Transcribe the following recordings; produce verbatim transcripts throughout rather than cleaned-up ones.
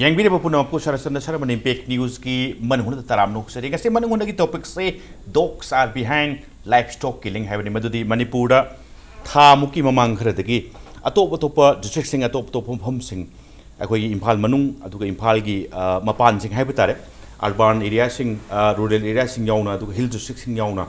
ꯌꯦꯡꯕꯤꯔꯤꯕ ꯄꯨꯝꯅꯃꯛꯄꯨ ꯁꯔꯆꯟꯗ ꯁꯔꯃꯅ ꯏꯝꯄꯦꯛ ꯅ꯭ꯌꯨꯁꯀꯤ ꯃꯅꯨꯡꯗ ꯇꯔꯥꯝꯅ ꯑꯣꯛꯆꯔꯤ꯫ ꯉꯁꯤ ꯃꯅꯨꯡꯗꯒꯤ ꯇꯣꯄꯤꯛꯁꯦ Dogs are behind livestock killing ꯍꯥꯏꯕꯅꯤ꯫ ꯃꯗꯨꯗꯤ ꯃꯅꯤꯄꯨꯔꯗ ꯊꯥ ꯃꯨꯛꯀꯤ ꯃꯃꯥꯡ ꯈꯔꯗꯒꯤ ꯑꯇꯣꯞ ꯑꯇꯣꯞꯄ ꯗꯤꯁꯇ꯭ꯔꯤꯛꯁꯤꯡ, ꯑꯇꯣꯞ ꯑꯇꯣꯞꯄ ꯃꯐꯝꯁꯤꯡ, ꯑꯩꯈꯣꯏꯒꯤ ꯏꯝꯐꯥꯜ ꯃꯅꯨꯡ ꯑꯗꯨꯒ ꯏꯝꯐꯥꯜꯒꯤ, ꯑ, ꯃꯄꯥꯟꯁꯤꯡ ꯍꯥꯏꯕ ꯇꯥꯔꯦ, ꯑꯔꯕꯥꯟ ꯑꯦꯔꯤꯌꯥꯁꯤꯡ, ꯑ, ꯔꯨꯔꯦꯜ ꯑꯦꯔꯤꯌꯥꯁꯤꯡ ꯌꯥꯎꯅ, ꯑꯗꯨꯒ ꯍꯤꯜ ꯗꯤꯁꯇ꯭ꯔꯤꯛꯁꯤꯡ ꯌꯥꯎꯅ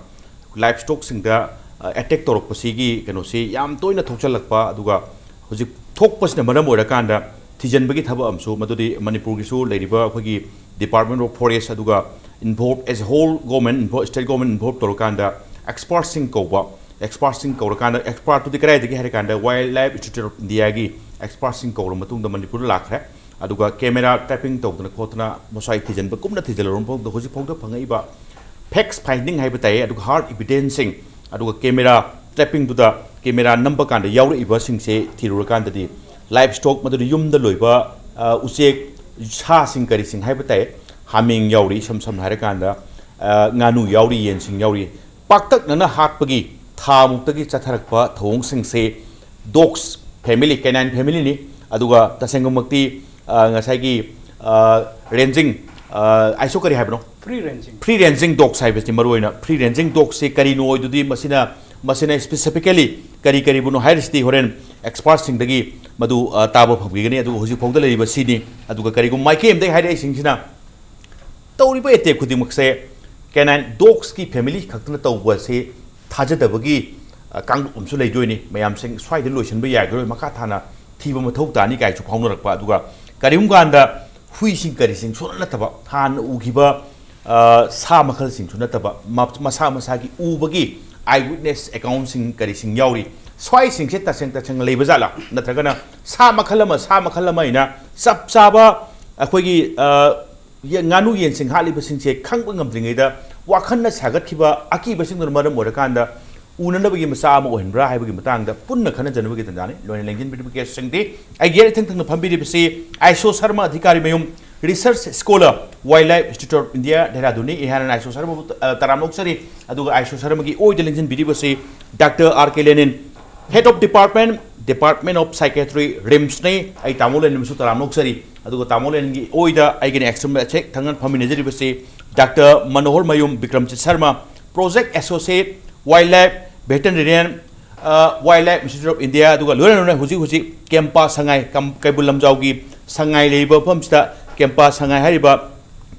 ꯂꯥꯏꯐ ꯁ꯭ꯇꯣꯛꯁꯤꯡꯗ, ꯑ, ꯑꯦꯇꯦꯛ ꯇꯧꯔꯛꯄꯁꯤꯒꯤ ꯀꯩꯅꯣꯁꯤ ꯌꯥꯝ ꯇꯣꯏꯅ ꯊꯣꯛꯆꯜꯂꯛꯄ, ꯑꯗꯨꯒ ꯍꯧꯖꯤꯛ ꯊꯣꯛꯄꯁꯤꯅ ꯃꯔꯝ ꯑꯣꯏꯔꯀꯥꯟꯗ ꯊꯤꯖꯤꯟꯕꯒꯤ ꯊꯕꯛ ꯑꯃꯁꯨ, ꯃꯗꯨꯗꯤ ꯃꯅꯤꯄꯨꯔꯒꯤꯁꯨ ꯂꯩꯔꯤꯕ ꯑꯩꯈꯣꯏꯒꯤ Department of Forest ꯑꯗꯨꯒ involve, as a whole government involve, state government involve ꯇꯧꯔꯀꯥꯟꯗ ꯑꯦꯛꯁꯄꯥꯔꯠꯁꯤꯡ ꯀꯧꯕ, ꯑꯦꯛꯁꯄꯥꯔꯠꯁꯤꯡ ꯀꯧꯔꯀꯥꯟꯗ, ꯑꯦꯛꯁꯄꯥꯔꯠꯇꯨꯗꯤ ꯀꯗꯥꯏꯗꯒꯤ ꯍꯥꯏꯔꯀꯥꯟꯗ Wildlife Institute of India ꯒꯤ ꯑꯦꯛꯁꯄꯥꯔꯠꯁꯤꯡ ꯀꯧꯔ ꯃꯇꯨꯡꯗ ꯃꯅꯤꯄꯨꯔꯗ ꯂꯥꯛꯈ꯭ꯔꯦ꯫ ꯑꯗꯨꯒ ꯀꯦꯃꯦꯔꯥ ꯇ꯭ꯔꯦꯄꯤꯡ ꯇꯧꯗꯅ ꯈꯣꯠꯇꯅ ꯃꯁꯥꯏ ꯊꯤꯖꯤꯟꯕ ꯀꯨꯞꯅ ꯊꯤꯖꯤꯜꯂꯕ ꯃꯐꯝꯗ ꯍꯧꯖꯤꯛ ꯐꯥꯎꯗ ꯐꯪꯉꯛꯏꯕ ꯐꯦꯛꯁ ꯐꯥꯏꯟꯗꯤꯡ ꯍꯥꯏꯕ ꯇꯥꯏ, ꯑꯗꯨꯒ ꯍꯥꯔꯗ ꯏꯕꯤꯗꯦꯟꯁꯁꯤꯡ, ꯑꯗꯨꯒ ꯀꯦꯃꯦꯔꯥ ꯇ꯭ꯔꯦꯄꯤꯡꯗꯨꯗ ꯀꯦꯃꯦꯔꯥ ꯅꯝꯕ ꯀꯥꯟꯗ ꯌꯥꯎꯔꯛꯏꯕꯁꯤꯡꯁꯦ ꯊꯤꯔꯨꯔꯀꯥꯟꯗꯗꯤ ꯂꯥꯏꯐ ꯁ꯭ꯇꯣꯛ, ꯃꯗꯨꯗꯤ ꯌꯨꯝꯗ ꯂꯣꯏꯕ, ꯑ, ꯎꯆꯦꯛ, ꯁꯥꯁꯤꯡ ꯀꯔꯤꯁꯤꯡ ꯍꯥꯏꯕ ꯇꯥꯏ, ꯍꯥꯃꯦꯡ ꯌꯥꯎꯔꯤ, ꯏꯁꯝ ꯁꯝꯅ ꯍꯥꯏꯔꯀꯥꯟꯗ, ꯑ, ꯉꯥꯅꯨ ꯌꯥꯎꯔꯤ, ꯌꯦꯟꯁꯤꯡ ꯌꯥꯎꯔꯤ, ꯄꯥꯛꯇꯛꯅꯅ ꯍꯥꯠꯄꯒꯤ ꯊꯥ ꯃꯨꯛꯇꯒꯤ ꯆꯠꯊꯔꯛꯄ ꯊꯧꯑꯣꯡꯁꯤꯡꯁꯦ ꯗꯣꯛꯁ ꯐꯦꯃꯤꯂꯤ, ꯀꯦꯅꯥꯏꯟ ꯐꯦꯃꯤꯂꯤꯅꯤ꯫ ꯑꯗꯨꯒ ꯇꯁꯦꯡꯕꯃꯛꯇꯤ, ꯑ, ꯉꯁꯥꯏꯒꯤ, ꯑ, ꯔꯦꯟꯖꯤꯡ, ꯑ, ꯑꯥꯏꯁꯣ ꯀꯔꯤ ꯍꯥꯏꯕꯅꯣ? Free ranging. Free ranging dogs ꯍꯥꯏꯕꯁꯤ ꯃꯔꯨꯑꯣꯏꯅ, free ranging dogsꯁꯤ ꯀꯔꯤꯅꯣ ꯑꯣꯏꯗꯨꯗꯤ, ꯃꯁꯤꯅ, ꯃꯁꯤꯅ specifically ꯀꯔꯤ ꯀꯔꯤꯕꯨꯅꯣ ꯍꯥꯏꯔꯤꯁꯤꯗꯤ ꯍꯣꯔꯦꯟ ꯑꯦꯛꯁꯄꯥꯔꯠꯁꯤꯡꯗꯒꯤ ꯃꯗꯨ, ꯑ, ꯇꯥꯕ ꯐꯪꯕꯤꯒꯅꯤ꯫ ꯑꯗꯨꯕꯨ ꯍꯧꯖꯤꯛ ꯐꯥꯎꯗ ꯂꯩꯔꯤꯕ ꯁꯤꯅꯤ꯫ ꯑꯗꯨꯒ ꯀꯔꯤꯒꯨꯝꯕ ꯃꯥꯏꯀꯩ ꯑꯃꯗꯒꯤ ꯍꯥꯏꯔꯛꯏꯁꯤꯡꯁꯤꯅ ꯇꯧꯔꯤꯕ ꯑꯦꯇꯦꯛ ꯈꯨꯗꯤꯡꯃꯛꯁꯦ ꯀꯦꯅꯥꯏꯟ ꯗꯣꯛꯁꯀꯤ ꯐꯦꯃꯤꯂꯤ ꯈꯛꯇꯅ ꯇꯧꯕ ꯑꯁꯤ ꯊꯥꯖꯗꯕꯒꯤ, ꯑ, ꯀꯥꯡꯂꯨꯞ ꯑꯃꯁꯨ ꯂꯩꯗꯣꯏꯅꯤ꯫ ꯃꯌꯥꯝꯁꯤꯡ ꯁ꯭ꯋꯥꯏꯗ ꯂꯣꯏꯁꯤꯟꯕ ꯌꯥꯔꯣꯏ, ꯃꯈꯥ ꯊꯥꯅ ꯊꯤꯕ ꯃꯊꯧ ꯇꯥꯅꯤ ꯀꯥꯏꯁꯨ ꯐꯥꯎꯅꯔꯛꯄ꯫ ꯑꯗꯨꯒ ꯀꯔꯤꯒꯨꯝꯕ ꯀꯥꯟꯗ ꯍꯨꯏꯁꯤꯡ ꯀꯔꯤꯁꯤꯡꯁꯨ ꯅꯠꯇꯕ, ꯍꯥꯟꯅ ꯎꯈꯤꯕ, ꯑ, ꯁꯥ ꯃꯈꯜꯁꯤꯡꯁꯨ ꯅꯠꯇꯕ, ꯃ-, ꯃꯁꯥ ꯃꯁꯥꯒꯤ ꯎꯕꯒꯤ eye witness accountꯁꯤꯡ ꯀꯔꯤꯁꯤꯡ ꯌꯥꯎꯔꯤ꯫ ꯁ꯭ꯋꯥꯏꯁꯤꯡꯁꯦ ꯇꯁꯦꯡ ꯇꯁꯦꯡꯅ ꯂꯩꯕ ꯖꯥꯠꯂꯥ? ꯅꯠꯇ꯭ꯔꯒꯅ ꯁꯥ ꯃꯈꯜ ꯑꯃ, ꯁꯥ ꯃꯈꯜ ꯑꯃ ꯑꯩꯅ ꯆꯞ ꯆꯥꯕ ꯑꯩꯈꯣꯏꯒꯤ, ꯑ, ꯌꯦ-, ꯉꯥꯅꯨ ꯌꯦꯟꯁꯤꯡ ꯍꯥꯠꯂꯤꯕꯁꯤꯡꯁꯦ ꯈꯪꯕ ꯉꯝꯗ꯭ꯔꯤꯉꯩꯗ ꯋꯥꯈꯜꯅ ꯁꯥꯒꯠꯈꯤꯕ ꯑꯀꯤꯕꯁꯤꯡꯗꯨꯅ ꯃꯔꯝ ꯑꯣꯏꯔꯀꯥꯟꯗ ꯎꯅꯅꯕꯒꯤ ꯃꯆꯥꯛ ꯑꯃ ꯑꯣꯏꯍꯟꯕ꯭ꯔꯥ ꯍꯥꯏꯕꯒꯤ ꯃꯇꯥꯡꯗ ꯄꯨꯟꯅ ꯈꯟꯅꯖꯅꯕꯒꯤ ꯇꯥꯟꯖꯥꯅꯤ꯫ ꯂꯣꯏꯅ ꯂꯦꯡꯁꯤꯟꯕꯤꯔꯤꯕ ꯒꯦꯁꯁꯤꯡꯗꯤ ꯑꯩꯒꯤ ꯏꯊꯪ ꯊꯪꯅ ꯐꯝꯕꯤꯔꯤꯕꯁꯤ ꯑꯥꯏꯁꯣ ꯁꯔꯃ ꯑꯙꯤꯀꯥꯔꯤ ꯃꯌꯨꯝ, research scholar, Wildlife Institute of India, ꯗꯦꯍꯔꯥꯗꯨꯟꯅꯤ꯫ ꯑꯩꯍꯥꯛꯅ ꯑꯥꯏꯁꯣ ꯁꯔꯃꯕꯨ, ꯑ, ꯇꯔꯥꯝꯅ ꯑꯣꯛꯆꯔꯤ꯫ ꯑꯗꯨꯒ ꯑꯥꯏꯁꯣ ꯁꯔꯃꯒꯤ ꯑꯣꯏꯗ ꯂꯦꯡꯁꯤꯟꯕꯤꯔꯤꯕꯁꯤ doctor R K Lenin, Head of Department, Department of Psychiatry, ꯔꯤꯝꯁꯅꯤ꯫ ꯑꯩ ꯇꯥꯃꯣ ꯂꯦꯟꯕꯁꯨ ꯇꯔꯥꯝꯅ ꯑꯣꯛꯆꯔꯤ꯫ ꯑꯗꯨꯒ ꯇꯥꯃꯣ ꯂꯦꯟꯒꯤ ꯑꯣꯏꯗ ꯑꯩꯒꯤꯅ ꯑꯦꯛꯁꯇ꯭ꯔꯤꯝ ꯑꯦꯊꯦꯛ ꯊꯪꯅ ꯐꯝꯃꯤꯟꯅꯖꯔꯤꯕꯁꯤ doctor Manohar Mayum Bikramjit Sharma, project associate, wildlife veterinarian, wildlife institute of India, ꯑꯗꯨꯒ ꯂꯣꯏꯅ ꯂꯣꯏꯅ ꯍꯧꯖꯤꯛ ꯍꯧꯖꯤꯛ ꯀꯦꯝꯄꯥ ꯁꯉꯥꯏ, ꯀꯝ-, ꯀꯩꯕꯨꯜ ꯂꯝꯖꯥꯎꯒꯤ ꯁꯉꯥꯏ ꯂꯩꯔꯤꯕ ꯃꯐꯝꯁꯤꯗ ꯀꯦꯝꯄꯥ ꯁꯉꯥꯏ ꯍꯥꯏꯔꯤꯕ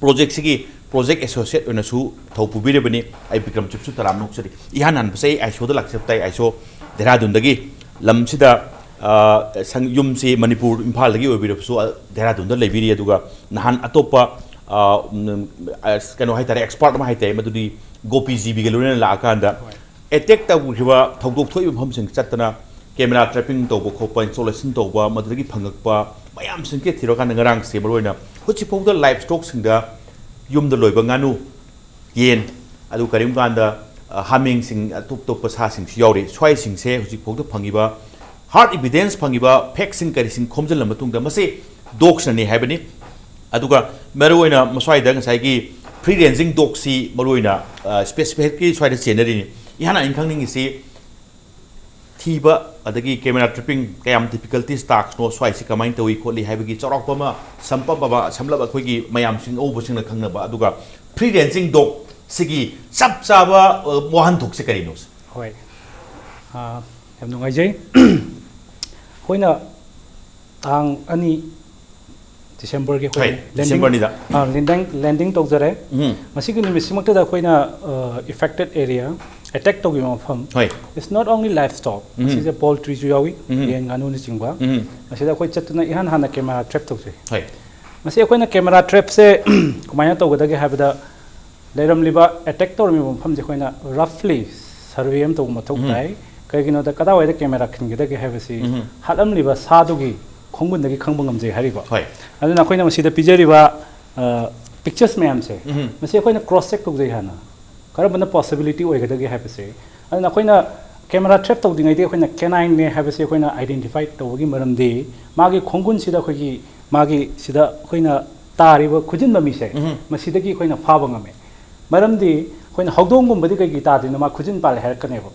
ꯄ꯭ꯔꯣꯖꯦꯛꯁꯤꯒꯤ ꯄ꯭ꯔꯣꯖꯦꯛ ꯑꯦꯁꯣꯁꯤꯌꯦꯠ ꯑꯣꯏꯅꯁꯨ ꯊꯧ ꯄꯨꯕꯤꯔꯕꯅꯤ꯫ ꯑꯩ ꯕꯤꯀ꯭ꯔꯝꯖꯤꯠꯁꯨ ꯇꯔꯥꯝꯅ ꯑꯣꯛꯆꯔꯤ꯫ ꯏꯍꯥꯟ ꯍꯥꯟꯕꯁꯦ ꯑꯩ ꯑꯥꯏꯁꯣꯗ ꯂꯥꯛꯆꯕ ꯇꯥꯏ꯫ ꯑꯥꯏꯁꯣ ꯗꯦꯍꯔꯥꯗꯨꯟꯗꯒꯤ ꯂꯝꯁꯤꯗ, ꯑ, ꯁꯪ-, ꯌꯨꯝꯁꯤ ꯃꯅꯤꯄꯨꯔ, ꯏꯝꯐꯥꯜꯗꯒꯤ ꯑꯣꯏꯕꯤꯔꯕꯁꯨ, ꯑ, ꯗꯦꯍꯔꯥꯗꯨꯟꯗ ꯂꯩꯕꯤꯔꯤ꯫ ꯑꯗꯨꯒ ꯅꯍꯥꯟ ꯑꯇꯣꯞꯄ, ꯑ, ꯎꯝ, ꯑ, ꯀꯩꯅꯣ ꯍꯥꯏꯇꯥꯔꯦ, ꯑꯦꯛꯁꯄꯥꯔꯠ ꯑꯃ ꯍꯥꯏꯇꯥꯔꯦ, ꯃꯗꯨꯗꯤ ꯒꯣꯄꯤ ꯖꯤꯕꯤꯒ ꯂꯣꯏꯅꯅ ꯂꯥꯛꯑꯀꯥꯟꯗ ꯑꯦꯇꯦꯛ ꯇꯧꯈꯤꯕ, ꯊꯧꯗꯣꯛ ꯊꯣꯛꯏꯕ ꯃꯐꯝꯁꯤꯡ ꯆꯠꯇꯅ ꯀꯦꯃꯦꯔꯥ ꯇ꯭ꯔꯦꯄꯤꯡ ꯇꯧꯕ ꯈꯣꯠꯄ, ꯏꯟꯁꯇꯣꯂꯦꯁꯟ ꯇꯧꯕ, ꯃꯗꯨꯗꯒꯤ ꯐꯪꯉꯛꯄ ꯃꯌꯥꯝꯁꯤꯡꯁꯦ ꯊꯤꯔꯀꯥꯟꯗ ꯉꯔꯥꯡꯁꯦ ꯃꯔꯨꯑꯣꯏꯅ ꯍꯧꯖꯤꯛꯐꯥꯎꯗ ꯂꯥꯏꯐ ꯁ꯭ꯇꯣꯛꯁꯤꯡꯗ ꯌꯨꯝꯗ ꯂꯣꯏꯕ ꯉꯥꯅꯨ, ꯌꯦꯟ, ꯑꯗꯨ ꯀꯔꯤꯒꯨꯝꯕ ꯀꯥꯟꯗ, ꯑ, ꯍꯥꯃꯦꯡꯁꯤꯡ, ꯑꯇꯣꯞ ꯑꯇꯣꯞꯄ ꯁꯥꯁꯤꯡꯁꯨ ꯌꯥꯎꯔꯤ꯫ ꯁ꯭ꯋꯥꯏꯁꯤꯡꯁꯦ ꯍꯧꯖꯤꯛꯐꯥꯎꯗ ꯐꯪꯉꯤꯕ ꯍꯥꯔꯗ ꯏꯕꯤꯗꯦꯟꯁ, ꯐꯪꯉꯤꯕ ꯐꯦꯛꯁꯤꯡ ꯀꯔꯤꯁꯤꯡ ꯈꯣꯝꯖꯤꯜꯂ ꯃꯇꯨꯡꯗ ꯃꯁꯤ ꯗꯣꯛꯁꯅꯅꯤ ꯍꯥꯏꯕꯅꯤ꯫ ꯑꯗꯨꯒ ꯃꯔꯨꯑꯣꯏꯅ ꯃꯁ꯭ꯋꯥꯏꯗ ꯉꯁꯥꯏꯒꯤ ꯐ꯭ꯔꯤ ꯔꯦꯟꯖꯤꯡ ꯗꯣꯛꯁꯤ ꯃꯔꯨꯑꯣꯏꯅ, ꯑ, ꯁ꯭ꯄꯦꯁꯤꯐꯤꯛꯂꯤ ꯁ꯭ꯋꯥꯏꯗ ꯆꯦꯟꯅꯔꯤꯅꯤ꯫ ꯏꯍꯥꯟ ꯍꯥꯟꯅ ꯑꯩꯅ ꯈꯪꯅꯤꯡꯉꯤꯁꯤ ꯊꯤꯕ ꯑꯗꯒꯤ ꯀꯦꯃꯦꯔꯥ ꯇ꯭ꯔꯦꯄꯤꯡ ꯀꯌꯥꯝ ꯗꯤꯐꯤꯀꯜꯇꯤꯁ ꯇꯥꯛꯁꯅꯣ, ꯁ꯭ꯋꯥꯏꯁꯤ ꯀꯃꯥꯏꯅ ꯇꯧꯏ ꯈꯣꯠꯂꯤ ꯍꯥꯏꯕꯒꯤ ꯆꯥꯎꯔꯥꯛꯄ ꯑꯃ, ꯁꯝꯂꯞ ꯑꯃ, ꯁꯝꯂꯞ ꯑꯩꯈꯣꯏꯒꯤ ꯃꯌꯥꯝꯁꯤꯡ ꯑꯎꯕꯁꯤꯡꯅ ꯈꯪꯅꯕ꯫ ꯑꯗꯨꯒ ꯐ꯭ꯔꯤ ꯔꯦꯟꯖꯤꯡ ꯗꯣꯛ ꯁꯤꯒꯤ ꯆꯞ ꯆꯥꯕ, ꯑ, ꯋꯥꯍꯟꯊꯣꯛꯁꯦ ꯀꯔꯤꯅꯣ? ꯍꯣꯏ꯫ ꯑ, ꯌꯥꯝ ꯅꯨꯡꯉꯥꯏꯖꯩ꯫ ꯑꯩꯈꯣꯏꯅ ꯇꯥꯡ ꯑꯅꯤ ꯗꯤꯁꯦꯝꯕꯔꯒꯤ ꯑꯩꯈꯣꯏ ꯍꯣꯏ, ꯂꯦꯟꯗꯤꯡ, ꯗꯤꯁꯦꯝꯕꯔꯅꯤꯗ꯫ ꯑ, ꯂꯦꯟꯗꯤꯡ, ꯂꯦꯟꯗꯤꯡ ꯇꯧꯖꯔꯦ꯫ ꯎꯝ꯫ ꯃꯁꯤꯒꯤ ꯅꯨꯃꯤꯠꯁꯤꯃꯛꯇꯗ ꯑꯩꯈꯣꯏꯅ, ꯑ, affected area, attack ꯇꯧꯈꯤꯕ ꯃꯐꯝ, ꯍꯣꯏ꯫ It's not only livestock, ꯎꯝ꯫ ꯃꯁꯤꯗ ꯄꯣꯜꯇ꯭ꯔꯤꯁꯨ ꯌꯥꯎꯏ, ꯎꯝ꯫ ꯌꯦꯟ ꯉꯥꯅꯨꯅꯆꯤꯡꯕ꯫ ꯎꯝ꯫ ꯃꯁꯤꯗ ꯑꯩꯈꯣꯏ ꯆꯠꯇꯨꯅ ꯏꯍꯥꯟ ꯍꯥꯟꯅ ꯀꯦꯃꯦꯔꯥ ꯇ꯭ꯔꯦꯞ ꯇꯧꯖꯩ꯫ ꯍꯣꯏ꯫ ꯃꯁꯤ ꯑꯩꯈꯣꯏꯅ ꯀꯦꯃꯦꯔꯥ ꯇ꯭ꯔꯦꯞꯁꯦ ꯀꯃꯥꯏꯅ ꯇꯧꯒꯗꯒꯦ ꯍꯥꯏꯕꯗ, ꯂꯩꯔꯝꯂꯤꯕ, ꯑꯦꯇꯦꯛ ꯇꯧꯔꯝꯃꯤꯕ ꯃꯐꯝꯁꯦ ꯑꯩꯈꯣꯏꯅ ꯔꯐꯂꯤ ꯁꯔꯚꯦ ꯑꯃ ꯇꯧꯕ ꯃꯊꯧ ꯎꯝ꯫ ꯇꯥꯏ꯫ ꯀꯩꯒꯤꯅꯣꯗ, ꯀꯗꯥꯏꯋꯥꯏꯗ ꯀꯦꯃꯦꯔꯥ ꯈꯤꯟꯒꯗꯒꯦ ꯍꯥꯏꯕꯁꯤ ꯎꯝ꯫ ꯍꯥꯠꯂꯝꯂꯤꯕ ꯁꯥꯗꯨꯒꯤ ꯈꯣꯡꯒꯨꯟꯗꯒꯤ ꯈꯪꯕ ꯉꯝꯖꯩ ꯍꯥꯏꯔꯤꯕ꯫ ꯍꯣꯏ꯫ ꯑꯗꯨꯅ ꯑꯩꯈꯣꯏꯅ ꯃꯁꯤꯗ ꯄꯤꯖꯔꯤꯕ, ꯑ, ꯄꯤꯛꯆꯔꯁ ꯃꯌꯥꯝꯁꯦ, ꯎꯝ꯫ ꯃꯁꯤ ꯑꯩꯈꯣꯏꯅ ꯀ꯭ꯔꯣꯁ ꯆꯦꯛ ꯇꯧꯖꯩ ꯍꯥꯟꯅ꯫ ꯀꯔꯝꯕꯅ ꯄꯣꯁꯤꯕꯤꯂꯤꯇꯤ ꯑꯣꯏꯒꯗꯒꯦ ꯍꯥꯏꯕꯁꯦ꯫ ꯑꯗꯨꯅ ꯑꯩꯈꯣꯏꯅ ꯀꯦꯃꯦꯔꯥ ꯇ꯭ꯔꯦꯞ ꯇꯧꯗ꯭ꯔꯤꯉꯩꯗꯒꯤ ꯑꯩꯈꯣꯏꯅ ꯀꯦꯅꯥꯏꯟꯅꯦ ꯍꯥꯏꯕꯁꯦ ꯑꯩꯈꯣꯏꯅ ꯑꯥꯏꯗꯦꯟꯇꯤꯐꯥꯏ ꯇꯧꯕꯒꯤ ꯃꯔꯝꯗꯤ, ꯃꯥꯒꯤ ꯈꯣꯡꯒꯨꯟꯁꯤꯗ ꯑꯩꯈꯣꯏꯒꯤ, ꯃꯥꯒꯤ ꯁꯤꯗ ꯑꯩꯈꯣꯏꯅ ꯇꯥꯔꯤꯕ ꯈꯨꯖꯤꯟꯕ ꯃꯤꯁꯦ, ꯎꯝ꯫ ꯃꯁꯤꯗꯒꯤ ꯑꯩꯈꯣꯏꯅ ꯐꯥꯕ ꯉꯝꯃꯦ꯫ ꯃꯔꯝꯗꯤ ꯑꯩꯈꯣꯏꯅ ꯍꯧꯗꯣꯡꯒꯨꯝꯕꯗꯤ ꯀꯩꯒꯤ ꯇꯥꯗ꯭ꯔꯤꯅꯣ, ꯃꯥ ꯈꯨꯖꯤꯟ ꯄꯥꯜꯂꯦ ꯍꯥꯏꯔꯛꯀꯅꯦꯕ꯫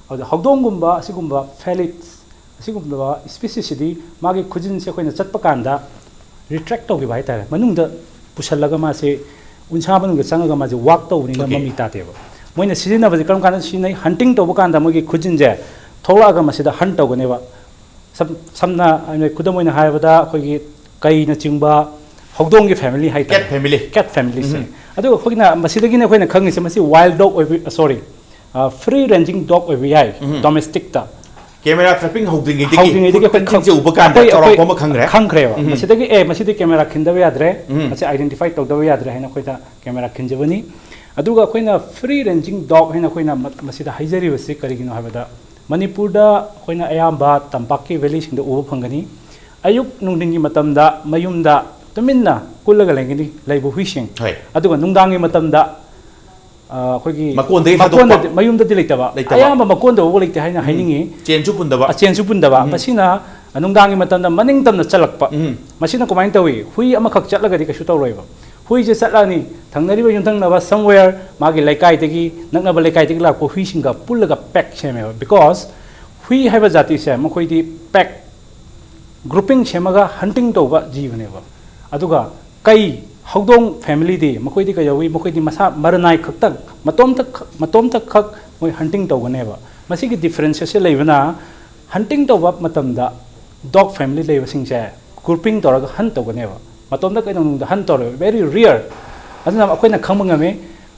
ꯑꯗꯨꯗ ꯍꯧꯗꯣꯡꯒꯨꯝꯕ ꯑꯁꯤꯒꯨꯝꯕ ꯐꯦꯂꯤꯠꯁ, ꯑꯁꯤꯒꯨꯝꯂꯕ ꯁ꯭ꯄꯤꯁꯤꯁꯁꯤꯗꯤ ꯃꯥꯒꯤ ꯈꯨꯖꯤꯟꯁꯦ ꯑꯩꯈꯣꯏꯅ ꯆꯠꯄ ꯀꯥꯟꯗ ꯔꯤꯇ꯭ꯔꯦꯛ ꯇꯧꯈꯤꯕ ꯍꯥꯏꯇꯥꯔꯦ, ꯃꯅꯨꯡꯗ ꯄꯨꯁꯜꯂꯒ ꯃꯥꯁꯦ ꯎꯟꯁꯥ ꯃꯅꯨꯡꯗ ꯆꯪꯉꯒ ꯃꯥꯁꯦ ꯋꯥꯛ ꯇꯧꯕꯅꯤꯅ Okay. ꯃꯃꯤ ꯇꯥꯗꯦꯕ꯫ ꯃꯣꯏꯅ ꯁꯤꯖꯤꯟꯅꯕꯁꯦ ꯀꯔꯝ ꯀꯥꯟꯗ ꯁꯤꯖꯤꯟꯅꯩ? ꯍꯟꯇꯤꯡ ꯇꯧꯕ ꯀꯥꯟꯗ ꯃꯣꯏꯒꯤ ꯈꯨꯖꯤꯟꯁꯦ ꯊꯣꯛꯂꯛꯑꯒ ꯃꯁꯤꯗ ꯍꯟ ꯇꯧꯒꯅꯦꯕ꯫ ꯁꯝ ꯁꯝꯅ ꯑꯩꯅ ꯈꯨꯗꯝ ꯑꯣꯏꯅ ꯍꯥꯏꯔꯕꯗ ꯑꯩꯈꯣꯏꯒꯤ ꯀꯩꯅꯆꯤꯡꯕ ꯍꯧꯗꯣꯡꯒꯤ ꯐꯦꯃꯤꯂꯤ ꯍꯥꯏꯇꯥꯔꯦ꯫ Cat family. Cat family ꯁꯦ꯫ ꯎꯝ꯫ ꯑꯗꯨꯒ ꯑꯩꯈꯣꯏꯅ ꯃꯁꯤꯗꯒꯤꯅ ꯑꯩꯈꯣꯏꯅ ꯈꯪꯉꯤꯁꯦ ꯃꯁꯤ ꯋꯥꯏꯜ ꯗꯣꯒ ꯑꯣꯏꯕ, ꯁꯣꯔꯤ, ꯐ꯭ꯔꯤ ꯔꯦꯟꯖꯤꯡ ꯗꯣꯒ ꯑꯣꯏꯕ ꯌꯥꯏ ꯎꯝ꯫ ꯗꯣꯃꯦꯁꯇꯤꯛꯇ꯫ ꯀꯦꯃꯦꯔꯥ ꯇ꯭ꯔꯦꯄꯤꯡ ꯍꯧꯗ꯭ꯔꯤꯉꯩꯗꯒꯤ ꯍꯧꯗ꯭ꯔꯤꯉꯩꯗꯒꯤ ꯑꯩꯈꯣꯏ ꯈꯨꯠ ꯈꯪ- ꯈꯨꯖꯤꯟꯁꯦ ꯎꯕ ꯀꯥꯟꯗ ꯑꯩꯈꯣꯏ- ꯆꯥꯎꯔꯥꯛꯄ ꯑꯩꯈꯣꯏ ꯑꯃ ꯈꯪꯈ꯭ꯔꯦ꯫ ꯈꯪꯈ꯭ꯔꯦꯕ꯫ ꯎꯝ꯫ ꯃꯁꯤꯗꯒꯤ ꯑꯦ ꯃꯁꯤꯗꯤ ꯀꯦꯃꯦꯔꯥ ꯈꯤꯟꯗꯕ ꯌꯥꯗ꯭ꯔꯦ, ꯎꯝ꯫ ꯃꯁꯤ ꯑꯥꯏꯗꯦꯟꯇꯤꯐꯥꯏ ꯇꯧꯗꯕ ꯌꯥꯗ꯭ꯔꯦ ꯍꯥꯏꯅ ꯑꯩꯈꯣꯏꯗ ꯀꯦꯃꯦꯔꯥ ꯈꯤꯟꯖꯕꯅꯤ꯫ ꯑꯗꯨꯒ ꯑꯩꯈꯣꯏꯅ ꯐ꯭ꯔꯤ ꯔꯦꯟꯖꯤꯡ ꯗꯣꯒ ꯍꯥꯏꯅ ꯑꯩꯈꯣꯏꯅ ꯃ- ꯃꯁꯤꯗ ꯍꯥꯏꯖꯔꯤꯕꯁꯤ ꯀꯔꯤꯒꯤꯅꯣ ꯍꯥꯏꯕꯗ, ꯃꯅꯤꯄꯨꯔꯗ ꯑꯩꯈꯣꯏꯅ ꯑꯌꯥꯝꯕ ꯇꯝꯄꯥꯛꯀꯤ ꯚꯦꯂꯤꯁꯤꯡꯗ ꯎꯕ ꯐꯪꯒꯅꯤ꯫ ꯑꯌꯨꯛ ꯅꯨꯡꯊꯤꯟꯒꯤ ꯃꯇꯝꯗ ꯃꯌꯨꯝꯗ ꯇꯨꯃꯤꯟꯅ ꯀꯨꯜꯂꯒ ꯂꯩꯒꯅꯤ ꯂꯩꯕ ꯍꯨꯏꯁꯤꯡ꯫ ꯍꯣꯏ꯫ ꯑꯗꯨꯒ ꯅꯨꯡꯗꯥꯡꯒꯤ ꯃꯇꯝꯗ, ꯑ, ꯑꯩꯈꯣꯏꯒꯤ ꯃꯀꯣꯟꯗꯒꯤ ꯊꯥꯗꯣꯛꯄ꯫ ꯃꯀꯣꯟꯗꯗꯤ, ꯃꯌꯨꯝꯗꯗꯤ ꯂꯩꯇꯕ, ꯂꯩꯇꯕ꯫ ꯑꯌꯥꯝꯕ ꯃꯀꯣꯟꯗ ꯎꯕ ꯂꯩꯇꯦ ꯍꯥꯏꯅ ꯎꯝ꯫ ꯍꯥꯏꯅꯤꯡꯉꯤ꯫ ꯆꯦꯟꯁꯨ ꯄꯨꯟꯗꯕ꯫ ꯑ, ꯆꯦꯟꯁꯨ ꯄꯨꯟꯗꯕ꯫ ꯎꯝ꯫ ꯃꯁꯤꯅ ꯅꯨꯡꯗꯥꯡꯒꯤ ꯃꯇꯝꯗ ꯃꯅꯤꯡ ꯇꯝꯅ ꯆꯠꯂꯛꯄ꯫ ꯎꯝ꯫ ꯃꯁꯤꯅ ꯀꯃꯥꯏꯅ ꯇꯧꯏ? ꯍꯨꯏ ꯑꯃꯈꯛ ꯆꯠꯂꯒꯗꯤ ꯀꯩꯁꯨ ꯇꯧꯔꯣꯏꯕ꯫ ꯍꯨꯏꯁꯦ ꯆꯠꯂꯛꯑꯅꯤ, ꯊꯪꯅꯔꯤꯕ ꯌꯨꯝꯊꯪꯅꯕ somewhere ꯃꯥꯒꯤ ꯂꯩꯀꯥꯏꯗꯒꯤ, ꯅꯛꯅꯕ ꯂꯩꯀꯥꯏꯗꯒꯤ ꯂꯥꯛꯄ ꯍꯨꯏꯁꯤꯡꯒ ꯄꯨꯜꯂꯒ ꯄꯦꯛ ꯁꯦꯝꯃꯦꯕ꯫ Because ꯍꯨꯏ ꯍꯥꯏꯕ ꯖꯥꯇꯤꯁꯦ ꯃꯈꯣꯏꯗꯤ ꯄꯦꯛ, ꯒ꯭ꯔꯨꯄꯤꯡ ꯁꯦꯝꯃꯒ ꯍꯟꯇꯤꯡ ꯇꯧꯕ ꯖꯤꯕꯅꯦꯕ꯫ ꯑꯗꯨꯒ ꯀꯩ, ꯍꯧꯗꯣꯡ ꯐꯦꯃꯤꯂꯤꯗꯤ ꯃꯈꯣꯏꯗꯤ ꯀꯩꯗꯧꯏ? ꯃꯈꯣꯏꯗꯤ ꯃꯁꯥ ꯃꯔꯅꯥꯏ ꯈꯛꯇꯪ, ꯃꯇꯣꯝꯇ ꯈ-, ꯃꯇꯣꯝꯇ ꯈꯛ ꯃꯣꯏ ꯍꯟꯇꯤꯡ ꯇꯧꯒꯅꯦꯕ꯫ ꯃꯁꯤꯒꯤ ꯗꯤꯐ꯭ꯔꯦꯟꯁꯦꯁꯁꯦ ꯂꯩꯕꯅ, ꯍꯟꯇꯤꯡ ꯇꯧꯕ ꯃꯇꯝꯗ ꯗꯣꯒ ꯐꯦꯃꯤꯂꯤ ꯂꯩꯕꯁꯤꯡꯁꯦ ꯒ꯭ꯔꯨꯄꯤꯡ ꯇꯧꯔꯒ ꯍꯟ ꯇꯧꯒꯅꯦꯕ꯫ ꯃꯇꯣꯝꯇ ꯀꯩꯗꯧꯅꯨꯡꯗ ꯍꯟ ꯇꯧꯔꯣꯏꯕ, very rare꯫ ꯑꯗꯨꯅ ꯑꯩꯈꯣꯏꯅ ꯈꯪꯕ ꯉꯝꯃꯤ꯫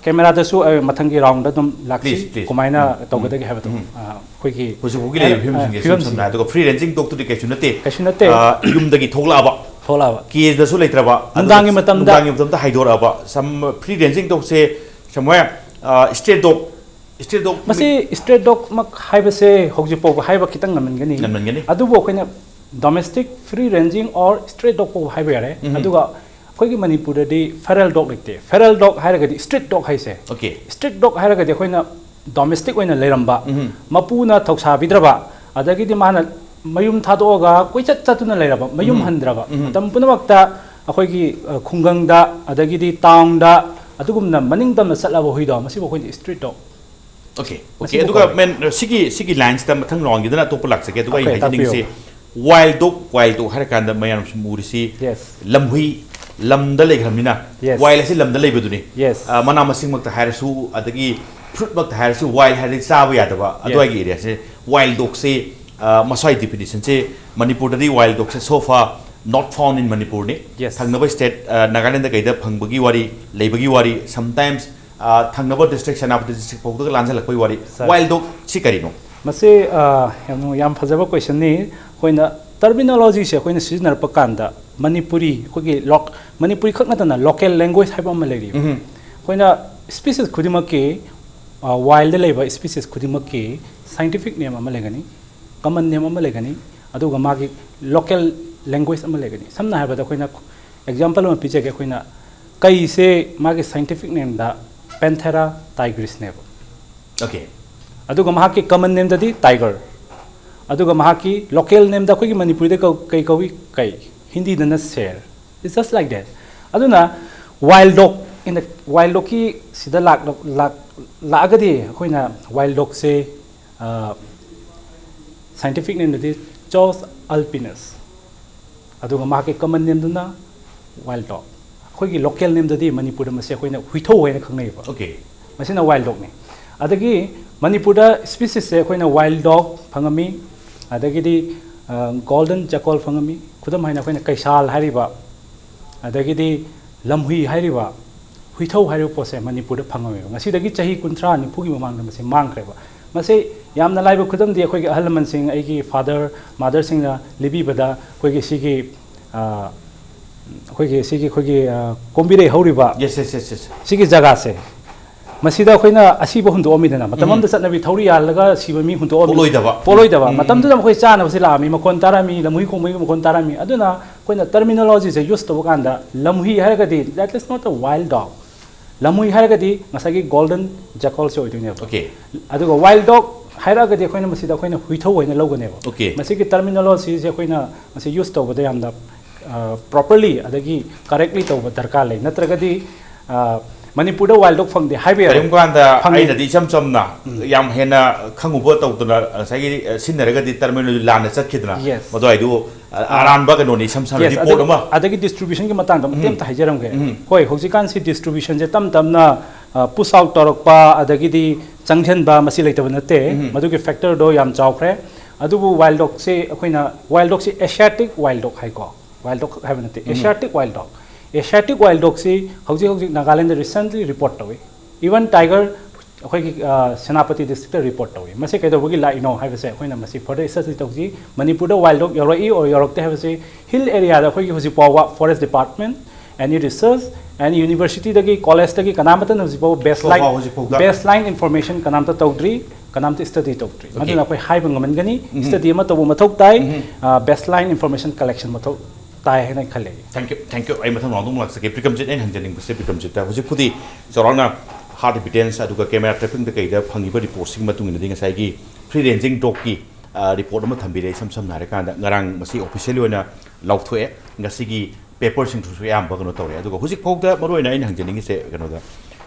ꯀꯦꯃꯦꯔꯥꯗꯁꯨ, ꯑ, ꯃꯊꯪꯒꯤ ꯔꯥꯎꯟꯗ ꯑꯗꯨꯝ ꯂꯥꯛꯁꯤ꯫ Please, please. ꯀꯃꯥꯏꯅ ꯎꯝ, ꯇꯧꯒꯗꯒꯦ ꯎꯝ, ꯍꯥꯏꯕꯗꯣ꯫ ꯎꯝ꯫ ꯑ, ꯑꯩꯈꯣꯏꯒꯤ ꯍꯧꯖꯤꯛ ꯐꯥꯎꯒꯤ ꯂꯩꯔꯤꯕ ꯑ, ꯐꯤꯕꯝꯁꯤꯡꯁꯦ ꯁꯨꯝ ꯐꯤꯕꯝꯁꯤꯡ꯫ ꯁꯝꯅ ꯍꯥꯏ, ꯑꯗꯨꯒ ꯐ꯭ꯔꯤ ꯔꯦꯟꯖꯤꯡ ꯗꯣꯒꯇꯨꯗꯤ ꯀꯩꯁꯨ ꯅꯠꯇꯦ꯫ ꯀꯩꯁꯨ ꯅꯠꯇꯦ꯫ ꯑ, ꯌꯨꯝꯗꯒꯤ ꯊꯣꯛꯂꯛꯑꯕ꯫ ꯊꯣꯛꯂꯛꯑꯕ꯫ ꯀꯦꯖꯇꯁꯨ ꯂꯩꯇ꯭ꯔꯕ꯫ ꯑꯗꯨꯒ ꯅꯨꯡꯗꯥꯡꯒꯤ ꯃꯇꯝꯗ꯫ ꯅꯨꯡꯗꯥꯡꯒꯤ ꯃꯇꯝꯗ ꯍꯥꯏꯗꯣꯔꯛꯑꯕ꯫ Some ꯐ꯭ꯔꯤ ꯔꯦꯟꯖꯤꯡ ꯗꯣꯒꯁꯦ somewhere, ꯑ, stray dog, stray dog ꯃꯁꯤ stray dogꯃꯛ ꯍꯥꯏꯕꯁꯦ ꯍꯧꯖꯤꯛ ꯐꯥꯎꯕ ꯍꯥꯏꯕ ꯈꯤꯇꯪ ꯉꯟꯃꯟꯒꯅꯤ꯫ ꯉꯟꯃꯟꯒꯅꯤ꯫ ꯑꯗꯨꯕꯨ ꯑꯩꯈꯣꯏꯅ domestic, free ranging or stray dog ꯐꯥꯎꯕ ꯍꯥꯏꯕ ꯌꯥꯔꯦ꯫ ꯎꯝ꯫ ꯑꯗꯨꯒ ꯑꯩꯈꯣꯏꯒꯤ ꯃꯅꯤꯄꯨꯔꯗꯗꯤ feral dog ꯂꯩꯇꯦ꯫ Feral dog ꯍꯥꯏꯔꯒꯗꯤ street dog ꯍꯥꯏꯁꯦ꯫ Okay꯫ Street dog ꯍꯥꯏꯔꯒꯗꯤ ꯑꯩꯈꯣꯏꯅ domestic ꯑꯣꯏꯅ ꯂꯩꯔꯝꯕ, ꯎꯝ꯫ ꯃꯄꯨꯅ ꯊꯧꯁꯥꯕꯤꯗ꯭ꯔꯕ, ꯑꯗꯒꯤꯗꯤ ꯃꯥꯅ ꯃꯌꯨꯝ ꯊꯥꯗꯣꯛꯑꯒ ꯀꯣꯏꯆꯠ ꯆꯠꯇꯨꯅ ꯂꯩꯔꯕ, ꯃꯌꯨꯝ ꯎꯝ꯫ ꯍꯟꯗ꯭ꯔꯕ, ꯎꯝ꯫ ꯃꯇꯝ ꯄꯨꯝꯅꯃꯛꯇ ꯑꯩꯈꯣꯏꯒꯤ, ꯑ, ꯈꯨꯡꯒꯪꯗ, ꯑꯗꯒꯤꯗꯤ ꯇꯥꯎꯟꯗ ꯑꯗꯨꯒꯨꯝꯅ ꯃꯅꯤꯡ ꯇꯝꯅ ꯆꯠꯂꯕ ꯍꯨꯏꯗꯣ, ꯃꯁꯤꯕꯨ ꯑꯩꯈꯣꯏꯅ street dog꯫ Okay, okay. ꯑꯗꯨꯒ ꯃꯦꯟ, ꯁꯤꯒꯤ ꯁꯤꯒꯤ ꯂꯥꯏꯟꯁꯤꯗ ꯃꯊꯪ ꯔꯥꯎꯟꯒꯤꯗꯅ ꯑꯇꯣꯞꯄ ꯂꯥꯛꯆꯒꯦ꯫ ꯑꯗꯨꯒ ꯑꯩ ꯍꯥꯏꯖꯅꯤꯡꯉꯤꯁꯤ, ꯋꯥꯏꯜ ꯗꯣꯒ, ꯋꯥꯏꯜ ꯗꯣꯒ ꯍꯥꯏꯔ ꯀꯥꯟꯗ ꯃꯌꯥꯝ ꯁꯨꯝ ꯎꯔꯤꯁꯤ, ꯂꯝꯍꯨꯏ, ꯂꯝꯗ ꯂꯩꯈ꯭ꯔꯕꯅꯤꯅ꯫ ꯋꯥꯏꯜ ꯑꯁꯤ ꯂꯝꯗ ꯂꯩꯕꯗꯨꯅꯤ꯫ ꯑ, ꯃꯅꯥ ꯃꯁꯤꯡꯃꯛꯇ ꯍꯥꯏꯔꯁꯨ, ꯑꯗꯒꯤ ꯐ꯭ꯔꯨꯠꯃꯛꯇ ꯍꯥꯏꯔꯁꯨ, ꯋꯥꯏꯜ ꯍꯥꯏꯔꯗꯤ ꯆꯥꯕ ꯌꯥꯗꯕ ꯑꯗꯨꯋꯥꯏꯒꯤ ꯑꯦꯔꯤꯌꯥꯁꯦ꯫ ꯋꯥꯏꯜ ꯗꯣꯒꯁꯦ, ꯑ, ꯃꯁꯥꯒꯤ ꯗꯤꯐꯤꯅꯤꯁꯟꯁꯦ, ꯃꯅꯤꯄꯨꯔꯗꯗꯤ ꯋꯥꯏꯜ ꯗꯣꯒꯁꯦ so far not found in ꯃꯅꯤꯄꯨꯔꯅꯤ꯫ ꯊꯪꯅꯕ ꯁ꯭ꯇꯦꯠ, ꯑ, ꯅꯥꯒꯥꯂꯦꯟꯗ ꯀꯩꯗ ꯐꯪꯕꯒꯤ ꯋꯥꯔꯤ, ꯂꯩꯕꯒꯤ ꯋꯥꯔꯤ, ꯁꯝꯇꯥꯏꯝꯁ, ꯑ, ꯊꯪꯅꯕ ꯗꯤꯁꯇ꯭ꯔꯤꯛ ꯁꯦꯅꯥꯄꯇꯤ ꯗꯤꯁꯇ꯭ꯔꯤꯛ ꯐꯥꯎꯗꯒ ꯂꯥꯟꯁꯤꯜꯂꯛꯄꯒꯤ ꯋꯥꯔꯤ꯫ ꯋꯥꯏꯜ ꯗꯣꯒ ꯁꯤ ꯀꯔꯤꯅꯣ? ꯃꯁꯤ, ꯑ, ꯌꯥꯝ ꯅꯨꯡ-, ꯌꯥꯝ ꯐꯖꯕ ꯀꯣꯏꯁꯟꯅꯤ꯫ ꯑꯩꯈꯣꯏꯅ ꯇꯔꯃꯤꯅꯣꯂꯣꯖꯤꯁꯦ ꯑꯩꯈꯣꯏꯅ ꯁꯤꯖꯤꯟꯅꯔꯛꯄ ꯀꯥꯟꯗ ꯃꯅꯤꯄꯨꯔꯤ, ꯑꯩꯈꯣꯏꯒꯤ ꯂꯣꯛ-, ꯃꯅꯤꯄꯨꯔꯤ ꯈꯛ ꯅꯠꯇꯅ ꯂꯣꯀꯦꯜ ꯂꯦꯡꯒ꯭ꯋꯦꯖ ꯍꯥꯏꯕ ꯑꯃ ꯂꯩꯔꯤꯕ꯫ ꯑꯩꯈꯣꯏꯅ ꯁ꯭ꯄꯤꯁꯤꯁ ꯈꯨꯗꯤꯡꯃꯛꯀꯤ, ꯑ, ꯋꯥꯏꯜꯗ ꯂꯩꯕ ꯁ꯭ꯄꯤꯁꯤꯁ ꯈꯨꯗꯤꯡꯃꯛꯀꯤ ꯁꯥꯏꯟꯇꯤꯐꯤꯛ ꯅꯦꯝ ꯑꯃ ꯂꯩꯒꯅꯤ, ꯀꯃꯟ ꯅꯦꯝ ꯑꯃ ꯂꯩꯒꯅꯤ, ꯑꯗꯨꯒ ꯃꯥꯒꯤ ꯂꯣꯀꯦꯜ ꯂꯦꯡꯒ꯭ꯋꯦꯖ ꯑꯃ ꯂꯩꯒꯅꯤ꯫ ꯁꯝꯅ ꯍꯥꯏꯔꯕꯗ ꯑꯩꯈꯣꯏꯅ ꯑꯦꯛꯖꯥꯝꯄꯜ ꯑꯃ ꯄꯤꯖꯒꯦ꯫ ꯑꯩꯈꯣꯏꯅ ꯀꯩꯁꯦ ꯃꯥꯒꯤ ꯁꯥꯏꯟꯇꯤꯐꯤꯛ ꯅꯦꯝꯗ Panthera tigrisꯅꯦꯕ꯫ Okay. ꯑꯗꯨꯒ ꯃꯍꯥꯛꯀꯤ ꯀꯃꯟ ꯅꯦꯝꯗꯗꯤ ꯇꯥꯏꯒꯔ꯫ ꯑꯗꯨꯒ ꯃꯍꯥꯛꯀꯤ ꯂꯣꯀꯦꯜ ꯅꯦꯝꯗ ꯑꯩꯈꯣꯏꯒꯤ ꯃꯅꯤꯄꯨꯔꯤꯗ ꯀꯧ-, ꯀꯩ ꯀꯧꯏ? ꯀꯩ? ꯍꯤꯟꯗꯤꯗꯅ ꯁꯦꯔ꯫ It's just like that. ꯑꯗꯨꯅ ꯋꯥꯏꯜ ꯗꯣꯒ, ꯏꯟ ꯗ ꯋꯥꯏꯜ ꯗꯣꯒꯀꯤ ꯁꯤꯗ ꯂꯥꯛ-, ꯂꯥꯛ-, ꯂꯥꯛꯑꯒꯗꯤ ꯑꯩꯈꯣꯏꯅ ꯋꯥꯏꯜ ꯗꯣꯒꯁꯦ, ꯑ, ꯁꯥꯏꯟꯇꯤꯐꯤꯛ ꯅꯦꯝꯗꯗꯤ Caus alpinus꯫ ꯑꯗꯨꯒ ꯃꯍꯥꯛꯀꯤ ꯀꯃꯟ ꯅꯦꯝꯗꯨꯅ ꯋꯥꯏꯜ ꯗꯣꯒ꯫ ꯑꯩꯈꯣꯏꯒꯤ ꯂꯣꯀꯦꯜ ꯅꯦꯝꯗꯗꯤ ꯃꯅꯤꯄꯨꯔꯗ ꯃꯁꯤ ꯑꯩꯈꯣꯏꯅ ꯍꯨꯏꯊꯧ ꯍꯥꯏꯅ ꯈꯪꯅꯩꯌꯦꯕ꯫ Okay. ꯃꯁꯤꯅ ꯋꯥꯏꯜ ꯗꯣꯒꯅꯤ꯫ ꯑꯗꯒꯤ ꯃꯅꯤꯄꯨꯔꯗ ꯁ꯭ꯄꯤꯁꯤꯁꯁꯦ ꯑꯩꯈꯣꯏꯅ ꯋꯥꯏꯜ ꯗꯣꯒ ꯐꯪꯉꯝꯃꯤ, ꯑꯗꯒꯤꯗꯤ, ꯑ, ꯒꯣꯜꯗꯟ ꯖꯦꯀꯣꯜ ꯐꯪꯉꯝꯃꯤ꯫ ꯈꯨꯗꯝ ꯍꯥꯏꯅ ꯑꯩꯈꯣꯏꯅ ꯀꯩꯁꯥꯜ ꯍꯥꯏꯔꯤꯕ, ꯑꯗꯒꯤꯗꯤ ꯂꯝꯍꯨꯏ ꯍꯥꯏꯔꯤꯕ, ꯍꯨꯏꯊꯧ ꯍꯥꯏꯔꯤꯕ ꯄꯣꯠꯁꯦ ꯃꯅꯤꯄꯨꯔꯗ ꯐꯪꯉꯝꯃꯦꯕ꯫ ꯉꯁꯤꯗꯒꯤ ꯆꯍꯤ ꯀꯨꯟꯊ꯭ꯔꯥ ꯅꯤꯐꯨꯒꯤ ꯃꯃꯥꯡꯗ ꯃꯁꯤ ꯃꯥꯡꯈ꯭ꯔꯦꯕ꯫ ꯃꯁꯤ ꯌꯥꯝꯅ ꯂꯥꯏꯕ ꯈꯨꯗꯝꯗꯤ ꯑꯩꯈꯣꯏꯒꯤ ꯑꯍꯜ ꯂꯃꯟꯁꯤꯡ, ꯑꯩꯒꯤ ꯐꯥꯗꯔ, ꯃꯥꯗꯔꯁꯤꯡꯅ ꯂꯤꯕꯤꯕꯗ ꯑꯩꯈꯣꯏꯒꯤ ꯁꯤꯒꯤ, ꯑ, ꯑꯩꯈꯣꯏꯒꯤ ꯁꯤꯒꯤ ꯑꯩꯈꯣꯏꯒꯤ, ꯑ, ꯀꯣꯝꯕꯤꯔꯩ ꯍꯧꯔꯤꯕ Yes, yes, yes, yes. ꯁꯤꯒꯤ ꯖꯒꯥꯁꯦ, ꯃꯁꯤꯗ ꯑꯩꯈꯣꯏꯅ ꯑꯁꯤꯕ ꯍꯨꯟꯗꯣꯛꯑꯝꯃꯤꯗꯅ, ꯃꯇꯝ ꯑꯃꯗ ꯆꯠꯅꯕꯤ ꯊꯧꯔꯤ ꯌꯥꯜꯂꯒ ꯁꯤꯕ ꯃꯤ ꯍꯨꯟꯗꯣꯛꯑꯝꯃꯤ꯫ ꯄꯣꯠꯂꯣꯏꯗꯕ꯫ ꯄꯣꯠꯂꯣꯏꯗꯕ꯫ ꯃꯇꯝꯗꯨꯗ ꯃꯈꯣꯏ ꯆꯥꯅꯕꯁꯤ ꯂꯥꯛꯑꯝꯃꯤ, ꯃꯈꯣꯟ ꯇꯥꯔꯝꯃꯤ, ꯂꯝꯍꯨꯏ ꯈꯣꯡꯕꯒꯤ ꯃꯈꯣꯟ ꯇꯥꯔꯝꯃꯤ꯫ ꯑꯗꯨꯅ ꯑꯩꯈꯣꯏꯅ ꯇꯔꯃꯤꯅꯣꯂꯣꯖꯤꯁꯦ ꯌꯨꯁ ꯇꯧꯕ ꯀꯥꯟꯗ ꯂꯝꯍꯨꯏ ꯍꯥꯏꯔꯒꯗꯤ that is not a wild dog. ꯂꯝꯍꯨꯏ ꯍꯥꯏꯔꯒꯗꯤ ꯉꯁꯥꯏꯒꯤ ꯒꯣꯜꯗꯟ ꯖꯦꯀꯣꯜꯁꯦ ꯑꯣꯏꯗꯣꯏꯅꯦꯕ꯫ Okay. ꯑꯗꯨꯒ ꯋꯥꯏꯜ ꯗꯣꯒ ꯍꯥꯏꯔꯛꯑꯒꯗꯤ ꯑꯩꯈꯣꯏꯅ ꯃꯁꯤꯗ ꯑꯩꯈꯣꯏꯅ ꯍꯨꯏꯊꯧ ꯑꯣꯏꯅ ꯂꯧꯒꯅꯦꯕ꯫ Okay. ꯃꯁꯤꯒꯤ ꯇꯔꯃꯤꯅꯣꯂꯣꯖꯤꯁꯦ ꯑꯩꯈꯣꯏꯅ ꯃꯁꯤ ꯌꯨꯁ ꯇꯧꯕꯗ ꯌꯥꯝꯅ, ꯑ, ꯄ꯭ꯔꯣꯄꯔꯂꯤ ꯑꯗꯒꯤ ꯀꯔꯦꯛꯂꯤ ꯇꯧꯕ ꯗꯔꯀꯥꯔ ꯂꯩ꯫ ꯅꯠꯇ꯭ꯔꯒꯗꯤ, ꯑ, ꯃꯅꯤꯄꯨꯔꯗ wild dog ꯐꯪꯗꯦ ꯍꯥꯏꯕ ꯌꯥꯔꯣꯏ꯫ ꯀꯔꯤꯒꯨꯝꯕ ꯀꯥꯟꯗ ꯐꯪꯉꯤ꯫ ꯑꯩꯅꯗꯤ ꯏꯁꯝ ꯁꯝꯅ ꯌꯥꯝ ꯍꯦꯟꯅ ꯈꯪꯉꯨꯕ ꯇꯧꯗꯅ ꯉꯁꯥꯏꯒꯤ ꯑ, ꯁꯤꯖꯤꯟꯅꯔꯒꯗꯤ terminology ꯂꯥꯟꯅ ꯆꯠꯈꯤꯗꯅ Yes. ꯃꯗꯨꯋꯥꯏꯗꯨ ꯑ, ꯑꯔꯥꯟꯕ ꯀꯩꯅꯣꯅꯤ ꯏꯁꯝ ꯁꯝꯅ Yes, report ꯑꯗꯨ- ꯑꯃ ꯑꯗꯒꯤ distributionꯒꯤ ꯃꯇꯥꯡꯗ ꯑꯃꯇ ꯑꯝꯇ ꯍꯥꯏꯖꯔꯝꯒꯦ꯫ ꯎꯝ. ꯍꯣꯏ, ꯍꯧꯖꯤꯛꯀꯥꯟꯁꯤ distributionꯁꯦ ꯇꯞ ꯇꯞꯅ push out ꯇꯧꯔꯛꯄ, ꯑꯗꯒꯤꯗꯤ ꯆꯪꯁꯤꯟꯕ, ꯃꯁꯤ ꯂꯩꯇꯕ ꯅꯠꯇꯦ꯫ ꯎꯝ. ꯃꯗꯨꯒꯤ factorꯗꯣ ꯌꯥꯝ ꯆꯥꯎꯈ꯭ꯔꯦ꯫ ꯑꯗꯨꯕꯨ wild dogꯁꯦ ꯑꯩꯈꯣꯏꯅ, wild dogꯁꯦ Asiatic wild dog ꯍꯥꯏꯀꯣ, wild dog ꯍꯥꯏꯕ ꯅꯠꯇꯦ, Asiatic wild dog꯫ Asiatic wild dogꯁꯤ ꯍꯧꯖꯤꯛ ꯍꯧꯖꯤꯛ ꯅꯥꯒꯥꯂꯦꯟꯗ recently report ꯇꯧꯏ꯫ Even tiger ꯑꯩꯈꯣꯏꯒꯤ ꯑ, ꯁꯦꯅꯥꯄꯇꯤ districtꯇ report ꯇꯧꯏ꯫ ꯃꯁꯤ ꯀꯩꯗꯧꯕꯒꯤ ꯂꯥꯛꯏꯅꯣ ꯍꯥꯏꯕꯁꯦ ꯑꯩꯈꯣꯏꯅ ꯃꯁꯤ further study ꯇꯧꯁꯤ꯫ ꯃꯅꯤꯄꯨꯔꯗ wild dog ꯌꯧꯔꯛꯏ or ꯌꯧꯔꯛꯇꯦ ꯍꯥꯏꯕꯁꯤ hill areaꯗ ꯑꯩꯈꯣꯏꯒꯤ ꯍꯧꯖꯤꯛ ꯐꯥꯎꯕ forest department, any research, any universityꯗꯒꯤ, collegeꯇꯒꯤ ꯀꯅꯥꯃꯠꯇꯅ ꯍꯧꯖꯤꯛ ꯐꯥꯎꯕ baseline, ꯐꯥꯎ ꯍꯧꯖꯤꯛ ꯐꯥꯎꯗ? Baseline information ꯀꯅꯥꯝꯇ ꯇꯧꯗ꯭ꯔꯤ, ꯀꯅꯥꯝꯇ study ꯇꯧꯗ꯭ꯔꯤ꯫ Okay. ꯃꯗꯨꯅ ꯑꯩꯈꯣꯏ ꯍꯥꯏꯕ ꯉꯝꯍꯟꯒꯅꯤ꯫ Study ꯑꯃ ꯇꯧꯕ ꯃꯊꯧ ꯇꯥꯏ꯫ ꯎꯝ. ꯑ, baseline information collection ꯃꯊꯧ ꯇꯥꯏ ꯍꯥꯏꯅ ꯈꯜꯂꯦ꯫ Thank you, thank you꯫ ꯑꯩ ꯃꯊꯪ round ꯑꯃꯨꯛ ꯂꯥꯛꯆꯒꯦ꯫ ꯕꯤꯀ꯭ꯔꯝꯖꯤꯠ, ꯑꯩꯅ ꯍꯪꯖꯅꯤꯡꯕꯁꯦ, ꯕꯤꯀ꯭ꯔꯝꯖꯤꯠꯇ ꯍꯧꯖꯤꯛꯄꯨꯗꯤ ꯆꯥꯎꯔꯥꯛꯅ hard evidence ꯑꯗꯨꯒ camera trappingꯗ ꯀꯩꯗ ꯐꯪꯉꯤꯕ reportꯁꯤꯡꯒꯤ ꯃꯇꯨꯡ ꯏꯟꯅꯗꯤ ꯉꯁꯥꯏꯒꯤ free ranging dogꯀꯤ ꯑ, report ꯑꯃ ꯊꯝꯕꯤꯔꯦ꯫ ꯏꯁꯝ ꯁꯝꯅ ꯍꯥꯏꯔꯀꯥꯟꯗ ꯉꯔꯥꯡ ꯃꯁꯤ officially ꯑꯣꯏꯅ ꯂꯥꯎꯊꯣꯛꯑꯦ꯫ ꯉꯁꯤꯒꯤ paperꯁꯤꯡꯗꯨꯁꯨ ꯑꯌꯥꯝꯕ ꯀꯩꯅꯣ ꯇꯧꯔꯦ꯫ ꯑꯗꯨꯒ ꯍꯧꯖꯤꯛ ꯐꯥꯎꯗ ꯃꯔꯨꯑꯣꯏꯅ ꯑꯩꯅ ꯍꯪꯖꯅꯤꯡꯉꯤꯁꯦ ꯀꯩꯅꯣꯗ,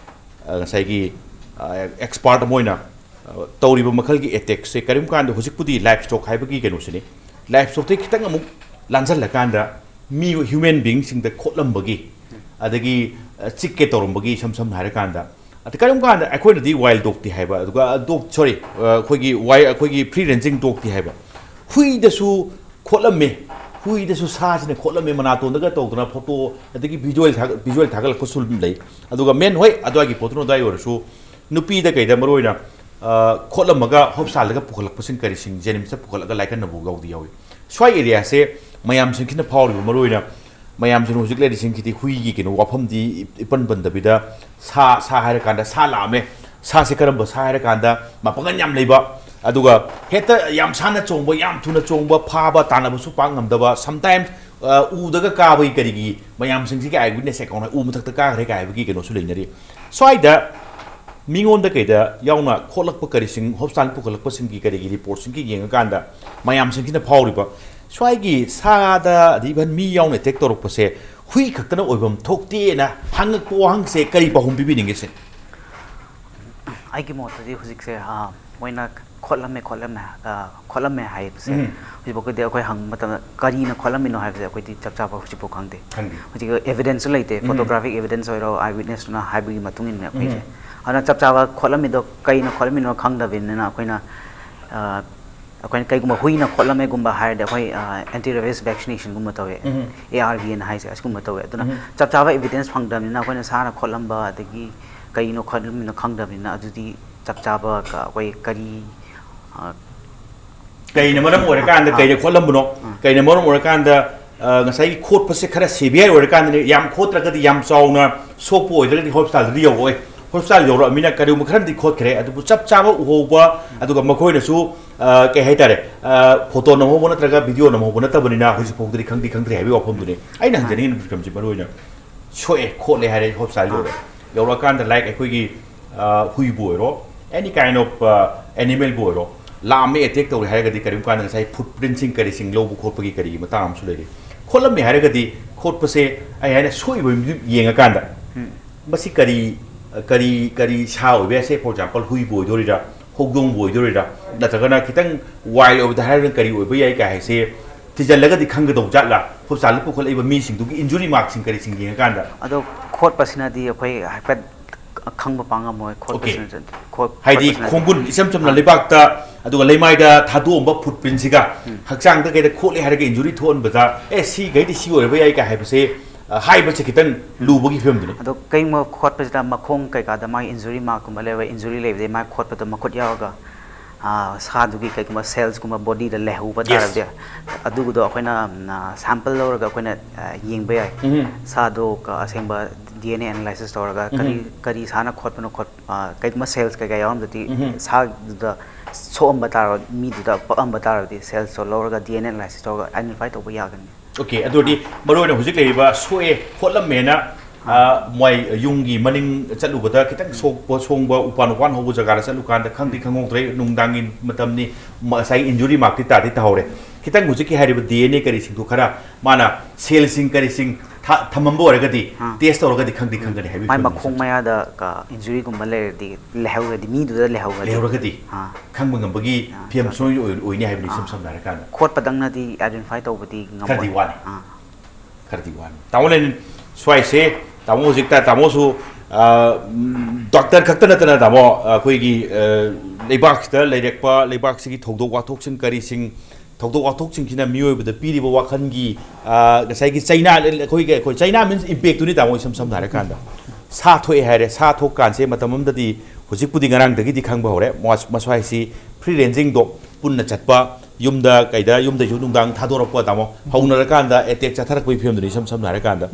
ꯑ, ꯉꯁꯥꯏꯒꯤ ꯑ, expert ꯑꯃ ꯑꯣꯏꯅ ꯑ, ꯇꯧꯔꯤꯕ ꯃꯈꯜꯒꯤ attackꯁꯦ ꯀꯔꯤꯒꯨꯝꯕ ꯀꯥꯟꯗ ꯍꯧꯖꯤꯛꯄꯨꯗꯤ livestock ꯍꯥꯏꯕꯒꯤ ꯀꯩꯅꯣꯁꯤꯅꯤ꯫ Livestockꯇꯒꯤ ꯈꯤꯇꯪ ꯑꯃꯨꯛ ꯂꯥꯟꯖꯜꯂꯀꯥꯟꯗ ꯃꯤ human beingꯁꯤꯡꯗ ꯈꯣꯠꯂꯝꯕꯒꯤ, ꯑꯗꯒꯤ ꯑ, ꯆꯤꯛꯀꯦ ꯇꯧꯔꯝꯕꯒꯤ, ꯏꯁꯝ ꯁꯝꯅ ꯍꯥꯏꯔꯀꯥꯟꯗ, ꯑꯗ ꯀꯔꯤꯒꯨꯝꯕ ꯀꯥꯟꯗ ꯑꯩꯈꯣꯏꯅꯗꯤ wild dogꯇꯤ ꯍꯥꯏꯕ, ꯑꯗꯨꯒ dog, sorry, ꯑ, ꯑꯩꯈꯣꯏꯒꯤ ꯋꯥꯏ-, ꯑꯩꯈꯣꯏꯒꯤ free ranging dogꯇꯤ ꯍꯥꯏꯕ, ꯍꯨꯏꯗꯁꯨ ꯈꯣꯠꯂꯝꯃꯦ, ꯍꯨꯏꯗꯁꯨ ꯁꯥꯁꯤꯅ ꯈꯣꯠꯂꯝꯃꯦ, ꯃꯅꯥꯇꯣꯟꯗꯒ ꯇꯧꯗꯅ photo ꯑꯗꯒꯤ visual ꯊꯥꯒꯠ-, visual ꯊꯥꯒꯠꯂꯛꯄꯁꯨ ꯑꯗꯨꯝ ꯂꯩ꯫ ꯑꯗꯨꯒ men, ꯍꯣꯏ, ꯑꯗꯨꯋꯥꯏꯒꯤ ꯄꯣꯠꯇꯨꯅ ꯑꯗꯨꯋꯥꯏ ꯑꯣꯏꯔꯁꯨ, ꯅꯨꯄꯤꯗ ꯀꯩꯗ ꯃꯔꯨꯑꯣꯏꯅ ꯑ, ꯈꯣꯠꯂꯝꯃꯒ hospitalꯗꯒ ꯄꯨꯈꯠꯂꯛꯄꯁꯤꯡ ꯀꯔꯤꯁꯤꯡ, JNIMSꯇ ꯄꯨꯈꯠꯂꯛꯂꯒ ꯂꯥꯏꯀꯠꯅꯕ ꯌꯥꯎꯗꯤ ꯌꯥꯎꯏ꯫ ꯁ꯭ꯋꯥꯏ areaꯁꯦ ꯃꯌꯥꯝꯁꯤꯡꯁꯤꯅ ꯐꯥꯎꯔꯤꯕ ꯃꯔꯨꯑꯣꯏꯅ ꯃꯌꯥꯝꯁꯤꯡ ꯍꯧꯖꯤꯛ ꯂꯩꯔꯤꯁꯤꯡꯁꯤꯗꯤ ꯍꯨꯏꯒꯤ ꯀꯩꯅꯣ ꯋꯥꯐꯝꯗꯤ ꯏꯄꯟ ꯄꯟꯗꯕꯤꯗ ꯁꯥ, ꯁꯥ ꯍꯥꯏꯔꯀꯥꯟꯗ ꯁꯥ ꯂꯥꯛꯑꯝꯃꯦ, ꯁꯥꯁꯦ ꯀꯔꯝꯕ ꯁꯥ ꯍꯥꯏꯔꯀꯥꯟꯗ ꯃꯄꯥꯡꯒꯜ ꯌꯥꯝ ꯂꯩꯕ, ꯑꯗꯨꯒ ꯍꯦꯛꯇ ꯌꯥꯝ ꯁꯥꯟꯅ ꯆꯣꯡꯕ, ꯌꯥꯝ ꯊꯨꯅ ꯆꯣꯡꯕ, ꯐꯥꯕ ꯇꯥꯟꯅꯕꯁꯨ ꯄꯥꯛ ꯉꯝꯗꯕ, sometimes, ꯑ, ꯎꯗꯒ ꯀꯥꯕꯒꯤ ꯀꯔꯤꯒꯤ ꯃꯌꯥꯝꯁꯤꯡꯁꯤꯒꯤ eyewitness account ꯍꯥꯏ, ꯎ ꯃꯊꯛꯇ ꯀꯥꯈ꯭ꯔꯦ ꯀꯥꯏ ꯍꯥꯏꯕꯒꯤ ꯀꯩꯅꯣꯁꯨ ꯂꯩꯅꯔꯤ꯫ ꯁ꯭ꯋꯥꯏꯗ ꯃꯤꯉꯣꯟꯗ ꯀꯩꯗ ꯌꯥꯎꯅ ꯈꯣꯠꯂꯛꯄ ꯀꯔꯤꯁꯤꯡ, hospital ꯄꯨꯈꯠꯂꯛꯄꯁꯤꯡꯒꯤ ꯀꯔꯤꯒꯤ reportꯁꯤꯡꯒꯤ ꯌꯦꯡꯉꯀꯥꯟꯗ ꯃꯌꯥꯝꯁꯤꯡꯁꯤꯅ ꯐꯥꯎꯔꯤꯕ ꯁ꯭ꯋꯥꯏꯒꯤ ꯁꯥꯗ ꯑꯗꯩ even ꯃꯤ ꯌꯥꯎꯅ attack ꯇꯧꯔꯛꯄꯁꯦ ꯍꯨꯏ ꯈꯛꯇꯅ ꯑꯣꯏꯐꯝ ꯊꯣꯛꯇꯦꯅ ꯍꯪꯉꯛꯄ ꯋꯥꯍꯪꯁꯦ ꯀꯔꯤ ꯄꯥꯎꯈꯨꯝ ꯄꯤꯕꯤꯅꯤꯡꯒꯦ ꯁꯤꯅꯤ? ꯑꯩꯒꯤ ꯃꯣꯠꯇꯗꯤ ꯍꯧꯖꯤꯛꯁꯦ, ꯑ, ꯃꯣꯏꯅ ꯈꯣꯠꯂꯝꯃꯦ, ꯈꯣꯠꯂꯝꯃꯦ, ꯑ, ꯈꯣꯠꯂꯝꯃꯦ ꯍꯥꯏꯕꯁꯦ, ꯎꯝ. ꯍꯧꯖꯤꯛꯐꯥꯎꯒꯤꯗꯤ ꯑꯩꯈꯣꯏ ꯍꯪꯕ ꯃꯇꯝꯗ ꯀꯔꯤꯅ ꯈꯣꯠꯂꯝꯃꯤꯅꯣ ꯍꯥꯏꯕꯁꯦ ꯑꯩꯈꯣꯏꯗꯤ ꯆꯞ ꯆꯥꯕ ꯍꯧꯖꯤꯛꯐꯥꯎ ꯈꯪꯗꯦ꯫ ꯈꯪꯗꯦ꯫ ꯍꯧꯖꯤꯛ ꯑꯦꯕꯤꯗꯦꯟꯁꯁꯨ ꯂꯩꯇꯦ, ꯎꯝ. ꯐꯣꯇꯣꯒ꯭ꯔꯥꯐꯤꯛ ꯑꯦꯕꯤꯗꯦꯟꯁ ꯑꯣꯏꯔꯣ, ꯑꯥꯏ ꯋꯤꯠꯅꯦꯁꯇꯨꯅ ꯍꯥꯏꯕꯒꯤ ꯃꯇꯨꯡ ꯏꯟꯅ ꯑꯩꯈꯣꯏꯁꯦ꯫ ꯎꯝ. ꯑꯗꯨꯅ ꯆꯞ ꯆꯥꯕ ꯈꯣꯠꯂꯝꯃꯤꯗꯣ ꯀꯩꯅ ꯈꯣꯠꯂꯝꯃꯤꯅꯣ ꯈꯪꯗꯕꯅꯤꯅ ꯑꯩꯈꯣꯏꯅ, ꯑ, ꯑꯩꯈꯣꯏꯅ ꯀꯩꯒꯨꯝꯕ ꯍꯨꯏꯅ ꯈꯣꯠꯂꯝꯃꯦꯒꯨꯝꯕ ꯍꯥꯏꯔꯗꯤ ꯑꯩꯈꯣꯏ, ꯑ, ꯑꯦꯟꯇꯤ ꯔꯦꯕꯤꯁ ꯚꯦꯛꯁꯤꯅꯦꯁꯟꯒꯨꯝꯕ ꯇꯧꯋꯦ, ꯎꯝ. ꯑꯦ ꯑꯥꯔ ꯚꯤꯅ ꯍꯥꯏꯁꯦ, ꯑꯁꯤꯒꯨꯝꯕ ꯇꯧꯋꯦ꯫ ꯑꯗꯨꯅ ꯎꯝ. ꯆꯞ ꯆꯥꯕ ꯑꯦꯕꯤꯗꯦꯟꯁ ꯐꯪꯗꯕꯅꯤꯅ ꯑꯩꯈꯣꯏꯅ ꯁꯥꯅ ꯈꯣꯠꯂꯝꯕ ꯑꯗꯒꯤ ꯀꯩꯅꯣ ꯈꯣꯠꯂꯝꯃꯤꯅꯣ ꯈꯪꯗꯕꯅꯤꯅ ꯑꯗꯨꯗꯤ ꯆꯞ ꯆꯥꯕ ꯀ-, ꯑꯩꯈꯣꯏ ꯀꯔꯤ, ꯑ, ꯀꯩꯅ ꯃꯔꯝ ꯑꯣꯏꯔꯀꯥꯟꯗ ꯑꯥ. ꯀꯩꯗ ꯈꯣꯠꯂꯝꯕꯅꯣ? ꯑꯥ. ꯀꯩꯅ ꯃꯔꯝ ꯑꯣꯏꯔꯀꯥꯟꯗ, ꯑ, ꯉꯁꯥꯏꯒꯤ ꯈꯣꯠꯄꯁꯦ ꯈꯔ ꯁꯦꯚꯤꯌꯔ ꯑꯣꯏꯔꯀꯥꯟꯗꯅꯦ, ꯌꯥꯝ ꯈꯣꯠꯇ꯭ꯔꯒꯗꯤ, ꯌꯥꯝ ꯆꯥꯎꯅ ꯁꯣꯛꯄ ꯑꯣꯏꯗ꯭ꯔꯒꯗꯤ ꯍꯣꯁꯄꯤꯇꯥꯜꯗꯗꯤ ꯌꯧꯔꯛꯑꯣꯏ꯫ ꯍꯣꯁꯄꯤꯇꯥꯜ ꯌꯧꯔꯛꯑꯃꯤꯅ ꯀꯔꯤꯒꯨꯝꯕ ꯈꯔꯗꯤ ꯈꯣꯠꯈ꯭ꯔꯦ, ꯑꯗꯨꯕꯨ ꯆꯞ ꯆꯥꯕ ꯎꯍꯧꯕ, ꯑꯗꯨꯒ ꯃꯈꯣꯏꯅꯁꯨ, ꯑ, ꯀꯩ ꯍꯥꯏꯇꯥꯔꯦ, ꯑ, ꯐꯣꯇꯣ ꯅꯝꯍꯧꯕ ꯅꯠꯇ꯭ꯔꯒ ꯚꯤꯗꯤꯑꯣ ꯅꯝꯍꯧꯕ ꯅꯠꯇꯕꯅꯤꯅ ꯍꯧꯖꯤꯛ ꯐꯥꯎꯗꯗꯤ ꯈꯪꯗꯤ ꯈꯪꯗ꯭ꯔꯤ ꯍꯥꯏꯕꯒꯤ ꯋꯥꯐꯝꯗꯨꯅꯤ ꯑꯩꯅ ꯍꯪꯖꯅꯤꯡꯉꯤꯕ ꯐꯤꯕꯝꯁꯦ ꯃꯔꯨ ꯑꯣꯏꯅ꯫ ꯁꯣꯛꯑꯦ ꯈꯣꯠꯂꯦ ꯍꯥꯏꯔꯦ ꯍꯣꯁꯄꯤꯇꯥꯜ ꯌꯧꯔꯦ꯫ ꯌꯧꯔꯛꯑꯀꯥꯟꯗ, ꯂꯥꯏꯛ, ꯑꯩꯈꯣꯏꯒꯤ, ꯑ, ꯍꯨꯏꯕꯨ ꯑꯣꯏꯔꯣ, ꯑꯦꯅꯤ ꯀꯥꯏꯟ ꯑꯣꯐ ꯑꯦꯅꯤꯃꯦꯜꯕꯨ ꯑꯣꯏꯔꯣ, ꯂꯥꯝꯃꯦ, ꯑꯦꯇꯦꯛ ꯇꯧꯔꯦ ꯍꯥꯏꯔꯒꯗꯤ ꯀꯔꯤꯒꯨꯝꯕ ꯀꯥꯟꯗ ꯉꯁꯥꯏ ꯐꯨꯠ ꯄ꯭ꯔꯤꯟꯁꯤꯡ ꯀꯔꯤꯁꯤꯡ ꯂꯧꯕ ꯈꯣꯠꯄꯒꯤ ꯀꯔꯤꯒꯤ ꯃꯇꯥꯡ ꯑꯃꯁꯨ ꯂꯩꯔꯤ꯫ ꯈꯣꯠꯂꯝꯃꯦ ꯍꯥꯏꯔꯒꯗꯤ ꯈꯣꯠꯄꯁꯦ ꯑꯩ ꯍꯥꯏꯅ ꯁꯣꯛꯏꯕ ꯃꯤꯗꯨ ꯌꯦꯡꯉꯀꯥꯟꯗ ꯎꯝ. ꯃꯁꯤ ꯀꯔꯤ, ꯀꯔꯤ, ꯀꯔꯤ ꯁꯥ ꯑꯣꯏꯕ ꯌꯥꯏ? ꯁꯦ, ꯐꯣꯔ ꯑꯦꯛꯖꯥꯝꯄꯜ, ꯍꯨꯏꯕꯨ ꯑꯣꯏꯗꯣꯔꯤꯔꯥ, ꯍꯧꯗꯣꯡꯕꯨ ꯑꯣꯏꯗꯣꯔꯤꯔꯥ, ꯅꯠꯇ꯭ꯔꯒꯅ ꯈꯤꯇꯪ ꯋꯥꯏꯜ ꯑꯣꯏꯕꯗ ꯍꯥꯏꯔꯒꯅ ꯀꯔꯤ ꯑꯣꯏꯕ ꯌꯥꯏ ꯀꯥꯏ ꯍꯥꯏꯁꯦ ꯊꯤꯖꯤꯜꯂꯒꯗꯤ ꯈꯪꯒꯗꯧ ꯖꯥꯠꯂꯥ? ꯍꯣꯁꯄꯤꯇꯥꯜꯗ ꯄꯨꯈꯠꯂꯛꯏꯕ ꯃꯤꯁꯤꯡꯗꯨꯒꯤ ꯏꯟꯖꯨꯔꯤ ꯃꯥꯔꯛꯁꯤꯡ ꯀꯔꯤꯁꯤꯡ ꯌꯦꯡꯉꯀꯥꯟꯗ꯫ ꯑꯗꯣ ꯈꯣꯠꯄꯁꯤꯅꯗꯤ ꯑꯩꯈꯣꯏ ꯍꯥꯏꯐꯦꯠ ꯈꯪꯕ ꯄꯥꯡꯉꯝꯃꯣꯏ꯫ ꯈꯣꯠꯄꯁꯤꯅ ꯈꯣꯠ-, ꯍꯥꯏꯗꯤ ꯈꯣꯠꯄꯁꯤꯅꯗꯤ꯫ ꯈꯣꯡꯒꯨꯟ ꯏꯆꯝ ꯆꯝꯅ ꯑꯥ. ꯂꯩꯕꯥꯛꯇ ꯑꯗꯨꯒ ꯂꯩꯃꯥꯏꯗ ꯊꯥꯗꯣꯛꯑꯝꯕ ꯐꯨꯠ ꯄ꯭ꯔꯤꯟꯁꯤꯒ ꯎꯝ. ꯍꯛꯆꯥꯡꯗ ꯀꯩꯗ ꯈꯣꯠꯂꯦ ꯍꯥꯏꯔꯒ ꯏꯟꯖꯨꯔꯤ ꯊꯣꯛꯍꯟꯕꯗ, "ꯑꯦ, ꯁꯤꯈꯩꯗꯤ ꯁꯤ ꯑꯣꯏꯔꯕ ꯌꯥꯏ" ꯀꯥꯏ ꯍꯥꯏꯕꯁꯦ, ꯑ, ꯍꯥꯏꯕꯁꯦ ꯈꯤꯇꯪ ꯂꯨꯕꯒꯤ ꯐꯤꯕꯝꯗꯨꯅꯤ꯫ ꯑꯗꯣ ꯀꯩꯒꯨꯝꯕ ꯈꯣꯠꯄꯁꯤꯗ ꯃꯈꯣꯡ ꯀꯩꯀꯥꯗ ꯃꯥꯒꯤ ꯏꯟꯖꯨꯔꯤ ꯃꯥꯔꯛꯀꯨꯝꯕ ꯂꯩꯕ, ꯏꯟꯖꯨꯔꯤ ꯂꯩꯕꯗꯤ ꯃꯥꯒꯤ ꯈꯣꯠꯄꯗ ꯃꯈꯨꯠ ꯌꯥꯎꯔꯒ, ꯑꯥ, ꯁꯥꯗꯨꯒꯤ ꯀꯩꯒꯨꯝꯕ ꯁꯦꯜꯁꯀꯨꯝꯕ ꯕꯣꯗꯤꯗ ꯂꯩꯍꯧꯕ Yes. ꯇꯥꯔꯕꯗꯤ ꯑꯗꯨꯒꯤꯗꯣ ꯑꯩꯈꯣꯏꯅ, ꯎꯝ, ꯑꯥ, ꯁꯦꯝꯄꯜ ꯂꯧꯔꯒ ꯑꯩꯈꯣꯏꯅ, ꯑꯥ, ꯌꯦꯡꯕ ꯌꯥꯏ꯫ ꯎꯝ. ꯁꯥꯗꯣ ꯀ-, ꯑꯁꯦꯡꯕ ꯗꯤ ꯑꯦꯟ ꯑꯦ ꯑꯦꯅꯥꯂꯥꯏꯁꯤꯁ ꯇꯧꯔꯒ ꯀꯔꯤ, ꯎꯝ. ꯀꯔꯤ ꯁꯥꯅ ꯈꯣꯠꯄꯅꯣ ꯈꯣꯠ-, ꯑꯥ, ꯀꯩꯒꯨꯝꯕ ꯁꯦꯜꯁ ꯀꯩꯀꯥ ꯌꯥꯎꯔꯝꯗꯗꯤ ꯎꯝ. ꯁꯥꯗꯨꯗ ꯁꯣꯛꯑꯝꯕ ꯇꯥꯔꯕ, ꯃꯤꯗꯨꯗ ꯄꯛꯑꯝꯕ ꯇꯥꯔꯕꯗꯤ ꯁꯦꯜꯁꯇꯣ ꯂꯧꯔꯒ ꯗꯤ ꯑꯦꯟ ꯑꯦ ꯑꯦꯅꯥꯂꯥꯏꯁꯤꯁ ꯇꯧꯔꯒ ꯑꯥꯏꯗꯦꯟꯇꯤꯐꯥꯏ ꯇꯧꯕ ꯌꯥꯒꯅꯤ꯫ ꯑꯣꯀꯦ, ꯑꯗꯨ ꯑꯣꯏꯔꯗꯤ ꯃꯔꯨ ꯑꯣꯏꯅ ꯍꯧꯖꯤꯛ ꯂꯩꯔꯤꯕ ꯁꯣꯛꯑꯦ ꯈꯣꯠꯂꯝꯃꯦꯅ, ꯑ, ꯃꯣꯏ ꯌꯨꯝꯒꯤ ꯃꯅꯤꯡ ꯆꯠꯂꯨꯕꯗ ꯈꯤꯇꯪ ꯁꯣꯛꯄ ꯁꯣꯡꯕ ꯎꯄꯥꯟ ꯎꯄꯥꯟ ꯍꯧꯕ ꯖꯒꯥꯗ ꯆꯠꯂꯨꯀꯥꯟꯗ ꯈꯪꯗꯤ ꯈꯪꯍꯧꯗ꯭ꯔꯦ, ꯅꯨꯡꯗꯥꯡꯒꯤ ꯃꯇꯝꯅꯤ, ꯃ-, ꯉꯁꯥꯏꯒꯤ ꯏꯟꯖꯨꯔꯤ ꯃꯥꯔꯛꯇꯤ ꯇꯥꯗꯤ ꯇꯥꯍꯧꯔꯦ꯫ ꯈꯤꯇꯪ ꯍꯧꯖꯤꯛꯀꯤ ꯍꯥꯏꯔꯤꯕ ꯗꯤ ꯑꯦꯟ ꯑꯦ ꯀꯔꯤꯁꯤꯡꯗꯣ ꯈꯔ ꯃꯥꯅ ꯁꯦꯜꯁꯤꯡ ꯀꯔꯤꯁꯤꯡ ꯊ- ꯊꯝꯃꯝꯕ ꯑꯣꯏꯔꯒꯗꯤ ꯑꯥ꯫ ꯇꯦꯁ ꯇꯧꯔꯒꯗꯤ ꯈꯪꯗꯤ ꯈꯪꯒꯅꯤ ꯍꯥꯏꯕꯒꯤ ꯃꯥꯏ ꯐꯤꯕꯝꯅꯤ ꯃꯈꯣꯡ ꯁꯤꯁꯦ꯫ ꯃꯌꯥꯗ ꯏꯟꯖꯨꯔꯤꯒꯨꯝꯕ ꯂꯩꯔꯗꯤ, ꯂꯩꯍꯧꯔꯗꯤ, ꯃꯤꯗꯨꯗ ꯂꯩꯍꯧꯔꯗꯤ ꯂꯩꯍꯧꯔꯒꯗꯤ ꯑꯥ꯫ ꯈꯪꯕ ꯉꯝꯕꯒꯤ ꯑꯥ, ꯐꯤꯕꯝ ꯆꯥ- ꯁꯣꯏ ꯑꯣꯏ- ꯑꯣꯏꯅꯤ ꯍꯥꯏꯕꯅꯤ ꯏꯁꯝ ꯁꯝꯅ ꯍꯥꯏꯔꯀꯥꯟꯗ꯫ ꯈꯣꯠꯄꯗꯪꯅꯗꯤ ꯑꯥꯏꯗꯦꯟꯇꯤꯐꯥꯏ ꯇꯧꯕꯗꯤ ꯉꯝꯃꯣꯏ꯫ ꯈꯔꯗꯤ ꯋꯥꯅꯤ꯫ ꯑꯥ꯫ ꯈꯔꯗꯤ ꯋꯥꯅꯤ꯫ ꯇꯥꯃꯣ ꯂꯦꯅꯤꯟ, ꯁ꯭ꯋꯥꯏꯁꯦ ꯇꯥꯃꯣ ꯍꯧꯖꯤꯛꯇ ꯇꯥꯃꯣꯁꯨ, ꯑ, ꯎꯝ, ꯗꯣꯛꯇꯔ ꯈꯛꯇ ꯅꯠꯇꯅ ꯇꯥꯃꯣ, ꯑꯩꯈꯣꯏꯒꯤ, ꯑ, ꯂꯩꯕꯥꯛꯁꯤꯗ ꯂꯩꯔꯛꯄ, ꯂꯩꯕꯥꯛꯁꯤꯒꯤ ꯊꯧꯗꯣꯛ ꯋꯥꯊꯣꯛꯁꯤꯡ ꯀꯔꯤꯁꯤꯡ, ꯊꯧꯗꯣꯛ ꯋꯥꯊꯣꯛꯁꯤꯡꯁꯤꯅ ꯃꯤꯑꯣꯏꯕꯗ ꯄꯤꯔꯤꯕ ꯋꯥꯈꯜꯒꯤ, ꯑ, ꯉꯁꯥꯏꯒꯤ ꯆꯩꯅꯥ, ꯑꯩꯈꯣꯏꯒꯤ, ꯑꯩꯈꯣꯏ ꯆꯩꯅꯥ means impactꯇꯨꯅꯤ ꯇꯥꯃꯣ, ꯏꯁꯝ ꯁꯝꯅ ꯍꯥꯏꯔꯀꯥꯟꯗ꯫ ꯁꯥ ꯊꯣꯛꯑꯦ ꯍꯥꯏꯔꯦ, ꯁꯥ ꯊꯣꯛꯀꯥꯟꯁꯦ ꯃꯇꯝ ꯑꯃꯗꯗꯤ, ꯍꯧꯖꯤꯛꯄꯨꯗꯤ ꯉꯔꯥꯡꯗꯒꯤꯗꯤ ꯈꯪꯕ ꯍꯧꯔꯦ, ꯃꯁ꯭ꯋꯥꯏꯁꯤ free rangingꯗꯣ ꯄꯨꯟꯅ ꯆꯠꯄ, ꯌꯨꯝꯗ ꯀꯩꯗ, ꯌꯨꯝꯗꯩꯁꯨ ꯅꯨꯡꯗꯥꯡ ꯊꯥꯗꯣꯔꯛꯄ ꯇꯥꯃꯣ, ꯍꯧꯅꯔꯀꯥꯟꯗ attack ꯆꯠꯊꯔꯛꯄꯒꯤ ꯐꯤꯕꯝꯗꯨꯅꯤ ꯏꯁꯝ ꯁꯝꯅ ꯍꯥꯏꯔꯀꯥꯟꯗ꯫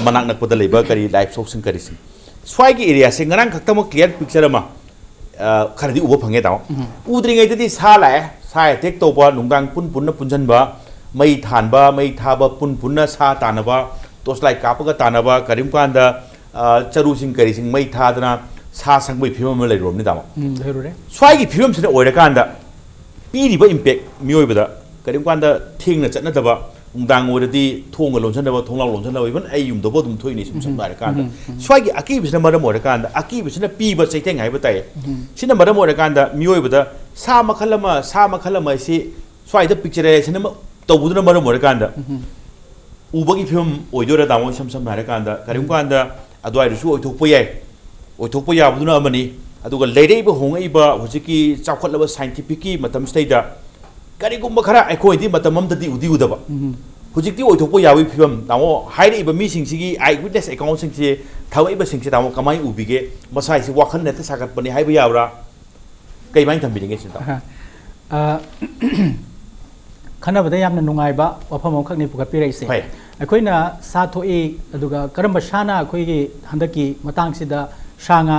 ꯃꯅꯥꯛ ꯅꯛꯄꯗ ꯂꯩꯕ ꯀꯔꯤ livestockꯁꯤꯡ ꯀꯔꯤꯁꯤꯡ꯫ ꯁ꯭ꯋꯥꯏꯒꯤ areaꯁꯦ ꯉꯔꯥꯡ ꯈꯛꯇꯃꯛ clear picture ꯑꯃ, ꯑ, ꯈꯔꯗꯤ ꯎꯕ ꯐꯪꯉꯦ ꯇꯥꯃꯣ꯫ ꯎꯗ꯭ꯔꯤꯉꯩꯗꯗꯤ ꯁꯥ ꯂꯥꯛꯑꯦ, ꯁꯥ attack ꯇꯧꯕ, ꯅꯨꯡꯗꯥꯡ ꯄꯨꯟ ꯄꯨꯟꯅ ꯄꯨꯟꯁꯤꯟꯕ, ꯃꯩ ꯊꯥꯟꯕ, ꯃꯩ ꯊꯥꯕ, ꯄꯨꯟ ꯄꯨꯟꯅ ꯁꯥ ꯇꯥꯟꯅꯕ, torch light ꯀꯥꯞꯄꯒ ꯇꯥꯟꯅꯕ, ꯀꯔꯤꯒꯨꯝꯕ ꯀꯥꯟꯗ, ꯑ, ꯆꯔꯨꯁꯤꯡ ꯀꯔꯤꯁꯤꯡ ꯃꯩ ꯊꯥꯗꯅ ꯁꯥ ꯁꯪꯕꯒꯤ ꯐꯤꯕꯝ ꯑꯃ ꯂꯩꯔꯨꯔꯕꯅꯤ ꯇꯥꯃꯣ꯫ ꯎꯝ, ꯂꯩꯔꯨꯔꯦ꯫ ꯁ꯭ꯋꯥꯏꯒꯤ ꯐꯤꯕꯝꯁꯤꯗ ꯑꯣꯏꯔꯀꯥꯟꯗ ꯄꯤꯔꯤꯕ impact ꯃꯤꯑꯣꯏꯕꯗ, ꯀꯔꯤꯒꯨꯝꯕ ꯀꯥꯟꯗ ꯊꯦꯡꯅ ꯆꯠꯅꯗꯕ, ꯅꯨꯡꯗꯥꯡ ꯑꯣꯏꯔꯗꯤ ꯊꯣꯡꯒ ꯂꯣꯟꯁꯤꯟꯗꯕ, ꯊꯣꯡꯅꯥꯎ ꯂꯣꯟꯁꯤꯟꯗꯕ, even ꯑꯩ ꯌꯨꯝꯗꯐꯥꯎ ꯑꯗꯨꯝ ꯊꯣꯛꯏꯅꯤ ꯁꯨꯝ ꯁꯝꯅ ꯍꯥꯏꯔꯀꯥꯟꯗ꯫ ꯁ꯭ꯋꯥꯏꯒꯤ ꯑꯀꯤꯕꯁꯤꯅ ꯃꯔꯝ ꯑꯣꯏꯔꯀꯥꯟꯗ, ꯑꯀꯤꯕꯁꯤꯅ ꯄꯤꯕ ꯆꯩꯊꯦꯡ ꯍꯥꯏꯕ ꯇꯥꯏ꯫ ꯁꯤꯅ ꯃꯔꯝ ꯑꯣꯏꯔꯀꯥꯟꯗ ꯃꯤꯑꯣꯏꯕꯗ ꯁꯥ ꯃꯈꯜ ꯑꯃ, ꯁꯥ ꯃꯈꯜ ꯑꯃ ꯑꯁꯤ ꯁ꯭ꯋꯥꯏꯗ picturization ꯑꯃ ꯇꯧꯕꯗꯨꯅ ꯃꯔꯝ ꯑꯣꯏꯔꯀꯥꯟꯗ ꯎꯕꯒꯤ ꯐꯤꯕꯝ ꯑꯣꯏꯗꯣꯏꯔꯥ ꯇꯥꯃꯣ? ꯏꯁꯝ ꯁꯝꯅ ꯍꯥꯏꯔꯀꯥꯟꯗ, ꯀꯔꯤꯒꯨꯝꯕ ꯀꯥꯟꯗ ꯑꯗꯨꯋꯥꯏꯗꯁꯨ ꯑꯣꯏꯊꯣꯛꯄ ꯌꯥꯏ, ꯑꯣꯏꯊꯣꯛꯄ ꯌꯥꯕꯗꯨꯅ ꯑꯃꯅꯤ꯫ ꯑꯗꯨꯒ ꯂꯩꯔꯛꯏꯕ ꯍꯣꯡꯉꯛꯏꯕ ꯍꯧꯖꯤꯛꯀꯤ ꯆꯥꯎꯈꯠꯂꯕ scientificꯀꯤ ꯃꯇꯝꯁꯤꯗꯩꯗ ꯀꯔꯤꯒꯨꯝꯕ ꯈꯔ ꯑꯩꯈꯣꯏꯗꯤ ꯃꯇꯝ ꯑꯃꯗꯗꯤ ꯎꯗꯤ ꯎꯗꯕ, ꯍꯧꯖꯤꯛꯇꯤ ꯑꯣꯏꯊꯣꯛꯄ ꯌꯥꯕꯒꯤ ꯐꯤꯕꯝ꯫ ꯇꯥꯃꯣ, ꯍꯥꯏꯔꯛꯏꯕ ꯃꯤꯁꯤꯡꯁꯤꯒꯤ, eyewitness accountꯁꯤꯡꯁꯤ ꯊꯝꯃꯛꯏꯕꯁꯤꯡꯁꯤ ꯇꯥꯃꯣ ꯀꯃꯥꯏꯅ ꯎꯕꯤꯒꯦ? ꯃꯁꯥꯏꯁꯤ ꯋꯥꯈꯜꯅ ꯍꯦꯛꯇ ꯁꯥꯒꯠꯄꯅꯤ ꯍꯥꯏꯕ ꯌꯥꯕ꯭ꯔꯥ? ꯀꯩꯃꯥꯏꯅ ꯊꯝꯕꯤꯅꯤꯡꯉꯦ ꯁꯤꯗ? ꯑ, ꯈꯟꯅꯕꯗ ꯌꯥꯝꯅ ꯅꯨꯡꯉꯥꯏꯕ ꯋꯥꯐꯝ ꯑꯃꯈꯛꯅꯤ ꯄꯨꯈꯠꯄꯤꯔꯛꯏꯁꯦ꯫ ꯍꯣꯏ꯫ ꯑꯩꯈꯣꯏꯅ ꯁꯥ ꯊꯣꯛꯏ, ꯑꯗꯨꯒ ꯀꯔꯝꯕ ꯁꯥꯅ ꯑꯩꯈꯣꯏꯒꯤ ꯍꯟꯗꯛꯀꯤ ꯃꯇꯥꯡꯁꯤꯗ ꯁꯥ ꯉꯥ,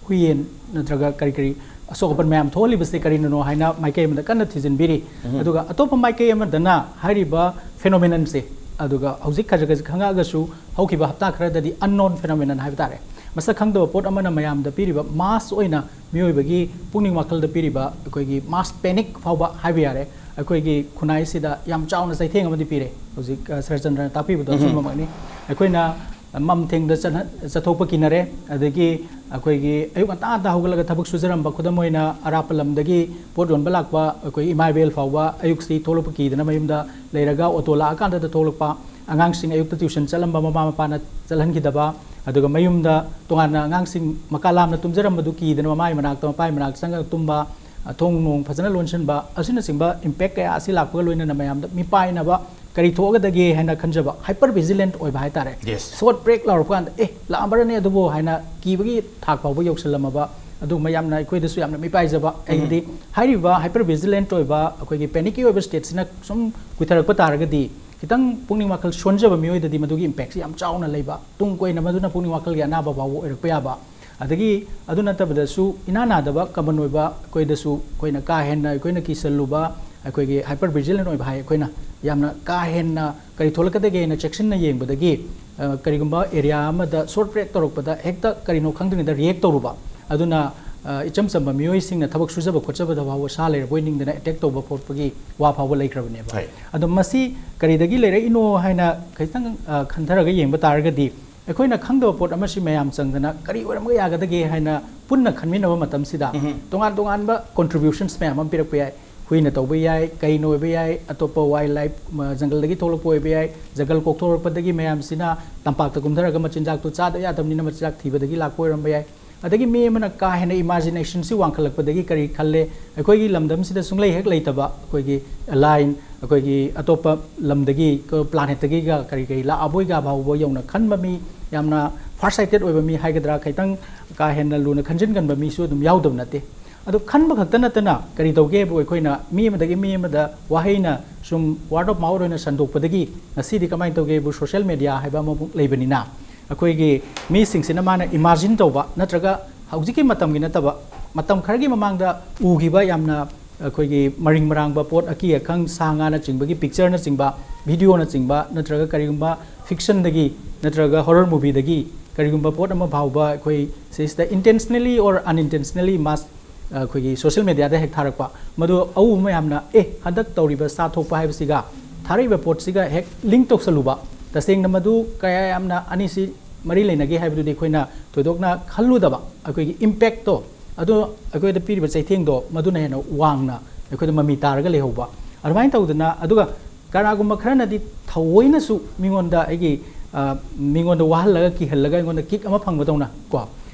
ꯍꯨꯏ ꯌꯦꯟ ꯅꯠꯇ꯭ꯔꯒ ꯀꯔꯤ ꯀꯔꯤ ꯑꯁꯣꯛ ꯑꯄꯟ ꯃꯌꯥꯝ ꯊꯣꯛꯍꯜꯂꯤꯕꯁꯦ ꯀꯔꯤꯅꯅꯣ ꯍꯥꯏꯅ ꯃꯥꯏꯀꯩ ꯑꯃꯗ ꯀꯟꯅ ꯊꯤꯖꯤꯟꯕꯤꯔꯤ꯫ ꯑꯗꯨꯒ ꯑꯇꯣꯞꯄ ꯃꯥꯏꯀꯩ ꯑꯃꯗꯅ ꯍꯥꯏꯔꯤꯕ phenomenonꯁꯦ, ꯑꯗꯨꯒ ꯍꯧꯖꯤꯛ ꯈꯖꯤꯛ ꯈꯖꯤꯛ ꯈꯪꯉꯛꯑꯒꯁꯨ ꯍꯧꯈꯤꯕ ꯍꯞꯇꯥ ꯈꯔꯗꯗꯤ unknown phenomenon ꯍꯥꯏꯕ ꯇꯥꯔꯦ, ꯃꯁꯛ ꯈꯪꯗꯕ ꯄꯣꯠ ꯑꯃꯅ ꯃꯌꯥꯝꯗ ꯄꯤꯔꯤꯕ mass ꯑꯣꯏꯅ ꯃꯤꯑꯣꯏꯕꯒꯤ ꯄꯨꯛꯅꯤꯡ ꯋꯥꯈꯜꯗ ꯄꯤꯔꯤꯕ ꯑꯩꯈꯣꯏꯒꯤ mass panic ꯐꯥꯎꯕ ꯍꯥꯏꯕ ꯌꯥꯔꯦ, ꯑꯩꯈꯣꯏꯒꯤ ꯈꯨꯟꯅꯥꯏꯁꯤꯗ ꯌꯥꯝ ꯆꯥꯎꯅ ꯆꯩꯊꯦꯡ ꯑꯃꯗꯤ ꯄꯤꯔꯦ꯫ ꯍꯧꯖꯤꯛ, ꯑ, ꯁꯔꯠꯆꯟꯗ꯭ꯔꯅ ꯇꯥꯛꯄꯤꯕꯗꯣ ꯑꯆꯨꯝꯕꯃꯛꯅꯤ꯫ ꯑꯩꯈꯣꯏꯅ ꯃꯝ ꯊꯦꯡꯗ ꯆꯠꯍ- ꯆꯠꯊꯣꯛꯄ ꯀꯤꯅꯔꯦ꯫ ꯑꯗꯒꯤ ꯑꯩꯈꯣꯏꯒꯤ ꯑꯌꯨꯛ ꯉꯟꯇꯥ ꯉꯟꯇꯥ ꯍꯧꯒꯠꯂꯒ ꯊꯕꯛ ꯁꯨꯖꯔꯝꯕ, ꯈꯨꯗꯝ ꯑꯣꯏꯅ ꯑꯔꯥꯞꯄ ꯂꯝꯗꯒꯤ ꯄꯣꯠ ꯌꯣꯟꯕ ꯂꯥꯛꯄ ꯑꯩꯈꯣꯏ ꯏꯃꯥ ꯏꯕꯦꯜ ꯐꯥꯎꯕ ꯑꯌꯨꯛꯁꯤ ꯊꯣꯛꯂꯛꯄ ꯀꯤꯗꯅ ꯃꯌꯨꯝꯗ ꯂꯩꯔꯒ ꯑꯣꯇꯣ ꯂꯥꯛꯑꯀꯥꯟꯗꯗ ꯊꯣꯛꯂꯛꯄ, ꯑꯉꯥꯡꯁꯤꯡ ꯑꯌꯨꯛꯇ ꯇ꯭ꯌꯨꯁꯟ ꯆꯠꯂꯝꯕ ꯃꯃꯥ ꯃꯄꯥꯅ ꯆꯠꯍꯟꯈꯤꯗꯕ, ꯑꯗꯨꯒ ꯃꯌꯨꯝꯗ ꯇꯣꯉꯥꯟꯅ ꯑꯉꯥꯡꯁꯤꯡ ꯃꯀꯥ ꯂꯥꯝꯅ ꯇꯨꯝꯖꯔꯝꯕꯗꯨ ꯀꯤꯗꯅ ꯃꯃꯥꯏ ꯃꯅꯥꯛꯇ, ꯃꯄꯥꯏ ꯃꯅꯥꯛꯇ ꯆꯪꯉꯒ ꯇꯨꯝꯕ, ꯑ, ꯊꯣꯡ ꯅꯣꯡ ꯐꯖꯅ ꯂꯣꯟꯁꯤꯟꯕ, ꯑꯁꯤꯅꯆꯤꯡꯕ ꯏꯝꯄꯦꯛ ꯀꯌꯥ ꯑꯁꯤ ꯂꯥꯛꯄꯒ ꯂꯣꯏꯅꯅ ꯃꯌꯥꯝꯗ ꯃꯤꯄꯥꯏꯅꯕ ꯀꯔꯤ ꯊꯣꯛꯑꯒꯗꯒꯦ ꯍꯥꯏꯅ ꯈꯟꯖꯕ, ꯍꯥꯏꯄꯔ ꯚꯤꯖꯤꯂꯦꯟꯠ ꯑꯣꯏꯕ ꯍꯥꯏꯇꯥꯔꯦ꯫ Yes. ꯁꯣꯔꯠ ꯕ꯭ꯔꯦꯛ ꯂꯥꯎꯔꯛꯄ ꯀꯥꯟꯗ, "ꯑꯦ, ꯂꯥꯛꯑꯝꯕꯔꯅꯦ ꯑꯗꯨꯕꯨ" ꯍꯥꯏꯅ ꯀꯤꯕꯒꯤ ꯊꯥꯛ ꯐꯥꯎꯕ ꯌꯧꯁꯜꯂꯝꯃꯕ, ꯑꯗꯨꯒꯨꯝꯕ ꯌꯥꯝꯅ ꯑꯩꯈꯣꯏꯗꯁꯨ ꯌꯥꯝꯅ ꯃꯤꯄꯥꯏꯖꯕ꯫ ꯑꯩꯗꯤ ꯍꯥꯏꯔꯤꯕ ꯍꯥꯏꯄꯔ ꯚꯤꯖꯤꯂꯦꯟꯠ ꯑꯣꯏꯕ, ꯑꯩꯈꯣꯏꯒꯤ ꯄꯦꯅꯤꯛꯀꯤ ꯑꯣꯏꯕ ꯁ꯭ꯇꯦꯠꯁꯤꯅ ꯁꯨꯝ ꯀꯨꯏꯊꯔꯛꯄ ꯇꯥꯔꯒꯗꯤ, ꯈꯤꯇꯪ ꯄꯨꯛꯅꯤꯡ ꯋꯥꯈꯜ ꯁꯣꯟꯖꯕ ꯃꯤꯑꯣꯏꯗꯗꯤ ꯃꯗꯨꯒꯤ ꯏꯝꯄꯦꯛꯁꯤ ꯌꯥꯝ ꯆꯥꯎꯅ ꯂꯩꯕ, ꯇꯨꯡ ꯀꯣꯏꯅ ꯃꯗꯨꯅ ꯄꯨꯛꯅꯤꯡ ꯋꯥꯈꯜꯒꯤ ꯑꯅꯥꯕ ꯐꯥꯎꯕ ꯑꯣꯏꯔꯛꯄ ꯌꯥꯕ꯫ ꯑꯗꯒꯤ ꯑꯗꯨ ꯅꯠꯇꯕꯗꯁꯨ ꯏꯅꯥ ꯅꯥꯗꯕ ꯀꯃꯟ ꯑꯣꯏꯕ ꯑꯩꯈꯣꯏꯗꯁꯨ ꯑꯩꯈꯣꯏꯅ ꯀꯥ ꯍꯦꯟꯅ ꯑꯩꯈꯣꯏꯅ ꯀꯤꯁꯜꯂꯨꯕ, ꯑꯩꯈꯣꯏꯒꯤ ꯍꯥꯏꯄꯔ ꯚꯤꯖꯤꯂꯦꯟ ꯑꯣꯏꯕ ꯍꯥꯏ, ꯑꯩꯈꯣꯏꯅ ꯌꯥꯝꯅ ꯀꯥ ꯍꯦꯟꯅ ꯀꯔꯤ ꯊꯣꯛꯂꯛꯀꯗꯒꯦꯅ ꯆꯦꯛꯁꯤꯟꯅ ꯌꯦꯡꯕꯗꯒꯤ, ꯑ, ꯀꯔꯤꯒꯨꯝꯕ ꯑꯦꯔꯤꯌꯥ ꯑꯃꯗ ꯁꯣꯔꯠ ꯕ꯭ꯔꯦꯛ ꯇꯧꯔꯛꯄꯗ ꯍꯦꯛꯇ ꯀꯔꯤꯅꯣ ꯈꯪꯗ꯭ꯔꯤꯉꯩꯗ ꯔꯤꯌꯦꯛ ꯇꯧꯔꯨꯕ, ꯑꯗꯨꯅ, ꯑ, ꯏꯆꯝ ꯆꯝꯕ ꯃꯤꯑꯣꯏꯁꯤꯡꯅ ꯊꯕꯛ ꯁꯨꯖꯕ ꯈꯣꯠꯆꯕꯗ ꯐꯥꯎꯕ ꯁꯥ ꯂꯩꯔꯕꯣꯏ ꯅꯤꯡꯗꯅ ꯑꯦꯇꯦꯛ ꯇꯧꯕ ꯈꯣꯠꯄꯒꯤ ꯋꯥ ꯐꯥꯎꯕ ꯂꯩꯈ꯭ꯔꯕꯅꯦꯕ꯫ ꯍꯣꯏ꯫ ꯑꯗꯣ ꯃꯁꯤ ꯀꯔꯤꯗꯒꯤ ꯂꯩꯔꯛꯏꯅꯣ ꯍꯥꯏꯅ ꯈꯤꯇꯪ, ꯑ, ꯈꯟꯊꯔꯒ ꯌꯦꯡꯕ ꯇꯥꯔꯒꯗꯤ, ꯑꯩꯈꯣꯏꯅ ꯈꯪꯗꯕ ꯄꯣꯠ ꯑꯃꯁꯤ ꯃꯌꯥꯝ ꯆꯪꯗꯅ ꯀꯔꯤ ꯑꯣꯏꯔꯝꯕ ꯌꯥꯒꯗꯒꯦ ꯍꯥꯏꯅ ꯄꯨꯟꯅ ꯈꯟꯃꯤꯟꯅꯕ ꯃꯇꯝꯁꯤꯗ, ꯇꯣꯉꯥꯟ ꯇꯣꯉꯥꯟꯕ ꯀꯣꯟꯇ꯭ꯔꯤꯕ꯭ꯌꯨꯁꯟꯁ ꯃꯌꯥꯝ ꯑꯃ ꯄꯤꯔꯛꯄ ꯌꯥꯏ꯫ ꯍꯨꯏꯅ ꯇꯧꯕ ꯌꯥꯏ, ꯀꯩꯅ ꯑꯣꯏꯕ ꯌꯥꯏ, ꯑꯇꯣꯞꯄ ꯋꯥꯏꯜ ꯂꯥꯏꯐ, ꯃ, ꯖꯪꯒꯜꯗꯒꯤ ꯊꯣꯛꯂꯛꯄ ꯑꯣꯏꯕ ꯌꯥꯏ, ꯖꯪꯒꯜ ꯀꯣꯛꯊꯣꯔꯛꯄꯗꯒꯤ ꯃꯌꯥꯝꯁꯤꯅ ꯇꯝꯄꯥꯛꯇ ꯀꯨꯝꯊꯔꯒ ꯃꯆꯤꯟꯖꯥꯛꯇꯣ ꯆꯥꯗ ꯌꯥꯗꯕꯅꯤꯅ ꯃꯆꯤꯟꯖꯥꯛ ꯊꯤꯕꯗꯒꯤ ꯂꯥꯛꯄ ꯑꯣꯏꯔꯝꯕ ꯌꯥꯏ꯫ ꯑꯗꯒꯤ ꯃꯤ ꯑꯃꯅ ꯀꯥ ꯍꯦꯟꯅ ꯏꯃꯥꯖꯤꯅꯦꯁꯟꯁꯤ ꯋꯥꯡꯈꯠꯂꯛꯄꯗꯒꯤ ꯀꯔꯤ ꯈꯜꯂꯦ, ꯑꯩꯈꯣꯏꯒꯤ ꯂꯝꯗꯝꯁꯤꯗ ꯁꯨꯡꯂꯩ ꯍꯦꯛ ꯂꯩꯇꯕ ꯑꯩꯈꯣꯏꯒꯤ ꯑꯦꯂꯥꯏꯟ, ꯑꯩꯈꯣꯏꯒꯤ ꯑꯇꯣꯞꯄ ꯂꯝꯗꯒꯤ, ꯄ꯭ꯂꯥꯅꯦꯠꯇꯒꯤꯒ ꯀꯔꯤ ꯀꯔꯤ ꯂꯥꯛꯑꯕꯣꯏꯒ ꯐꯥꯎꯕ ꯌꯧꯅ ꯈꯟꯕ ꯃꯤ, ꯌꯥꯝꯅ ꯐꯥꯔ ꯁꯥꯏꯇꯦꯠ ꯑꯣꯏꯕ ꯃꯤ ꯍꯥꯏꯒꯗ꯭ꯔꯥ, ꯈꯤꯇꯪ ꯀꯥ ꯍꯦꯟꯅ ꯂꯨꯅ ꯈꯟꯖꯤꯟꯒꯟꯕ ꯃꯤꯁꯨ ꯑꯗꯨꯝ ꯌꯥꯎꯗꯕ ꯅꯠꯇꯦ꯫ ꯑꯗꯣ ꯈꯟꯕ ꯈꯛꯇ ꯅꯠꯇꯅ ꯀꯔꯤ ꯇꯧꯒꯦꯕꯨ, ꯑꯩꯈꯣꯏꯅ ꯃꯤ ꯑꯃꯗꯒꯤ ꯃꯤ ꯑꯃꯗ ꯋꯥꯍꯩꯅ ꯁꯨꯝ ꯋꯥꯔꯗ ꯑꯣꯐ ꯃꯥꯎꯠ ꯑꯣꯏꯅ ꯁꯟꯗꯣꯛꯄꯗꯒꯤ ꯉꯁꯤꯗꯤ ꯀꯃꯥꯏꯅ ꯇꯧꯒꯦꯕꯨ, ꯁꯣꯁꯤꯌꯦꯜ ꯃꯦꯗꯤꯌꯥ ꯍꯥꯏꯕ ꯑꯃꯃꯨꯛ ꯂꯩꯕꯅꯤꯅ, ꯑꯩꯈꯣꯏꯒꯤ ꯃꯤꯁꯤꯡꯁꯤꯅ ꯃꯥꯅ ꯏꯃꯥꯖꯤꯟ ꯇꯧꯕ, ꯅꯠꯇ꯭ꯔꯒ ꯍꯧꯖꯤꯛꯀꯤ ꯃꯇꯝꯒꯤ ꯅꯠꯇꯕ, ꯃꯇꯝ ꯈꯔꯒꯤ ꯃꯃꯥꯡꯗ ꯎꯈꯤꯕ ꯌꯥꯝꯅ ꯑꯩꯈꯣꯏꯒꯤ ꯃꯔꯤꯡ ꯃꯔꯥꯡꯕ ꯄꯣꯠ, ꯑꯀꯤ ꯑꯈꯪ, ꯁꯥ ꯉꯥꯅꯆꯤꯡꯕꯒꯤ ꯄꯤꯛꯆꯔꯅꯆꯤꯡꯕ, ꯚꯤꯗꯤꯑꯣꯅꯆꯤꯡꯕ, ꯅꯠꯇ꯭ꯔꯒ ꯀꯔꯤꯒꯨꯝꯕ ꯐꯤꯛꯁꯟꯗꯒꯤ ꯅꯠꯇ꯭ꯔꯒ ꯍꯣꯔꯔ ꯃꯨꯚꯤꯗꯒꯤ ꯀꯔꯤꯒꯨꯝꯕ ꯄꯣꯠ ꯑꯃ ꯐꯥꯎꯕ ꯑꯩꯈꯣꯏ ꯁꯤꯁꯤꯗ intentionally or unintentionally mass, ꯑꯩꯈꯣꯏꯒꯤ ꯁꯣꯁꯤꯌꯦꯜ ꯃꯦꯗꯤꯌꯥꯗ ꯍꯦꯛ ꯊꯥꯔꯛꯄ, ꯃꯗꯨ ꯑꯎꯕ ꯃꯌꯥꯝꯅ, "ꯑꯦ, ꯍꯟꯗꯛ ꯇꯧꯔꯤꯕ ꯁꯥ ꯊꯣꯛꯄ ꯍꯥꯏꯕꯁꯤꯒ ꯊꯥꯔꯛꯏꯕ ꯄꯣꯠꯁꯤꯒ ꯍꯦꯛ ꯂꯤꯡ ꯇꯧꯁꯜꯂꯨꯕ", ꯇꯁꯦꯡꯅ ꯃꯗꯨ ꯀꯌꯥ ꯌꯥꯝꯅ ꯑꯅꯤꯁꯤ ꯃꯔꯤ ꯂꯩꯅꯒꯦ ꯍꯥꯏꯕꯗꯨꯗꯤ ꯑꯩꯈꯣꯏꯅ ꯊꯣꯏꯗꯣꯛꯅ ꯈꯜꯂꯨꯗꯕ, ꯑꯩꯈꯣꯏꯒꯤ ꯏꯝꯄꯦꯛꯇꯣ ꯑꯗꯨ, ꯑꯩꯈꯣꯏꯗ ꯄꯤꯔꯤꯕ ꯆꯩꯊꯦꯡꯗꯣ ꯃꯗꯨꯅ ꯍꯦꯟꯅ ꯋꯥꯡꯅ ꯑꯩꯈꯣꯏꯗ ꯃꯃꯤ ꯇꯥꯔꯒ ꯂꯩꯍꯧꯕ꯫ ꯑꯗꯨꯃꯥꯏꯅ ꯇꯧꯗꯅ, ꯑꯗꯨꯒ ꯀꯅꯥꯒꯨꯝꯕ ꯈꯔꯅꯗꯤ ꯊꯑꯣꯏꯅꯁꯨ ꯃꯤꯉꯣꯟꯗ ꯑꯩꯒꯤ, ꯑ, ꯃꯤꯉꯣꯟꯗ ꯋꯥꯍꯜꯂꯒ ꯀꯤꯍꯜꯂꯒ ꯑꯩꯉꯣꯟꯗ ꯀꯤꯛ ꯑꯃ ꯐꯪꯕꯗꯧꯅ ꯀꯣ,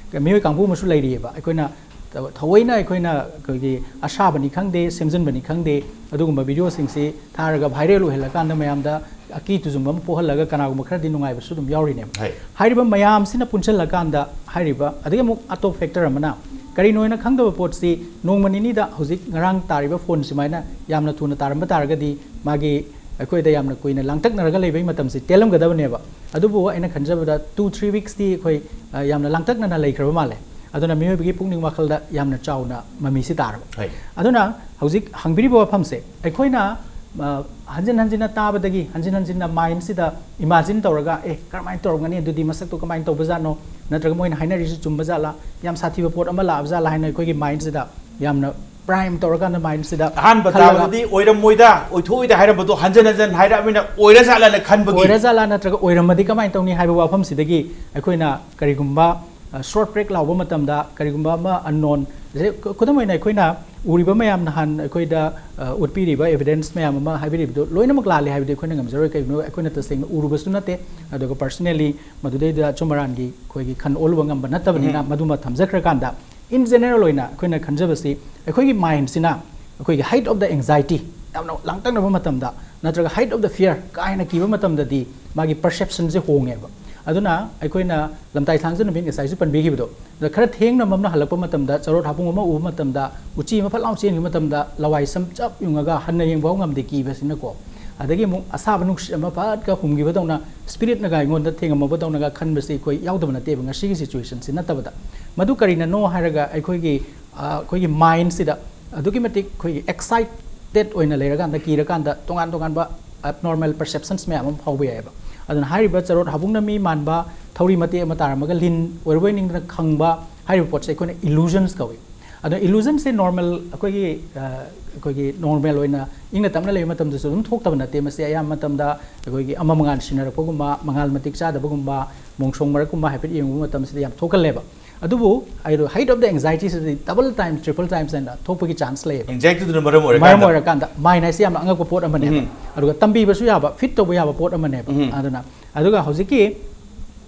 ꯃꯤꯑꯣꯏ ꯀꯥꯡꯕꯨ ꯑꯃꯁꯨ ꯂꯩꯔꯤꯑꯕ꯫ ꯑꯩꯈꯣꯏꯅ ꯊꯑꯣꯏꯅ ꯑꯩꯈꯣꯏꯅ ꯑꯩꯈꯣꯏꯒꯤ ꯑꯁꯥꯕꯅꯤ ꯈꯪꯗꯦ, ꯁꯦꯝꯖꯤꯟꯕꯅꯤ ꯈꯪꯗꯦ, ꯑꯗꯨꯒꯨꯝꯕ ꯚꯤꯗꯤꯑꯣꯁꯤꯡꯁꯤ ꯊꯥꯔꯒ ꯚꯥꯏꯔꯦꯜ ꯑꯣꯏꯍꯜꯂꯀꯥꯟꯗ ꯃꯌꯥꯝꯗ ꯑꯀꯤ ꯇꯨꯖꯨꯡꯕ ꯑꯃ ꯄꯣꯛꯍꯜꯂꯒ ꯀꯅꯥꯒꯨꯝꯕ ꯈꯔꯗꯤ ꯅꯨꯡꯉꯥꯏꯕꯁꯨ ꯑꯗꯨꯝ ꯌꯥꯎꯔꯤꯅꯦꯕ꯫ ꯍꯣꯏ꯫ ꯍꯥꯏꯔꯤꯕ ꯃꯌꯥꯝꯁꯤꯅ ꯄꯨꯟꯁꯤꯜꯂꯀꯥꯟꯗ ꯍꯥꯏꯔꯤꯕ, ꯑꯗꯒꯤ ꯑꯃꯨꯛ ꯑꯇꯣꯞ ꯐꯦꯛꯇꯔ ꯑꯃꯅ ꯀꯔꯤꯅꯣ ꯍꯥꯏꯅ ꯈꯪꯗꯕ ꯄꯣꯠꯁꯤ ꯅꯣꯡꯃ ꯅꯤꯅꯤꯗ ꯍꯧꯖꯤꯛ ꯉꯔꯥꯡ ꯇꯥꯔꯤꯕ ꯐꯣꯟ ꯁꯨꯃꯥꯏꯅ ꯌꯥꯝꯅ ꯊꯨꯅ ꯇꯥꯔꯝꯕ ꯇꯥꯔꯒꯗꯤ ꯃꯥꯒꯤ ꯑꯩꯈꯣꯏꯗ ꯌꯥꯝꯅ ꯀꯨꯏꯅ ꯂꯥꯡꯇꯛꯅꯔꯒ ꯂꯩꯕꯒꯤ ꯃꯇꯝꯁꯤ ꯇꯦꯜꯂꯝꯒꯗꯕꯅꯦꯕ꯫ ꯑꯗꯨꯕꯨ ꯑꯩꯅ ꯈꯟꯖꯕꯗ two three weeksꯇꯤ ꯑꯩꯈꯣꯏ, ꯑ, ꯌꯥꯝꯅ ꯂꯥꯡꯇꯛꯅꯅ ꯂꯩꯈ꯭ꯔꯕ ꯃꯥꯜꯂꯦ꯫ ꯑꯗꯨꯅ ꯃꯤꯑꯣꯏꯕꯒꯤ ꯄꯨꯛꯅꯤꯡ ꯋꯥꯈꯜꯗ ꯌꯥꯝꯅ ꯆꯥꯎꯅ ꯃꯃꯤꯁꯤ ꯇꯥꯔꯕ꯫ ꯍꯣꯏ꯫ ꯑꯗꯨꯅ ꯍꯧꯖꯤꯛ ꯍꯪꯕꯤꯔꯤꯕ ꯋꯥꯐꯝꯁꯦ ꯑꯩꯈꯣꯏꯅ, ꯑ, ꯍꯟꯖꯤꯟ ꯍꯟꯖꯤꯟꯅ ꯇꯥꯕꯗꯒꯤ, ꯍꯟꯖꯤꯟ ꯍꯟꯖꯤꯟꯅ ꯃꯥꯏꯟꯁꯤꯗ, ꯏꯃꯥꯖꯤꯟ ꯇꯧꯔꯒ, "ꯑꯦ, ꯀꯔꯝꯍꯥꯏꯅ ꯇꯧꯔꯝꯒꯅꯤ? ꯑꯗꯨꯗꯤ ꯃꯁꯛꯇꯣ ꯀꯃꯥꯏꯅ ꯇꯧꯕꯖꯥꯠꯅꯣ? ꯅꯠꯇ꯭ꯔꯒ ꯃꯣꯏꯅ ꯍꯥꯏꯅꯔꯤꯁꯤ ꯆꯨꯝꯕ ꯖꯥꯠꯂꯥ? ꯌꯥꯝ ꯁꯥꯊꯤꯕ ꯄꯣꯠ ꯑꯃ ꯂꯥꯛꯑꯕ ꯖꯥꯠꯂꯥ?" ꯍꯥꯏꯅ ꯑꯩꯈꯣꯏꯒꯤ ꯃꯥꯏꯟꯁꯤꯗ ꯌꯥꯝꯅ ꯄ꯭ꯔꯥꯏꯝ ꯇꯧꯔꯀꯥꯟꯗ ꯃꯥꯏꯟꯁꯤꯗ ꯑꯍꯥꯟꯕ ꯈꯜꯂꯒ ꯇꯥꯕꯗꯗꯤ ꯑꯣꯏꯔꯝꯃꯣꯏꯗ, ꯑꯣꯏꯊꯣꯛꯑꯣꯏꯗ ꯍꯥꯏꯔꯝꯕꯗꯣ ꯍꯟꯖꯟ ꯍꯟꯖꯟ ꯍꯥꯏꯔꯛꯑꯃꯤꯅ ꯑꯣꯏꯔꯖꯥꯠꯂꯅ ꯈꯟꯕꯒꯤ꯫ ꯑꯣꯏꯔꯖꯥꯠꯂꯥ ꯅꯠꯇ꯭ꯔꯒ ꯑꯣꯏꯔꯝꯃꯗꯤ ꯀꯃꯥꯏꯅ ꯇꯧꯅꯤ ꯍꯥꯏꯕ ꯋꯥꯐꯝꯁꯤꯗꯒꯤ ꯑꯩꯈꯣꯏꯅ ꯀꯔꯤꯒꯨꯝꯕ ꯁꯣꯔꯠ ꯕ꯭ꯔꯦꯛ ꯂꯥꯎꯕ ꯃꯇꯝꯗ ꯀꯔꯤꯒꯨꯝꯕ ꯑꯃ ꯑꯟꯅꯣꯟ, ꯈꯨꯗꯝ ꯑꯣꯏꯅ ꯑꯩꯈꯣꯏꯅ ꯎꯔꯤꯕ ꯃꯌꯥꯝ, ꯅꯍꯥꯟ ꯑꯩꯈꯣꯏꯗ, ꯑ, ꯎꯠꯄꯤꯔꯤꯕ ꯑꯦꯚꯤꯗꯦꯟꯁ ꯃꯌꯥꯝ ꯑꯃ ꯍꯥꯏꯕꯤꯔꯤꯕꯗꯨ ꯂꯣꯏꯅꯃꯛ ꯂꯥꯜꯂꯦ ꯍꯥꯏꯕꯗꯤ ꯑꯩꯈꯣꯏꯅ ꯉꯝꯖꯔꯣꯏ꯫ ꯀꯩꯒꯤꯅꯣ, ꯑꯩꯈꯣꯏꯅ ꯇꯁꯦꯡꯅ ꯎꯔꯨꯕꯁꯨ ꯅꯠꯇꯦ, ꯑꯗꯨꯒ ꯄꯔꯁꯅꯦꯂꯤ ꯃꯗꯨꯗꯩꯗ ꯑꯆꯨꯝ ꯑꯔꯥꯟꯒꯤ ꯑꯩꯈꯣꯏꯒꯤ ꯈꯟ ꯑꯣꯜꯂꯨꯕ ꯉꯝꯕ ꯅꯠꯇꯕꯅꯤꯅ, ꯃꯗꯨꯃ ꯊꯝꯖꯈ꯭ꯔꯀꯥꯟꯗ, ꯏꯟ ꯖꯦꯅꯔꯦꯜ ꯑꯣꯏꯅ ꯑꯩꯈꯣꯏꯅ ꯈꯟꯖꯕꯁꯤ ꯑꯩꯈꯣꯏꯒꯤ ꯃꯥꯏꯟꯁꯤꯅ ꯑꯩꯈꯣꯏꯒꯤ height of the anxiety, ꯌꯥꯝꯅ ꯂꯥꯡꯇꯛꯅꯕ ꯃꯇꯝꯗ, ꯅꯠꯇ꯭ꯔꯒ height of the fear, ꯀꯥ ꯍꯦꯟꯅ ꯀꯤꯕ ꯃꯇꯝꯗꯗꯤ ꯃꯥꯒꯤ ꯄꯔꯁꯦꯞꯁꯟꯁꯦ ꯍꯣꯡꯉꯦꯕ꯫ ꯑꯗꯨꯅ ꯑꯩꯈꯣꯏꯅ ꯂꯝꯇꯥꯏ ꯊꯥꯡꯖ ꯅꯨꯃꯤꯠ ꯉꯁꯥꯏꯁꯨ ꯄꯟꯕꯤꯈꯤꯕꯗꯣ, ꯑꯗ ꯈꯔ ꯊꯦꯡꯅ ꯃꯝꯅ ꯍꯜꯂꯛꯄ ꯃꯇꯝꯗ, ꯆꯔꯣꯠ ꯍꯥꯄꯨꯡ ꯑꯃ ꯎꯕ ꯃꯇꯝꯗ, ꯎꯆꯤ ꯑꯃ ꯐꯠ ꯂꯥꯎ ꯆꯦꯟꯈꯤꯕ ꯃꯇꯝꯗ ꯂꯋꯥꯏ ꯁꯝ ꯆꯞ ꯌꯨꯡꯉꯒ ꯍꯟꯅ ꯌꯦꯡꯕ ꯐꯥꯎ ꯉꯝꯗꯦ ꯀꯤꯕꯁꯤꯅꯀꯣ꯫ ꯑꯗꯒꯤ ꯑꯃꯨꯛ ꯑꯁꯥꯕ ꯅꯨꯡꯁꯤꯠ ꯑꯃ ꯐꯠꯀ ꯍꯨꯝꯈꯤꯕꯗꯧꯅ, ꯁ꯭ꯄꯤꯔꯤꯠꯅꯒ ꯑꯩꯉꯣꯟꯗ ꯊꯦꯡꯉꯝꯃꯕꯗꯧꯅꯒ ꯈꯟꯕꯁꯤ ꯑꯩꯈꯣꯏ ꯌꯥꯎꯗꯕ ꯅꯠꯇꯦꯕ ꯉꯁꯤꯒꯤ ꯁꯤꯆꯨꯋꯦꯁꯟꯁꯤ ꯅꯠꯇꯕꯗ꯫ ꯃꯗꯨ ꯀꯔꯤꯅꯅꯣ ꯍꯥꯏꯔꯒ ꯑꯩꯈꯣꯏꯒꯤ, ꯑ, ꯑꯩꯈꯣꯏꯒꯤ ꯃꯥꯏꯟꯁꯤꯗ ꯑꯗꯨꯛꯀꯤ ꯃꯇꯤꯛ ꯑꯩꯈꯣꯏꯒꯤ ꯑꯦꯛꯁꯥꯏꯇꯦꯠ ꯑꯣꯏꯅ ꯂꯩꯔꯀꯥꯟꯗ, ꯀꯤꯔꯀꯥꯟꯗ ꯇꯣꯉꯥꯟ ꯇꯣꯉꯥꯟꯕ ꯑꯦꯕꯅꯣꯔꯃꯦꯜ ꯄꯔꯁꯦꯞꯁꯟꯁ ꯃꯌꯥꯝ ꯑꯃ ꯐꯥꯎꯕ ꯌꯥꯏꯑꯕ꯫ ꯑꯗꯨꯅ ꯍꯥꯏꯔꯤꯕ ꯆꯔꯣꯠ ꯍꯥꯕꯨꯡꯅ ꯃꯤ ꯃꯥꯟꯕ, ꯊꯧꯔꯤ ꯃꯇꯦꯛ ꯑꯃ ꯇꯥꯔꯝꯃꯒ ꯂꯤꯟ ꯑꯣꯏꯔꯕꯣꯏ ꯅꯤꯡꯗꯅ ꯈꯪꯕ ꯍꯥꯏꯔꯤꯕ ꯄꯣꯠꯁꯦ ꯑꯩꯈꯣꯏꯅ ꯏꯂꯨꯖꯟꯁ ꯀꯧꯏ꯫ ꯑꯗꯣ ꯏꯂꯨꯖꯟꯁꯦ ꯅꯣꯔꯃꯦꯜ, ꯑꯩꯈꯣꯏꯒꯤ ꯑ, ꯑꯩꯈꯣꯏꯒꯤ ꯅꯣꯔꯃꯦꯜ ꯑꯣꯏꯅ ꯏꯪꯅ ꯇꯞꯅ ꯂꯩꯕ ꯃꯇꯝꯗꯁꯨ ꯑꯗꯨꯝ ꯊꯣꯛꯇꯕ ꯅꯠꯇꯦ꯫ ꯃꯁꯤ ꯑꯌꯥꯝꯕ ꯃꯇꯝꯗ ꯑꯩꯈꯣꯏꯒꯤ ꯑꯃ ꯃꯉꯥꯜ ꯁꯤꯟꯅꯔꯛꯄꯒꯨꯝꯕ, ꯃꯉꯥꯜ ꯃꯇꯤꯛ ꯆꯥꯗꯕꯒꯨꯝꯕ, ꯃꯣꯡꯁꯣꯡ ꯃꯔꯛꯀꯨꯝꯕ ꯍꯥꯏꯐꯦꯠ ꯌꯦꯡꯕ ꯃꯇꯝꯁꯤꯗ ꯌꯥꯝ ꯊꯣꯛꯀꯜꯂꯦꯕ꯫ ꯑꯗꯨꯕꯨ ꯑꯩꯗꯣ height of the anxiety CD double times, triple times ꯍꯥꯏꯅ ꯊꯣꯛꯄꯒꯤ ꯆꯥꯟꯁ ꯂꯩꯌꯦꯕ꯫ ꯑꯦꯡꯖꯥꯏꯇꯤꯗꯨꯅ ꯃꯔꯝ ꯃꯔꯝ ꯑꯣꯏꯔꯀꯥꯟꯗ ꯑꯣꯏꯔꯀꯥꯟꯗ ꯃꯥꯏꯟ ꯍꯥꯏꯁꯦ ꯌꯥꯝꯅ ꯑꯉꯛꯄ ꯄꯣꯠ ꯑꯃꯅꯦꯕ꯫ ꯎꯝ꯫ ꯑꯗꯨꯒ ꯇꯝꯕꯤꯕꯁꯨ ꯌꯥꯕ, ꯐꯤꯠ ꯇꯧꯕ ꯌꯥꯕ ꯄꯣꯠ ꯑꯃꯅꯦꯕ꯫ ꯎꯝ꯫ ꯑꯗꯨꯅ ꯑꯗꯨꯒ ꯍꯧꯖꯤꯛꯀꯤ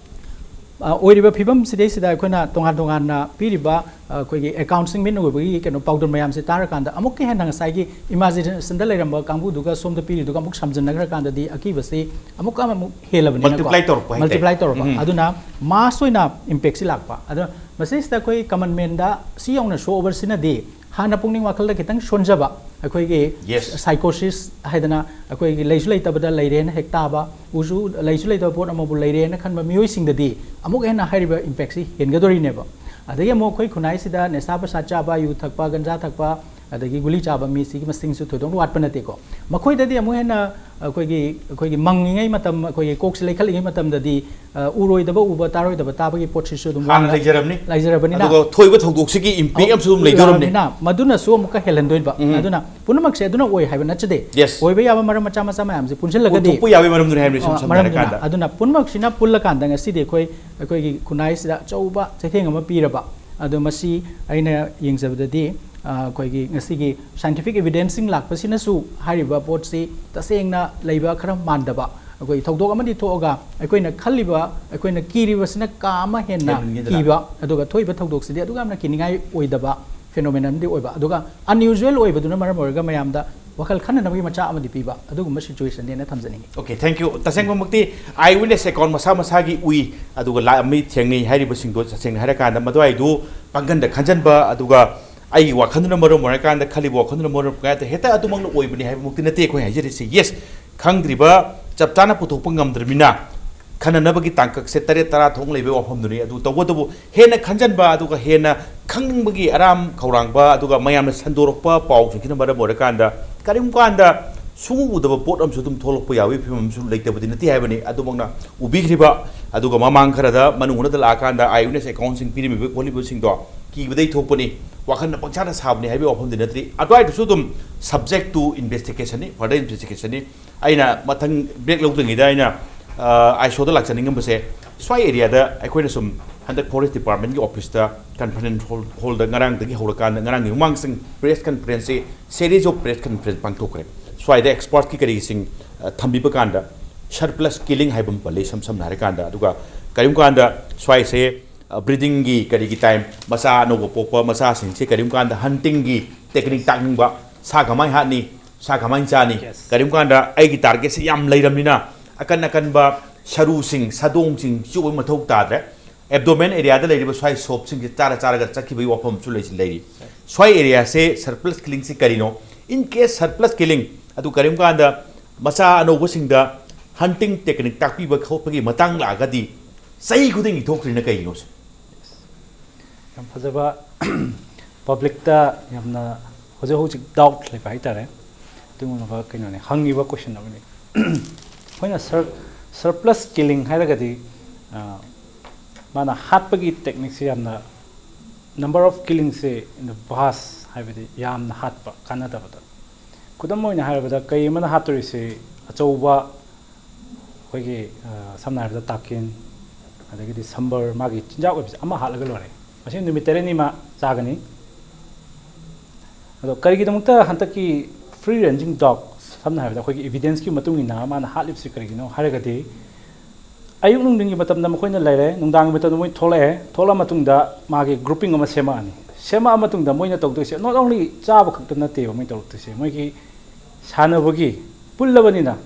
ꯑ, ꯑꯣꯏꯔꯤꯕ ꯐꯤꯕꯝꯁꯤꯗꯩꯁꯤꯗ ꯑꯩꯈꯣꯏꯅ ꯇꯣꯉꯥꯟ ꯇꯣꯉꯥꯟꯅ ꯄꯤꯔꯤꯕ, ꯑ, ꯑꯩꯈꯣꯏꯒꯤ ꯑꯦꯀꯥꯎꯟꯁꯤꯡ ꯃꯤꯠꯅ ꯑꯣꯏꯕꯒꯤ ꯀꯩꯅꯣ ꯄꯥꯎꯗꯝ ꯃꯌꯥꯝꯁꯦ ꯇꯥꯔꯀꯥꯟꯗ ꯑꯃꯨꯛꯀ ꯍꯦꯟꯅ ꯉꯁꯥꯏꯒꯤ ꯏꯃꯥꯖꯤꯅꯦꯁꯟꯗ ꯂꯩꯔꯝꯕ ꯀꯥꯡꯕꯨꯗꯨꯒ ꯁꯣꯝꯗ ꯄꯤꯔꯤꯗꯨꯒ ꯑꯃꯨꯛ ꯁꯝꯖꯤꯟꯅꯈ꯭ꯔꯀꯥꯟꯗꯗꯤ ꯑꯀꯤꯕꯁꯤ ꯑꯃꯨꯛꯀ ꯑꯃꯨꯛ ꯍꯦꯜꯂꯕꯅꯤꯅꯀꯣ꯫ Multiply ꯇꯧꯔꯛꯄ ꯍꯥꯏꯇꯥꯔꯦ꯫ Multiply ꯇꯧꯔꯕ꯫ ꯎꯝ꯫ ꯑꯗꯨꯅ ꯃꯥꯁ ꯑꯣꯏꯅ ꯏꯝꯄꯦꯛꯁꯤ ꯂꯥꯛꯄ꯫ ꯑꯗꯣ ꯃꯁꯤꯁꯤꯗ ꯑꯩꯈꯣꯏ ꯀꯃꯟ ꯃꯦꯟꯗ ꯁꯤ ꯌꯧꯅ ꯁꯣ ꯑꯣꯚꯔꯁꯤꯅꯗꯤ ꯍꯥꯟꯅ ꯄꯨꯛꯅꯤꯡ ꯋꯥꯈꯜꯗ ꯈꯤꯇꯪ ꯁꯣꯟꯖꯕ, ꯑꯩꯈꯣꯏꯒꯤ Yes. ꯁꯥꯏꯀꯣꯁꯤꯁ ꯍꯥꯏꯗꯅ ꯑꯩꯈꯣꯏꯒꯤ ꯂꯩꯁꯨ ꯂꯩꯇꯕꯗ ꯂꯩꯔꯦꯅ ꯍꯦꯛ ꯇꯥꯕ, ꯎꯁꯨ ꯂꯩꯁꯨ ꯂꯩꯇꯕ ꯄꯣꯠ ꯑꯃꯕꯨ ꯂꯩꯔꯦꯅ ꯈꯟꯕ ꯃꯤꯑꯣꯏꯁꯤꯡꯗꯗꯤ ꯑꯃꯨꯛ ꯍꯦꯟꯅ ꯍꯥꯏꯔꯤꯕ ꯏꯝꯄꯦꯛꯁꯤ ꯍꯦꯟꯒꯗꯣꯔꯤꯅꯦꯕ꯫ ꯑꯗꯒꯤ ꯑꯃꯨꯛ ꯑꯩꯈꯣꯏ ꯈꯨꯟꯅꯥꯏꯁꯤꯗ ꯅꯤꯁꯥ ꯄꯁꯥ ꯆꯥꯕ, ꯌꯨ ꯊꯛꯄ, ꯒꯟꯖꯥ ꯊꯛꯄ, ꯑꯗꯒꯤ ꯒꯨꯂꯤ ꯆꯥꯕ ꯃꯤꯁꯤꯒꯤ ꯃꯁꯤꯡꯁꯨ ꯊꯣꯏꯗꯣꯛꯅ ꯋꯥꯠꯄ ꯅꯠꯇꯦꯀꯣ꯫ ꯃꯈꯣꯏꯗꯗꯤ ꯑꯃꯨꯛ ꯍꯦꯟꯅ ꯑꯩꯈꯣꯏꯒꯤ, ꯑꯩꯈꯣꯏꯒꯤ ꯃꯪꯉꯤꯉꯩ ꯃꯇꯝ, ꯑꯩꯈꯣꯏꯒꯤ ꯀꯣꯛꯁꯤ ꯂꯩꯈꯠꯂꯤꯉꯩ ꯃꯇꯝꯗꯗꯤ, ꯑ, ꯎꯔꯣꯏꯗꯕ ꯎꯕ, ꯇꯥꯔꯣꯏꯗꯕ ꯇꯥꯕꯒꯤ ꯄꯣꯠꯁꯤꯁꯨ ꯑꯗꯨꯝ ꯍꯥꯟꯅ ꯋꯥꯅ ꯂꯩꯖꯔꯕꯅꯤ꯫ ꯂꯩꯖꯔꯕꯅꯤꯅ꯫ ꯑꯗꯨꯒ ꯊꯣꯛꯏꯕ ꯊꯧꯗꯣꯛꯁꯤꯒꯤ ꯏꯝꯄꯦꯛ ꯑꯃꯁꯨ ꯑꯗꯨꯝ ꯂꯩꯗꯧꯔꯕꯅꯤ꯫ ꯂꯩꯔꯕꯅꯤꯅ ꯃꯗꯨꯅꯁꯨ ꯑꯃꯨꯛꯀ ꯍꯦꯜꯍꯟꯗꯣꯏꯕ꯫ ꯎꯝ꯫ ꯑꯗꯨꯅ ꯄꯨꯝꯅꯃꯛꯁꯦ ꯑꯗꯨꯅ ꯑꯣꯏ ꯍꯥꯏꯕ ꯅꯠꯆꯗꯦ꯫ Yes. ꯑꯣꯏꯕ ꯌꯥꯕ ꯃꯔꯝ ꯃꯆꯥ ꯃꯆꯥ ꯃꯌꯥꯝꯁꯦ ꯄꯨꯟꯁꯤꯜꯂꯒꯗꯤ ꯑꯣꯟꯊꯣꯛꯄ ꯌꯥꯕꯒꯤ ꯃꯔꯝꯗꯨꯅꯤ ꯍꯥꯏꯕꯅꯤ, ꯁꯨꯝ ꯑ, ꯁꯝꯅ ꯃꯔꯝꯗꯨꯅ꯫ ꯍꯥꯏꯔꯀꯥꯟꯗ꯫ ꯑꯗꯨꯅ ꯄꯨꯝꯅꯃꯛꯁꯤꯅ ꯄꯨꯜꯂꯀꯥꯟꯗ ꯉꯁꯤꯗꯤ ꯑꯩꯈꯣꯏ, ꯑꯩꯈꯣꯏꯒꯤ ꯈꯨꯟꯅꯥꯏꯁꯤꯗ ꯑꯆꯧꯕ ꯆꯩꯊꯦꯡ ꯑꯃ ꯄꯤꯔꯕ꯫ ꯑꯗꯣ ꯃꯁꯤ ꯑꯩꯅ ꯌꯦꯡꯖꯕꯗꯗꯤ, ꯑ, ꯑꯩꯈꯣꯏꯒꯤ ꯉꯁꯤꯒꯤ ꯁꯥꯏꯟꯇꯤꯐꯤꯛ ꯏꯕꯤꯗꯦꯟꯁꯁꯤꯡ ꯂꯥꯛꯄꯁꯤꯅꯁꯨ ꯍꯥꯏꯔꯤꯕ ꯄꯣꯠꯁꯤ ꯇꯁꯦꯡꯅ ꯂꯩꯕ ꯈꯔ ꯃꯥꯟꯗꯕ, ꯑꯩꯈꯣꯏ ꯊꯧꯗꯣꯛ ꯑꯃꯗꯤ ꯊꯣꯛꯑꯒ ꯑꯩꯈꯣꯏꯅ ꯈꯜꯂꯤꯕ, ꯑꯩꯈꯣꯏꯅ ꯀꯤꯔꯤꯕꯁꯤꯅ ꯀꯥ ꯑꯃ ꯍꯦꯟꯅ ꯍꯦꯟꯃꯟꯈꯤꯗꯅ꯫ ꯀꯤꯕ, ꯑꯗꯨꯒ ꯊꯣꯛꯏꯕ ꯊꯧꯗꯣꯛꯁꯤꯗꯤ ꯑꯗꯨꯛ ꯌꯥꯝꯅ ꯀꯤꯅꯤꯡꯉꯥꯏ ꯑꯣꯏꯗꯕ ꯐꯦꯅꯣꯃꯦꯅꯟ ꯑꯃꯗꯤ ꯑꯣꯏꯕ, ꯑꯗꯨꯒ ꯑꯟꯌꯨꯖꯨꯋꯦꯜ ꯑꯣꯏꯕꯗꯨꯅ ꯃꯔꯝ ꯑꯣꯏꯔꯒ ꯃꯌꯥꯝꯗ ꯋꯥꯈꯜ ꯈꯟꯅꯅꯕꯒꯤ ꯃꯆꯥꯛ ꯑꯃꯗꯤ ꯄꯤꯕ, ꯑꯗꯨꯒꯨꯝꯕ ꯁꯤꯆꯨꯋꯦꯁꯟꯅꯦꯅ ꯊꯝꯖꯅꯤꯡꯉꯤ꯫ Okay, thank you. ꯇꯁꯦꯡꯕꯃꯛꯇꯤ ꯑꯥꯏ ꯋꯤꯠꯅꯦꯁ ꯑꯦꯀꯥꯎꯟ ꯃꯁꯥ ꯃꯁꯥꯒꯤ ꯎꯏ, ꯑꯗꯨꯒ ꯂꯥ-, ꯃꯤ ꯊꯦꯡꯅꯩ ꯍꯥꯏꯔꯤꯕꯁꯤꯡꯗꯣ ꯇꯁꯦꯡꯅ ꯍꯥꯏꯔꯀꯥꯟꯗ ꯃꯗꯨꯋꯥꯏꯗꯨ ꯄꯥꯡꯒꯟꯗ ꯈꯟꯖꯟꯕ, ꯑꯗꯨꯒ ꯑꯩꯒꯤ ꯋꯥꯈꯜꯗꯨꯅ ꯃꯔꯝ ꯑꯣꯏꯔꯀꯥꯟꯗ, ꯈꯜꯂꯤꯕ ꯋꯥꯈꯜꯗꯨꯅ ꯃꯔꯝ ꯑꯣꯏꯔꯀꯥꯟꯗ ꯍꯦꯛꯇ ꯑꯗꯨꯃꯛꯅ ꯑꯣꯏꯕꯅꯤ ꯍꯥꯏꯕꯃꯛꯇꯤ ꯅꯠꯇꯦ ꯑꯩꯈꯣꯏ ꯍꯥꯏꯖꯔꯤꯁꯤ꯫ Yes, ꯈꯪꯗ꯭ꯔꯤꯕ, ꯆꯞ ꯆꯥꯅ ꯄꯨꯊꯣꯛꯄ ꯉꯝꯗ꯭ꯔꯕꯅꯤꯅ ꯈꯟꯅꯅꯕꯒꯤ ꯇꯥꯡꯀꯛꯁꯦ ꯇꯔꯦꯠ ꯇꯔꯥ ꯊꯣꯛꯅ ꯂꯩꯕꯒꯤ ꯋꯥꯐꯝꯗꯨꯅꯤ꯫ ꯑꯗꯨ ꯇꯧꯕꯇꯕꯨ ꯍꯦꯟꯅ ꯈꯟꯖꯟꯕ, ꯑꯗꯨꯒ ꯍꯦꯟꯅ ꯈꯪꯅꯤꯡꯕꯒꯤ ꯑꯔꯥꯝ ꯈꯧꯔꯥꯡꯕ, ꯑꯗꯨꯒ ꯃꯌꯥꯝꯅ ꯁꯟꯗꯣꯔꯛꯄ ꯄꯥꯎꯁꯤꯡꯁꯤꯅ ꯃꯔꯝ ꯑꯣꯏꯔꯀꯥꯟꯗ ꯀꯔꯤꯒꯨꯝꯕ ꯀꯥꯟꯗ ꯁꯨꯡꯎ ꯎꯗꯕ ꯄꯣꯠ ꯑꯃꯁꯨ ꯑꯗꯨꯝ ꯊꯣꯛꯂꯛꯄ ꯌꯥꯕꯒꯤ ꯐꯤꯕꯝ ꯑꯃꯁꯨ ꯂꯩꯇꯕꯗꯤ ꯅꯠꯇꯦ ꯍꯥꯏꯕꯅꯤ꯫ ꯑꯗꯨꯃꯛꯅ ꯎꯕꯤꯈ꯭ꯔꯤꯕ, ꯑꯗꯨꯒ ꯃꯃꯥꯡ ꯈꯔꯗ ꯃꯅꯨꯡ ꯍꯨꯠꯅꯗ ꯂꯥꯛꯑꯀꯥꯟꯗ ꯑꯥꯏ ꯋꯤꯠꯅꯦꯁ ꯑꯦꯀꯥꯎꯟꯁꯤꯡ ꯄꯤꯔꯝꯃꯤꯕ ꯈꯣꯠꯂꯤꯕꯁꯤꯡꯗꯣ ꯀꯤꯕꯗꯩ ꯊꯣꯛꯄꯅꯤ꯫ ꯋꯥꯈꯜꯅ ꯄꯪꯁꯥꯗ ꯁꯥꯕꯅꯤ ꯍꯥꯏꯕꯒꯤ ꯋꯥꯐꯝꯗꯤ ꯅꯠꯇ꯭ꯔꯤ꯫ ꯑꯗꯨꯋꯥꯏꯗꯨꯁꯨ ꯑꯗꯨꯝ subject to investigation ꯅꯤ, further investigation ꯅꯤ꯫ ꯑꯩꯅ ꯃꯊꯪ break ꯂꯧꯗ꯭ꯔꯤꯉꯩꯗ ꯑꯩꯅ ꯑꯥꯏꯁꯣꯗ ꯂꯥꯛꯆꯅꯤꯡꯉꯝꯕꯁꯦ, ꯁ꯭ꯋꯥꯏ ꯑꯦꯔꯤꯌꯥꯗ ꯑꯩꯈꯣꯏꯅ ꯁꯨꯝ ꯍꯟꯗꯛ ꯐꯣꯔꯦꯁ ꯗꯤꯄꯥꯔꯠꯃꯦꯟꯒꯤ ꯑꯣꯐꯤꯁꯇ ꯀꯟꯐꯔꯦꯟꯁ ꯍꯣꯜ ꯍꯣꯜꯗ ꯉꯔꯥꯡꯗꯒꯤ ꯍꯧꯔꯀꯥꯟꯗ ꯉꯔꯥꯡꯒꯤ ꯃꯃꯥꯡꯁꯤꯡ ꯄ꯭ꯔꯦꯁ ꯀꯟꯐꯔꯦꯟꯁꯁꯤ series of press conference ꯄꯥꯡꯊꯣꯛꯈ꯭ꯔꯦ꯫ ꯁ꯭ꯋꯥꯏꯗ ꯑꯦꯛꯁꯄꯔꯠꯀꯤ ꯀꯔꯤꯁꯤꯡ ꯊꯝꯕꯤꯕ ꯀꯥꯟꯗ ꯁꯔꯄ꯭ꯂꯁ ꯀꯤꯂꯤꯡ ꯍꯥꯏꯕ ꯑꯃ ꯄꯜꯂꯤ ꯏꯁꯝ ꯁꯝꯅ ꯍꯥꯏꯔꯀꯥꯟꯗ꯫ ꯑꯗꯨꯒ ꯀꯔꯤꯒꯨꯝꯕ ꯀꯥꯟꯗ ꯁ꯭ꯋꯥꯏꯁꯦ ꯕ꯭ꯔꯤꯗꯤꯡꯒꯤ ꯀꯔꯤꯒꯤ ꯇꯥꯏꯝ, ꯃꯆꯥ ꯑꯅꯧꯕ ꯄꯣꯛꯄ ꯃꯆꯥꯁꯤꯡꯁꯦ ꯀꯔꯤꯒꯨꯝꯕ ꯀꯥꯟꯗ ꯍꯟꯇꯤꯡꯒꯤ ꯇꯦꯛꯅꯤꯛ ꯇꯥꯛꯅꯤꯡꯕ, ꯁꯥ ꯀꯃꯥꯏꯅ ꯍꯥꯠꯅꯤ, ꯁꯥ ꯀꯃꯥꯏꯅ ꯆꯥꯅꯤ, ꯀꯔꯤꯒꯨꯝꯕ ꯀꯥꯟꯗ ꯑꯩꯒꯤ ꯇꯥꯔꯒꯦꯠꯁꯦ ꯌꯥꯝ ꯂꯩꯔꯕꯅꯤꯅ ꯑꯀꯟ ꯑꯀꯟꯕ ꯁꯔꯨꯁꯤꯡ, ꯁꯥꯗꯣꯡꯁꯤꯡ ꯆꯨꯕꯒꯤ ꯃꯊꯧ ꯇꯥꯗ꯭ꯔꯦ꯫ ꯑꯦꯕꯗꯣꯃꯦꯟ ꯑꯦꯔꯤꯌꯥꯗ ꯂꯩꯔꯤꯕ ꯁ꯭ꯋꯥꯏ ꯁꯣꯞꯁꯤꯡꯁꯦ ꯆꯥꯔ ꯆꯥꯔꯒ ꯆꯠꯈꯤꯕꯒꯤ ꯋꯥꯐꯝꯁꯨ ꯂꯩꯁꯤ ꯂꯩꯔꯤ꯫ ꯁ꯭ꯋꯥꯏ ꯑꯦꯔꯤꯌꯥꯁꯦ ꯁꯔꯄ꯭ꯂꯁ ꯀꯤꯂꯤꯡꯁꯤ ꯀꯔꯤꯅꯣ? In case surplus killing ꯑꯗꯨ ꯀꯔꯤꯒꯨꯝꯕ ꯀꯥꯟꯗ ꯃꯆꯥ ꯑꯅꯧꯕꯁꯤꯡꯗ ꯍꯟꯇꯤꯡ ꯇꯦꯛꯅꯤꯛ ꯇꯥꯛꯄꯤꯕ ꯈꯣꯠꯄꯒꯤ ꯃꯇꯥꯡ ꯂꯥꯛꯑꯒꯗꯤ ꯆꯍꯤ ꯈꯨꯗꯤꯡꯒꯤ ꯊꯣꯛꯇ꯭ꯔꯤꯅ ꯀꯩꯒꯤꯅꯣ ꯁꯦ? ꯌꯥꯝ ꯐꯖꯕ ꯄꯕ꯭ꯂꯤꯛꯇ ꯌꯥꯝꯅ ꯍꯧꯖꯤꯛ ꯍꯧꯖꯤꯛ ꯗꯥꯎꯠ ꯂꯩꯕ ꯍꯥꯏꯇꯥꯔꯦ, ꯑꯗꯨꯒꯨꯝꯂꯕ ꯀꯩꯅꯣꯅꯦ ꯍꯪꯉꯤꯕ ꯀꯣꯏꯁꯟ ꯑꯃꯅꯤ꯫ ꯑꯩꯈꯣꯏꯅ ꯁꯔ ꯁꯔꯄ꯭ꯂꯁ ꯀꯤꯂꯤꯡ ꯍꯥꯏꯔꯒꯗꯤ ꯃꯥꯅ ꯍꯥꯠꯄꯒꯤ ꯇꯦꯛꯅꯤꯛꯁꯦ ꯌꯥꯝꯅ number of killingꯁꯦ in the vast ꯍꯥꯏꯕꯗꯤ ꯌꯥꯝꯅ ꯍꯥꯠꯄ ꯀꯥꯟꯅꯗꯕꯗ꯫ ꯈꯨꯗꯝ ꯑꯣꯏꯅ ꯍꯥꯏꯔꯕꯗ ꯀꯩ ꯑꯃꯅ ꯍꯥꯠꯇꯣꯔꯤꯁꯦ ꯑꯆꯧꯕ ꯑꯩꯈꯣꯏꯒꯤ ꯁꯝꯅ ꯍꯥꯏꯔꯕꯗ ꯇꯥꯀꯤꯟ ꯑꯗꯒꯤꯗꯤ ꯁꯝꯕꯔ ꯃꯥꯒꯤ ꯆꯤꯟꯖꯥꯛ ꯑꯣꯏꯕꯁꯦ ꯑꯃ ꯍꯥꯠꯂꯒ ꯂꯣꯏꯔꯦ꯫ ꯃꯁꯤ ꯅꯨꯃꯤꯠ ꯇꯔꯦꯠꯅꯤꯃ ꯆꯥꯒꯅꯤ꯫ ꯑꯗꯣ ꯀꯔꯤꯒꯤꯗꯃꯛꯇ ꯍꯟꯗꯛꯀꯤ free ranging dog ꯁꯝꯅ ꯍꯥꯏꯔꯕꯗ ꯑꯩꯈꯣꯏꯒꯤ evidenceꯀꯤ ꯃꯇꯨꯡ ꯏꯟꯅ ꯃꯥꯅ ꯍꯥꯠꯂꯤꯕꯁꯤ ꯀꯔꯤꯒꯤꯅꯣ ꯍꯥꯏꯔꯒꯗꯤ ꯑꯌꯨꯛ ꯅꯨꯡꯊꯤꯟꯒꯤ ꯃꯇꯝꯗ ꯃꯈꯣꯏꯅ ꯂꯩꯔꯦ, ꯅꯨꯡꯗꯥꯡꯒꯤ ꯃꯇꯝꯗ ꯃꯣꯏ ꯊꯣꯛꯂꯛꯑꯦ, ꯊꯣꯛꯂꯛꯑ ꯃꯇꯨꯡꯗ ꯃꯥꯒꯤ grouping ꯑꯃ ꯁꯦꯝꯃꯛꯑꯅꯤ꯫ ꯁꯦꯝꯃꯛꯑ ꯃꯇꯨꯡꯗ ꯃꯣꯏꯅ ꯇꯧꯗꯣꯏꯁꯦ not only ꯆꯥꯕ ꯈꯛꯇ ꯅꯠꯇꯦꯕ ꯃꯣꯏ ꯇꯧꯔꯛꯇꯣꯏꯁꯦ, ꯃꯣꯏꯒꯤ ꯁꯥꯟꯅꯕꯒꯤ ꯄꯨꯜꯂꯕꯅꯤꯅ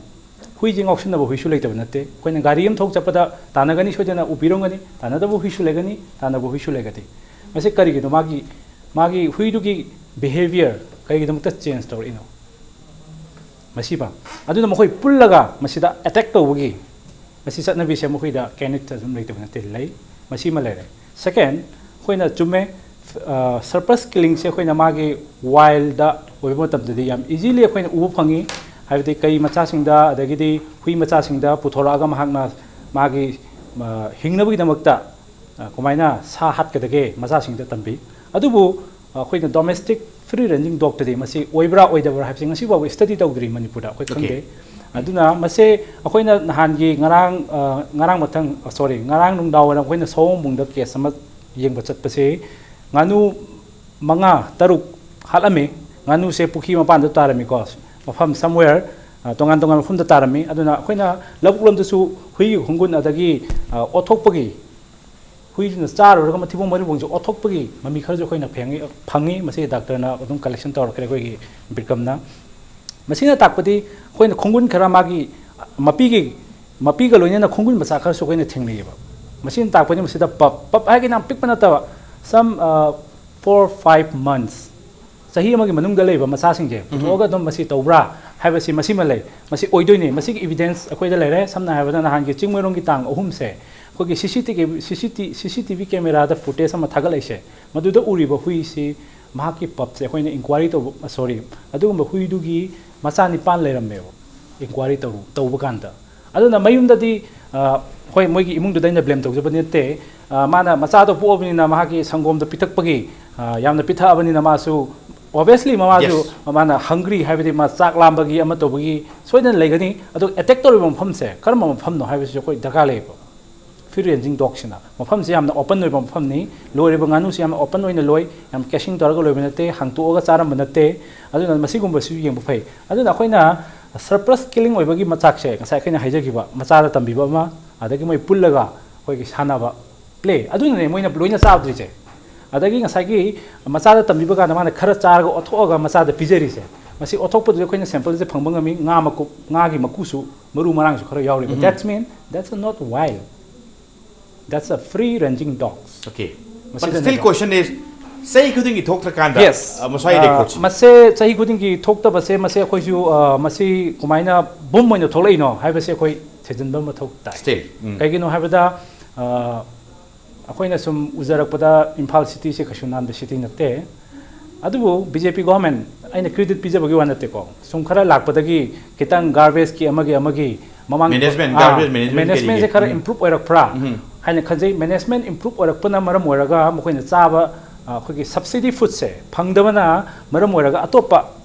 ꯍꯨꯏꯁꯦ ꯉꯥꯎꯁꯤꯟꯅꯕ ꯍꯨꯏꯁꯨ ꯂꯩꯇꯕ ꯅꯠꯇꯦ꯫ ꯑꯩꯈꯣꯏꯅ ꯒꯥꯔꯤ ꯑꯃ ꯊꯧ ꯆꯠꯄꯗ ꯇꯥꯟꯅꯒꯅꯤ, ꯁꯣꯏꯗꯅ ꯎꯕꯤꯔꯝꯒꯅꯤ, ꯇꯥꯟꯅꯗꯕ ꯍꯨꯏꯁꯨ ꯂꯩꯒꯅꯤ, ꯇꯥꯟꯅꯕ ꯍꯨꯏꯁꯨ ꯂꯩꯒꯅꯤ꯫ ꯃꯁꯤ ꯀꯔꯤꯒꯤꯅꯣ? ꯃꯥꯒꯤ ꯃꯥꯒꯤ ꯍꯨꯏꯗꯨꯒꯤ behaviour ꯀꯔꯤꯒꯤꯗꯃꯛꯇ change ꯇꯧꯔꯛꯏꯅꯣ? ꯃꯁꯤꯃ ꯑꯗꯨꯅ ꯃꯈꯣꯏ ꯄꯨꯜꯂꯒ ꯃꯁꯤꯗ attack ꯇꯧꯕꯒꯤ ꯃꯁꯤ ꯆꯠꯅꯕꯤꯁꯦ ꯃꯈꯣꯏꯗ ꯀꯦꯅꯤꯠꯇ ꯑꯗꯨꯝ ꯂꯩꯇꯕ ꯅꯠꯇꯦ, ꯂꯩ꯫ ꯃꯁꯤꯃ ꯂꯩꯔꯦ꯫ Second, ꯑꯩꯈꯣꯏꯅ ꯆꯨꯝꯃꯦ, ꯁꯔꯄ꯭ꯂꯁ ꯀꯤꯂꯤꯡꯁꯦ ꯑꯩꯈꯣꯏꯅ ꯃꯥꯒꯤ ꯋꯥꯏꯜꯗ ꯑꯣꯏꯕ ꯃꯇꯝꯗꯗꯤ ꯌꯥꯝ easily ꯑꯩꯈꯣꯏꯅ ꯎꯕ ꯐꯪꯉꯤ꯫ ꯍꯥꯏꯕꯗꯤ ꯀꯩ ꯃꯆꯥꯁꯤꯡꯗ ꯑꯗꯒꯤꯗꯤ ꯍꯨꯏ ꯃꯆꯥꯁꯤꯡꯗ ꯄꯨꯊꯣꯔꯛꯑꯒ ꯃꯍꯥꯛꯅ ꯃꯥꯒꯤ ꯍꯤꯡꯅꯕꯒꯤꯗꯃꯛꯇ ꯀꯃꯥꯏꯅ ꯁꯥ ꯍꯥꯠꯀꯗꯒꯦ ꯃꯆꯥꯁꯤꯡꯗ ꯇꯝꯕꯤ꯫ ꯑꯗꯨꯕꯨ ꯑꯩꯈꯣꯏꯅ domestic free ranging dogꯇꯗꯤ ꯃꯁꯤ ꯑꯣꯏꯕ꯭ꯔꯥ ꯑꯣꯏꯗꯕ꯭ꯔꯥ ꯍꯥꯏꯕꯁꯤ ꯉꯁꯤ ꯐꯥꯎꯕ study ꯇꯧꯗ꯭ꯔꯤ ꯃꯅꯤꯄꯨꯔꯗ ꯑꯩꯈꯣꯏ ꯈꯪꯗꯦ꯫ ꯑꯗꯨꯅ ꯃꯁꯦ ꯑꯩꯈꯣꯏꯅ ꯅꯍꯥꯟꯒꯤ ꯉꯔꯥꯡ ꯑ, ꯉꯔꯥꯡ ꯃꯊꯪ ꯁꯣꯔꯤ, ꯉꯔꯥꯡ ꯅꯨꯡꯗꯥꯡ ꯋꯥꯏꯔꯝ ꯑꯩꯈꯣꯏꯅ ꯁꯑꯣꯝꯕꯨꯡꯗ ꯀꯦꯁ ꯑꯃ ꯌꯦꯡꯕ ꯆꯠꯄꯁꯦ ꯉꯥꯅꯨ ꯃꯉꯥ ꯇꯔꯨꯛ ꯍꯥꯠꯂꯝꯃꯤ꯫ ꯉꯥꯅꯨꯁꯦ ꯄꯨꯈ꯭ꯔꯤ ꯃꯄꯥꯟꯗ ꯇꯥꯔꯝꯃꯤꯀꯣ, ꯃꯐꯝ somewhere, ꯑ, ꯇꯣꯉꯥꯟ ꯇꯣꯉꯥꯟꯕ ꯃꯐꯝꯗ ꯇꯥꯔꯝꯃꯤ꯫ ꯑꯗꯨꯅ ꯑꯩꯈꯣꯏꯅ ꯂꯧꯕꯨꯛ ꯂꯣꯝꯗꯁꯨ ꯍꯨꯏꯒꯤ ꯈꯣꯡꯒꯨꯟ ꯑꯗꯒꯤ ꯑ, ꯑꯣꯠꯊꯣꯛꯄꯒꯤ, ꯍꯨꯏꯗꯨꯅ ꯆꯥꯔꯨꯔꯒ ꯃꯊꯤꯕꯣꯡ ꯃꯔꯤꯕꯣꯡꯁꯦ ꯑꯣꯠꯊꯣꯛꯄꯒꯤ ꯃꯃꯤ ꯈꯔꯁꯨ ꯑꯩꯈꯣꯏꯅ ꯐꯪꯉꯤ ꯐꯪꯉꯤ꯫ ꯃꯁꯤ ꯗꯥꯛꯇꯔꯅ ꯑꯗꯨꯝ collection ꯇꯧꯔꯛꯈ꯭ꯔꯦ ꯑꯩꯈꯣꯏꯒꯤ ꯕꯤꯀ꯭ꯔꯝꯅ꯫ ꯃꯁꯤꯅ ꯇꯥꯛꯄꯗꯤ ꯑꯩꯈꯣꯏꯅ ꯈꯣꯡꯒꯨꯟ ꯈꯔ ꯃꯥꯒꯤ ꯃꯄꯤꯒꯤ ꯃꯄꯤꯒ ꯂꯣꯏꯅꯅ ꯈꯣꯡꯒꯨꯟ ꯃꯆꯥ ꯈꯔꯁꯨ ꯑꯩꯈꯣꯏꯅ ꯊꯦꯡꯅꯩꯌꯦꯕ꯫ ꯃꯁꯤꯅ ꯇꯥꯛꯄꯗꯤ ꯃꯁꯤꯗ ꯄꯞ ꯄꯞ ꯍꯥꯏꯔꯒꯅ ꯌꯥꯝ ꯄꯤꯛꯄ ꯅꯠꯇꯕ, some four five months, ꯆꯍꯤ ꯑꯃꯒꯤ ꯃꯅꯨꯡꯗ ꯂꯩꯕ ꯃꯆꯥꯁꯤꯡꯁꯦ ꯄꯨꯊꯣꯛꯑꯒ ꯑꯗꯨꯝ ꯃꯁꯤ ꯇꯧꯕ꯭ꯔꯥ ꯍꯥꯏꯕꯁꯤ ꯃꯁꯤꯃ ꯂꯩ꯫ ꯃꯁꯤ ꯑꯣꯏꯗꯣꯏꯅꯤ꯫ ꯃꯁꯤꯒꯤ evidence ꯑꯩꯈꯣꯏꯗ ꯂꯩꯔꯦ꯫ ꯁꯝꯅ ꯍꯥꯏꯔꯕꯗ ꯅꯍꯥꯟꯒꯤ ꯆꯤꯡꯃꯩꯔꯣꯡꯒꯤ ꯇꯥꯡ ꯑꯍꯨꯝꯁꯦ ꯑꯩꯈꯣꯏꯒꯤ CCTV, CCTV cameraꯗ footage ꯑꯃ ꯊꯥꯒꯠꯂꯛꯏꯁꯦ, ꯃꯗꯨꯗ ꯎꯔꯤꯕ ꯍꯨꯏꯁꯤ ꯃꯍꯥꯛꯀꯤ ꯄꯞꯁꯦ ꯑꯩꯈꯣꯏꯅ inquiry ꯇꯧꯕ, ꯁꯣꯔꯤ, ꯑꯗꯨꯒꯨꯝꯕ ꯍꯨꯏꯗꯨꯒꯤ ꯃꯆꯥ ꯅꯤꯄꯥꯟ ꯂꯩꯔꯝꯃꯦꯕ inquiry ꯇꯧꯔꯨ ꯇꯧꯕ ꯀꯥꯟꯗ꯫ ꯑꯗꯨꯅ ꯃꯌꯨꯝꯗꯗꯤ ꯑ, ꯍꯣꯏ, ꯃꯣꯏꯒꯤ ꯏꯃꯨꯡꯗꯨꯗ ꯑꯩꯅ blame ꯇꯧꯖꯕꯗꯤ ꯅꯠꯇꯦ꯫ ꯑ, ꯃꯥꯅ ꯃꯆꯥꯗꯣ ꯄꯣꯛꯑꯕꯅꯤꯅ ꯃꯍꯥꯛꯀꯤ ꯁꯪꯒꯣꯝꯗꯣ ꯄꯤꯊꯛꯄꯒꯤ, ꯑ, ꯌꯥꯝꯅ ꯄꯤꯊꯛꯑꯕꯅꯤꯅ ꯃꯥꯁꯨ, obviously, ꯃꯃꯥꯁꯨ, ꯃꯥꯅ hungry ꯍꯥꯏꯕꯗꯤ ꯃꯥ ꯆꯥꯛ ꯂꯥꯝꯕꯒꯤ ꯑꯃ ꯇꯧꯕꯒꯤ ꯁꯣꯏꯗꯅ ꯂꯩꯒꯅꯤ꯫ ꯑꯗꯣ attack ꯇꯧꯔꯤꯕ ꯃꯐꯝꯁꯦ ꯀꯔꯝꯕ ꯃꯐꯝꯅꯣ ꯍꯥꯏꯕꯁꯤꯁꯨ ꯑꯩꯈꯣꯏ ꯗꯔꯀꯥꯔ ꯂꯩꯌꯦꯕ꯫ Free ranging dogꯁꯤꯅ ꯃꯐꯝꯁꯤ ꯌꯥꯝꯅ open ꯑꯣꯏꯕ ꯃꯐꯝꯅꯤ꯫ ꯂꯣꯏꯔꯤꯕ ꯉꯥꯅꯨꯁꯤ ꯌꯥꯝꯅ open ꯑꯣꯏꯅ ꯂꯣꯏ, ꯌꯥꯝ caging ꯇꯧꯔꯒ ꯂꯣꯏꯕ ꯅꯠꯇꯦ, ꯍꯥꯡꯇꯣꯛꯑꯒ ꯆꯥꯔꯝꯕ ꯅꯠꯇꯦ꯫ ꯑꯗꯨꯅ ꯃꯁꯤꯒꯨꯝꯕꯁꯨ ꯌꯦꯡꯕ ꯐꯩ꯫ ꯑꯗꯨꯅ ꯑꯩꯈꯣꯏꯅ surplus killing ꯑꯣꯏꯕꯒꯤ ꯃꯆꯥꯛꯁꯦ ꯉꯁꯥꯏ ꯑꯩꯈꯣꯏꯅ ꯍꯥꯏꯖꯈꯤꯕ ꯃꯆꯥꯗ ꯇꯝꯕꯤꯕ ꯑꯃ, ꯑꯗꯒꯤ ꯃꯣꯏ ꯄꯨꯜꯂꯒ ꯑꯩꯈꯣꯏꯒꯤ ꯁꯥꯟꯅꯕ, play, ꯑꯗꯨꯅꯅꯦ ꯃꯣꯏꯅ ꯂꯣꯏꯅ ꯆꯥꯗ꯭ꯔꯤꯁꯦ꯫ ꯑꯗꯒꯤ ꯉꯁꯥꯏꯒꯤ ꯃꯆꯥꯗ ꯇꯝꯕꯤꯕ ꯀꯥꯟꯗ ꯃꯥꯅ ꯈꯔ ꯆꯥꯔꯒ ꯑꯣꯠꯊꯣꯛꯑꯒ ꯃꯆꯥꯗ ꯄꯤꯖꯔꯤꯁꯦ, ꯃꯁꯤ ꯑꯣꯠꯊꯣꯛꯄꯗꯨꯗꯤ ꯑꯩꯈꯣꯏꯅ sampleꯁꯦ ꯐꯪꯕ ꯉꯝꯃꯤ꯫ ꯉꯥ ꯃꯀꯨꯞ, ꯉꯥꯒꯤ ꯃꯀꯨꯁꯨ, ꯃꯔꯨ ꯃꯔꯥꯡꯁꯨ ꯈꯔ ꯌꯥꯎꯔꯤꯕ꯫ That's mean that's not wild, that's a free ranging dogs꯫ Okay, but still question is, ꯆꯍꯤ ꯈꯨꯗꯤꯡꯒꯤ ꯊꯣꯛꯇ꯭ꯔꯀꯥꯟꯗ Yes. ꯑ, ꯃꯁꯥꯒꯤ ꯑ, recordꯁꯤ? ꯃꯁꯦ ꯆꯍꯤ ꯈꯨꯗꯤꯡꯒꯤ ꯊꯣꯛꯇꯕꯁꯦ, ꯃꯁꯦ ꯑꯩꯈꯣꯏꯁꯨ, ꯑ, ꯃꯁꯤ ꯀꯃꯥꯏꯅ ꯕꯨꯝ ꯑꯣꯏꯅ ꯊꯣꯛꯂꯛꯏꯅꯣ ꯍꯥꯏꯕꯁꯦ ꯑꯩꯈꯣꯏ ꯊꯤꯖꯤꯟꯕ ꯃꯊꯧ ꯇꯥꯏ꯫ Still, ꯎꯝ꯫ ꯀꯩꯒꯤꯅꯣ ꯍꯥꯏꯕꯗ, ꯑ, ꯑꯩꯈꯣꯏꯅ ꯁꯨꯝ ꯎꯖꯔꯛꯄꯗ ꯏꯝꯐꯥꯜ cityꯁꯦ ꯀꯩꯁꯨ ꯅꯥꯟꯕ city ꯅꯠꯇꯦ꯫ ꯑꯗꯨꯕꯨ BJP government, ꯑꯩꯅ credit ꯄꯤꯖꯕꯒꯤ ꯋꯥ ꯅꯠꯇꯦꯀꯣ, ꯁꯨꯝ ꯈꯔ ꯂꯥꯛꯄꯗꯒꯤ ꯈꯤꯇꯪ garbageꯀꯤ ꯑꯃꯒꯤ ꯑꯃꯒꯤ ꯃꯃꯥꯡ Management, ꯑꯥ, garbage management managementꯁꯦ ꯀꯔꯤꯒꯤ? ꯈꯔ ꯎꯝ꯫ Improve ꯑꯣꯏꯔꯛꯄ꯭ꯔꯥ ꯎꯝ꯫ ꯍꯥꯏꯅ ꯈꯟꯖꯩ꯫ Management improve ꯑꯣꯏꯔꯛꯄꯅ ꯃꯔꯝ ꯑꯣꯏꯔꯒ ꯃꯈꯣꯏꯅ ꯆꯥꯕ ꯑꯩꯈꯣꯏꯒꯤ ꯁꯕꯁꯤꯗꯤ ꯐꯨꯗꯁꯦ ꯐꯪꯗꯕꯅ ꯃꯔꯝ ꯑꯣꯏꯔꯒ ꯑꯇꯣꯞꯄ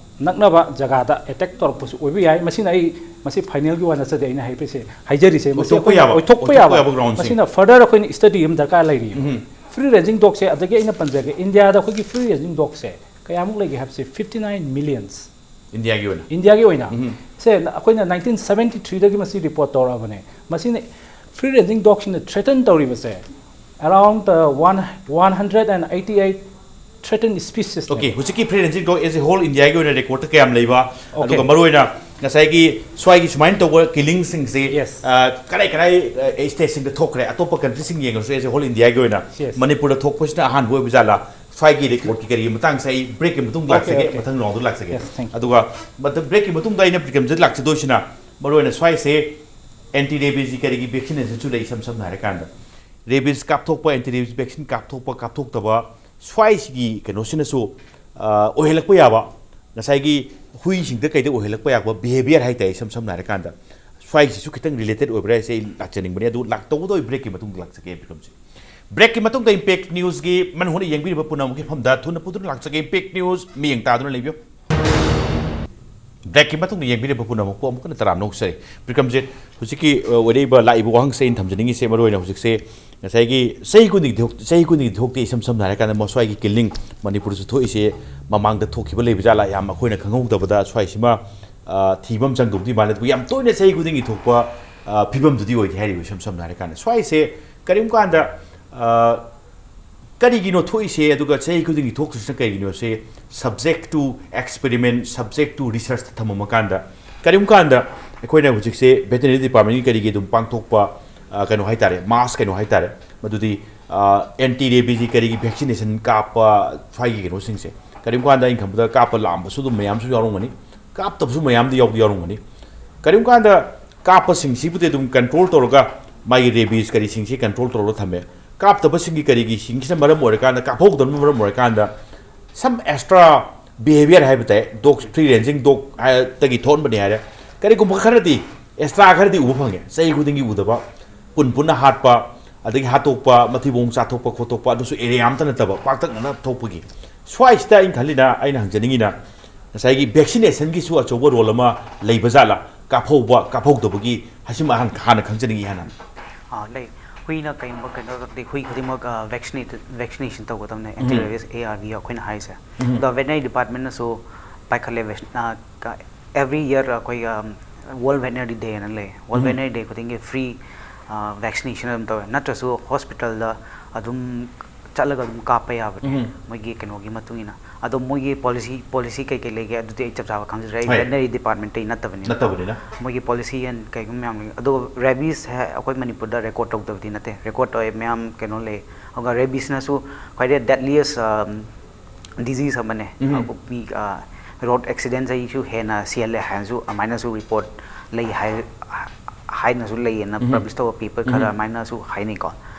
ꯅꯛꯅꯕ ꯖꯒꯥꯗ ꯑꯦꯇꯦꯛ ꯇꯧꯔꯛꯄꯁꯨ ꯑꯣꯏꯕ ꯌꯥꯏ꯫ ꯃꯁꯤꯅ ꯑꯩ ꯃꯁꯤ ꯐꯥꯏꯅꯦꯜꯒꯤ ꯋꯥ ꯅꯠꯆꯗꯦ ꯑꯩꯅ ꯍꯥꯏꯕꯁꯦ, ꯍꯥꯏꯖꯔꯤꯁꯦ꯫ ꯃꯁꯤ ꯑꯣꯏꯊꯣꯛꯄ ꯑꯩꯈꯣꯏꯅ ꯌꯥꯕ, ꯑꯣꯏꯊꯣꯛꯄ ꯑꯣꯏꯊꯣꯛꯄ ꯌꯥꯕ ꯌꯥꯕ groundꯁꯤꯡ꯫ ꯃꯁꯤꯅ ꯐꯔꯗꯔ ꯑꯩꯈꯣꯏꯅ ꯁ꯭ꯇꯗꯤ ꯑꯃ ꯗꯔꯀꯥꯔ ꯂꯩꯔꯤ꯫ ꯎꯝ꯫ ꯐ꯭ꯔꯤ ꯔꯦꯟꯖꯤꯡ ꯗꯣꯛꯁꯦ ꯑꯗꯒꯤ ꯑꯩꯅ ꯄꯟꯖꯒꯦ, ꯏꯟꯗꯤꯌꯥꯗ ꯑꯩꯈꯣꯏꯒꯤ ꯐ꯭ꯔꯤ ꯔꯦꯟꯖꯤꯡ ꯗꯣꯛꯁꯦ ꯀꯌꯥꯃꯨꯛ ꯂꯩꯒꯦ ꯍꯥꯏꯕꯁꯦ fifty nine millions ꯏꯟꯗꯤꯌꯥꯒꯤ ꯑꯣꯏꯅ꯫ ꯏꯟꯗꯤꯌꯥꯒꯤ ꯑꯣꯏꯅ꯫ ꯎꯝ꯫ ꯁꯦ ꯑꯩꯈꯣꯏꯅ nineteen seventy threeꯗꯒꯤ ꯃꯁꯤ ꯔꯤꯄꯣꯔꯠ ꯇꯧꯔꯛꯑꯕꯅꯦ꯫ ꯃꯁꯤꯅ ꯐ꯭ꯔꯤ ꯔꯦꯟꯖꯤꯡ ꯗꯣꯛꯁꯤꯡꯅ ꯊ꯭ꯔꯦꯇꯟ ꯇꯧꯔꯤꯕꯁꯦ around one hundred and eighty eight threatened species꯫ Okay, ꯍꯧꯖꯤꯛꯀꯤ free ranging ꯗꯣꯛ as a whole ꯏꯟꯗꯤꯌꯥꯒꯤ ꯑꯣꯏꯅ ꯔꯦꯀꯣꯔꯠꯇ ꯀꯌꯥꯝ ꯂꯩꯕ, Okay. ꯑꯗꯨꯒ ꯃꯔꯨꯑꯣꯏꯅ ꯉꯁꯥꯏꯒꯤ ꯁ꯭ꯋꯥꯏꯒꯤ ꯁꯨꯃꯥꯏꯅ ꯇꯧꯕ ꯀꯤꯂꯤꯡꯁꯤꯡꯁꯤ Yes. ꯀꯗꯥꯏ ꯀꯗꯥꯏ ꯁ꯭ꯇꯦꯠꯁꯤꯡꯗ ꯊꯣꯛꯈ꯭ꯔꯦ, ꯑꯇꯣꯞꯄ ꯀꯟꯇ꯭ꯔꯤꯁꯤꯡ ꯌꯦꯡꯉꯁꯨ as a whole ꯏꯟꯗꯤꯌꯥꯒꯤ ꯑꯣꯏꯅ Yes. ꯃꯅꯤꯄꯨꯔꯗ ꯊꯣꯛꯄꯁꯤꯅ ꯑꯍꯥꯟꯕ ꯑꯣꯏꯕ ꯖꯥꯠꯂꯥ? ꯁ꯭ꯋꯥꯏꯒꯤ ꯔꯦꯀꯣꯔꯠꯀꯤ ꯀꯔꯤꯒꯤ ꯃꯇꯥꯡꯁꯦ ꯑꯩ ꯕ꯭ꯔꯦꯛꯀꯤ ꯃꯇꯨꯡ Okay, ꯂꯥꯛꯆꯒꯦ, okay. ꯃꯊꯪ ꯔꯥꯎꯟꯗ ꯂꯥꯛꯆꯒꯦ꯫ Yes, thank you. ꯑꯗꯨꯒ ꯃꯇꯝ ꯕ꯭ꯔꯦꯛꯀꯤ ꯃꯇꯨꯡꯗ ꯑꯩꯅ ꯄ꯭ꯔꯤꯀꯝꯁꯤꯗ ꯂꯥꯛꯆꯗꯣꯏꯁꯤꯅ ꯃꯔꯨꯑꯣꯏꯅ ꯁ꯭ꯋꯥꯏꯁꯦ ꯑꯦꯟꯇꯤ ꯔꯦꯕꯤꯁꯀꯤ ꯀꯔꯤꯒꯤ ꯚꯦꯛꯁꯤꯅꯦꯁꯟꯁꯨ ꯂꯩ, ꯏꯁꯝ ꯁꯝꯅ ꯍꯥꯏꯔꯀꯥꯟꯗ ꯔꯦꯕꯤꯁ ꯀꯥꯞꯊꯣꯛꯄ, ꯑꯦꯟꯇꯤ ꯔꯦꯕꯤꯁ ꯚꯦꯛꯁꯤꯟ ꯀꯥꯞꯊꯣꯛꯄ ꯀꯥꯞꯊꯣꯛꯇꯕ, ꯁ꯭ꯋꯥꯏꯁꯤꯒꯤ ꯀꯩꯅꯣꯁꯤꯅꯁꯨ ꯑꯣꯏꯍꯜꯂꯛꯄ ꯌꯥꯕ, ꯉꯁꯥꯏꯒꯤ ꯍꯨꯏꯁꯤꯡꯗ ꯀꯩꯗ ꯑꯣꯏꯍꯜꯂꯛꯄ ꯌꯥꯕ ꯕꯤꯍꯦꯕꯤꯌꯔ ꯍꯥꯏꯇꯥꯔꯦ, ꯏꯁꯝ ꯁꯝꯅ ꯍꯥꯏꯔꯀꯥꯟꯗ ꯁ꯭ꯋꯥꯏꯒꯤꯁꯤꯁꯨ ꯈꯤꯇꯪ ꯔꯤꯂꯦꯇꯦꯠ ꯑꯣꯏꯕ꯭ꯔꯥ ꯍꯥꯏꯁꯦ ꯑꯩ ꯂꯥꯛꯆꯅꯤꯡꯕꯅꯤ꯫ ꯑꯗꯨ ꯂꯥꯛ-, ꯇꯧꯕꯇꯕꯨ ꯕ꯭ꯔꯦꯛꯀꯤ ꯃꯇꯨꯡꯗ ꯂꯥꯛꯆꯒꯦ ꯕꯤꯀ꯭ꯔꯝꯁꯦ꯫ ꯕ꯭ꯔꯦꯛꯀꯤ ꯃꯇꯨꯡꯗ ꯏꯝꯄꯦꯛ ꯅ꯭ꯌꯨꯁꯀꯤ ꯃꯅꯨꯡ ꯍꯨꯠꯅ ꯌꯦꯡꯕꯤꯔꯤꯕ ꯄꯨꯝꯅꯃꯛꯀꯤ ꯃꯐꯝꯗ ꯊꯨꯅ ꯄꯨꯗꯨꯅ ꯂꯥꯛꯆꯒꯦ꯫ ꯏꯝꯄꯦꯛ ꯅ꯭ꯌꯨꯁ ꯃꯤꯠꯌꯦꯡ ꯇꯥꯗꯨꯅ ꯂꯩꯕꯤꯌꯨ꯫ ꯕ꯭ꯔꯦꯛꯀꯤ ꯃꯇꯨꯡꯗ ꯌꯦꯡꯕꯤꯔꯤꯕ ꯄꯨꯝꯅꯃꯛꯄꯨ ꯑꯃꯨꯛ ꯍꯟꯅ ꯇꯔꯥꯝꯅ ꯑꯣꯛꯆꯔꯤ꯫ ꯕꯤꯀ꯭ꯔꯝꯖꯤꯠ, ꯍꯧꯖꯤꯛꯀꯤ, ꯑ, ꯑꯣꯏꯔꯛꯏꯕ, ꯂꯥꯛꯏꯕ ꯋꯥꯍꯪꯁꯦ ꯑꯩꯅ ꯊꯝꯖꯅꯤꯡꯉꯤꯁꯦ ꯃꯔꯨꯑꯣꯏꯅ ꯍꯧꯖꯤꯛꯁꯦ ꯉꯁꯥꯏꯒꯤ ꯆꯍꯤ ꯈꯨꯗꯤꯡꯒꯤ ꯊꯣꯛ-, ꯆꯍꯤ ꯈꯨꯗꯤꯡꯒꯤ ꯊꯣꯛꯇꯦ, ꯏꯁꯝ ꯁꯝꯅ ꯍꯥꯏꯔꯀꯥꯟꯗ ꯃꯁ꯭ꯋꯥꯏꯒꯤ ꯀꯤꯂꯤꯡ ꯃꯅꯤꯄꯨꯔꯗꯁꯨ ꯊꯣꯛꯏꯁꯦ ꯃꯃꯥꯡꯗ ꯊꯣꯛꯈꯤꯕ ꯂꯩꯕ ꯖꯥꯠꯂꯥ, ꯌꯥꯝ ꯑꯩꯈꯣꯏꯅ ꯈꯪꯍꯧꯗꯕꯗ ꯁ꯭ꯋꯥꯏꯁꯤꯃ, ꯑ, ꯊꯤꯕ ꯑꯃ ꯆꯪꯗꯧꯗꯤ ꯃꯥꯜꯂꯦ꯫ ꯑꯗꯨꯕꯨ ꯌꯥꯝ ꯇꯣꯏꯅ ꯆꯍꯤ ꯈꯨꯗꯤꯡꯒꯤ ꯊꯣꯛꯄ, ꯑ, ꯐꯤꯕꯝꯗꯨꯗꯤ ꯑꯣꯏꯗꯦ ꯍꯥꯏꯔꯤꯕ, ꯏꯁꯝ ꯁꯝꯅ ꯍꯥꯏꯔꯀꯥꯟꯗ ꯁ꯭ꯋꯥꯏꯁꯦ ꯀꯔꯤꯒꯨꯝꯕ ꯀꯥꯟꯗ, ꯑ, ꯀꯔꯤꯒꯤꯅꯣ ꯊꯣꯛꯏꯁꯦ, ꯑꯗꯨꯒ ꯆꯍꯤ ꯈꯨꯗꯤꯡꯒꯤ ꯊꯣꯛꯇ꯭ꯔꯤꯁꯤꯅ ꯀꯔꯤꯒꯤꯅꯣꯁꯦ subject to experiment, subject to research ꯊꯝꯃꯝꯃꯀꯥꯟꯗ, ꯀꯔꯤꯒꯨꯝꯕ ꯀꯥꯟꯗ ꯑꯩꯈꯣꯏꯅ ꯍꯧꯖꯤꯛꯁꯦ ꯚꯦꯇꯦꯅꯔꯤ ꯗꯤꯄꯥꯔꯠꯃꯦꯟꯒꯤ ꯀꯔꯤꯒꯤ ꯑꯗꯨꯝ ꯄꯥꯡꯊꯣꯛꯄ, ꯑ, ꯀꯩꯅꯣ ꯍꯥꯏꯇꯥꯔꯦ, ꯃꯥꯁ ꯀꯩꯅꯣ ꯍꯥꯏꯇꯥꯔꯦ, ꯃꯗꯨꯗꯤ, ꯑ, ꯑꯦꯟꯇꯤ ꯔꯦꯕꯤꯁꯀꯤ ꯀꯔꯤꯒꯤ ꯚꯦꯛꯁꯤꯅꯦꯁꯟ ꯀꯥꯞꯄ ꯁ꯭ꯋꯥꯏꯒꯤ ꯀꯩꯅꯣꯁꯤꯡꯁꯦ, ꯀꯔꯤꯒꯨꯝꯕ ꯀꯥꯟꯗ ꯑꯩꯅ ꯈꯟꯕꯗ ꯀꯥꯞꯄ ꯂꯥꯛꯑꯝꯕꯁꯨ ꯑꯗꯨꯝ ꯃꯌꯥꯝꯁꯨ ꯌꯥꯎꯔꯝꯒꯅꯤ, ꯀꯥꯞꯇꯕꯁꯨ ꯃꯌꯥꯝꯗꯤ ꯌꯥꯎꯗꯤ ꯌꯥꯎꯔꯝꯒꯅꯤ꯫ ꯀꯔꯤꯒꯨꯝꯕ ꯀꯥꯟꯗ ꯀꯥꯞꯄꯁꯤꯡꯁꯤꯕꯨꯗꯤ ꯑꯗꯨꯝ ꯀꯟꯇ꯭ꯔꯣꯜ ꯇꯧꯔꯒ ꯃꯥꯒꯤ ꯔꯦꯕꯤꯁ ꯀꯔꯤꯁꯤꯡꯁꯤ ꯀꯟꯇ꯭ꯔꯣꯜ ꯇꯧꯔꯒ ꯊꯝꯃꯦ꯫ ꯀꯥꯞꯇꯕꯁꯤꯡꯒꯤ ꯀꯔꯤꯒꯤꯁꯤꯡꯁꯤꯅ ꯃꯔꯝ ꯑꯣꯏꯔꯀꯥꯟꯗ, ꯀꯥꯞꯍꯧꯗꯕꯅ ꯃꯔꯝ ꯑꯣꯏꯔꯀꯥꯟꯗ some extra behavior ꯍꯥꯏꯕ ꯇꯥꯏ, ꯗꯣꯒ, ꯐ꯭ꯔꯤ ꯔꯦꯟꯖꯤꯡ ꯗꯣꯒꯇꯒꯤ ꯊꯣꯛꯍꯟꯕꯅꯤ ꯍꯥꯏꯔꯦ꯫ ꯀꯔꯤꯒꯨꯝꯕ ꯈꯔꯗꯤ, ꯑꯦꯛꯁꯇ꯭ꯔꯥ ꯈꯔꯗꯤ ꯎꯕ ꯐꯪꯉꯦ, ꯆꯍꯤ ꯈꯨꯗꯤꯡꯒꯤ ꯎꯗꯕ, ꯄꯨꯟ ꯄꯨꯟꯅ ꯍꯥꯠꯄ, ꯑꯗꯒꯤ ꯍꯥꯠꯇꯣꯛꯄ, ꯃꯊꯤꯕꯣꯡ ꯆꯥꯊꯣꯛꯄ ꯈꯣꯠꯇꯣꯛꯄ, ꯑꯗꯨꯁꯨ ꯑꯦꯔꯤꯌꯥ ꯑꯃꯠꯇ ꯅꯠꯇꯕ, ꯄꯥꯛꯇꯛꯅꯅ ꯊꯣꯛꯄꯒꯤ꯫ ꯁ꯭ꯋꯥꯏꯁꯤꯗ ꯑꯩꯅ ꯈꯜꯂꯤꯅ, ꯑꯩꯅ ꯍꯪꯖꯅꯤꯡꯉꯤꯅ, ꯉꯁꯥꯏꯒꯤ ꯚꯦꯛꯁꯤꯅꯦꯁꯟꯒꯤꯁꯨ ꯑꯆꯧꯕ ꯔꯣꯜ ꯑꯃ ꯂꯩꯕ ꯖꯥꯠꯂꯥ? ꯀꯥꯞꯍꯧꯕ, ꯀꯥꯞꯍꯧꯗꯕꯒꯤ, ꯍꯥꯏꯁꯤꯃ ꯍꯥꯟ-, ꯍꯥꯟꯅ ꯈꯪꯖꯅꯤꯡꯉꯤ ꯍꯥꯟꯅ꯫ ꯑꯥ, ꯂꯩ꯫ ꯍꯨꯏꯅ ꯀꯩꯒꯨꯝꯕ ꯀꯩꯅꯣ ꯇꯧꯔꯒꯗꯤ, ꯍꯨꯏ ꯈꯨꯗꯤꯡꯃꯛ, ꯑꯥ, ꯚꯦꯛꯁꯤꯅꯦꯇꯦꯗ, ꯚꯦꯛꯁꯤꯅꯦꯁꯟ ꯇꯧꯒꯗꯕꯅꯦ, ꯎꯝ꯫ Anti rabies A R V ꯑꯩꯈꯣꯏꯅ ꯍꯥꯏꯔꯤꯁꯦ꯫ ꯎꯝ꯫ ꯑꯗꯣ ꯚꯦꯇꯅꯔꯤ ꯗꯤꯄꯥꯔꯠꯃꯦꯟꯅꯁꯨ ꯄꯥꯏꯈꯠꯂꯦ, ꯚꯦꯛꯁ-, ꯑꯥ, ꯀ-, ꯑꯦꯚ꯭ꯔꯤ ꯌꯔ ꯑꯩꯈꯣꯏ, ꯑꯝ, ꯋꯥꯔꯜ ꯚꯦꯇꯅꯔꯤ ꯗꯦꯅ ꯂꯩ꯫ ꯋꯥꯔꯜ ꯎꯝ꯫ ꯚꯦꯇꯅꯔꯤ ꯗꯦ ꯈꯨꯗꯤꯡꯒꯤ ꯐ꯭ꯔꯤ, ꯑꯥ, ꯚꯦꯛꯁꯤꯅꯦꯁꯟ ꯑꯗꯨꯝ ꯇꯧꯋꯦ꯫ ꯅꯠꯇ꯭ꯔꯁꯨ ꯍꯣꯁꯄꯤꯇꯥꯜꯗ ꯑꯗꯨꯝ ꯆꯠꯂꯒ ꯑꯗꯨꯝ ꯀꯥꯞꯄ ꯌꯥꯕꯅꯦ, ꯎꯝ꯫ ꯃꯣꯏꯒꯤ ꯀꯩꯅꯣꯒꯤ ꯃꯇꯨꯡ ꯏꯟꯅ꯫ ꯑꯗꯣ ꯃꯣꯏꯒꯤ ꯄꯣꯂꯤꯁꯤ, ꯄꯣꯂꯤꯁꯤ ꯀꯩꯀꯩ ꯂꯩꯒꯦ, ꯑꯗꯨꯗꯤ ꯑꯩ ꯆꯞ ꯆꯥꯕ ꯈꯪꯖꯗ꯭ꯔꯦ꯫ ꯑꯩ ꯍꯣꯏ꯫ ꯚꯦꯇꯅꯔꯤ ꯗꯤꯄꯥꯔꯠꯃꯦꯟꯇꯩ ꯅꯠꯇꯕꯅꯤꯅꯀꯣ꯫ ꯅꯠꯇꯕꯅꯤꯅ꯫ ꯃꯣꯏꯒꯤ ꯄꯣꯂꯤꯁꯤ ꯑꯦꯟ ꯀꯩꯒꯨꯝꯕ ꯃꯌꯥꯝ ꯂꯩ꯫ ꯑꯗꯨꯒ ꯔꯦꯕꯤꯁ ꯍꯥꯏ-, ꯑꯩꯈꯣꯏ ꯃꯅꯤꯄꯨꯔꯗ ꯔꯦꯀꯣꯔꯗ ꯇꯧꯗꯕꯗꯤ ꯅꯠꯇꯦ꯫ ꯔꯦꯀꯣꯔꯗ ꯇꯧꯋꯦ ꯃꯌꯥꯝ, ꯀꯩꯅꯣ ꯂꯩ꯫ ꯑꯗꯨꯒ ꯔꯦꯕꯤꯁꯅꯁꯨ ꯈ꯭ꯋꯥꯏꯗꯩ ꯗꯦꯗꯂꯤꯌꯦꯁ, ꯑꯝ, ꯗꯤꯖꯤꯖ ꯑꯃꯅꯦ꯫ ꯎꯝ꯫ ꯑꯗꯨ ꯃꯤ, ꯑ, ꯔꯣꯗ ꯑꯦꯛꯁꯤꯗꯦꯟꯁ ꯑꯩꯁꯨ ꯍꯦꯟꯅ ꯁꯤꯍꯜꯂꯦ ꯍꯥꯏꯅꯁꯨ ꯑꯗꯨꯃꯥꯏꯅꯁꯨ ꯔꯤꯄꯣꯔꯠ ꯂꯩ ꯍꯥꯏ-, ꯍꯥꯏꯅꯁꯨ ꯂꯩꯌꯦꯅ ꯎꯝ꯫ ꯄꯕ꯭ꯂꯤꯁ ꯇꯧꯕ ꯄꯦꯄꯔ ꯈꯔ ꯎꯝ꯫ ꯑꯗꯨꯃꯥꯏꯅꯁꯨ ꯍꯥꯏꯅꯩꯀꯣ꯫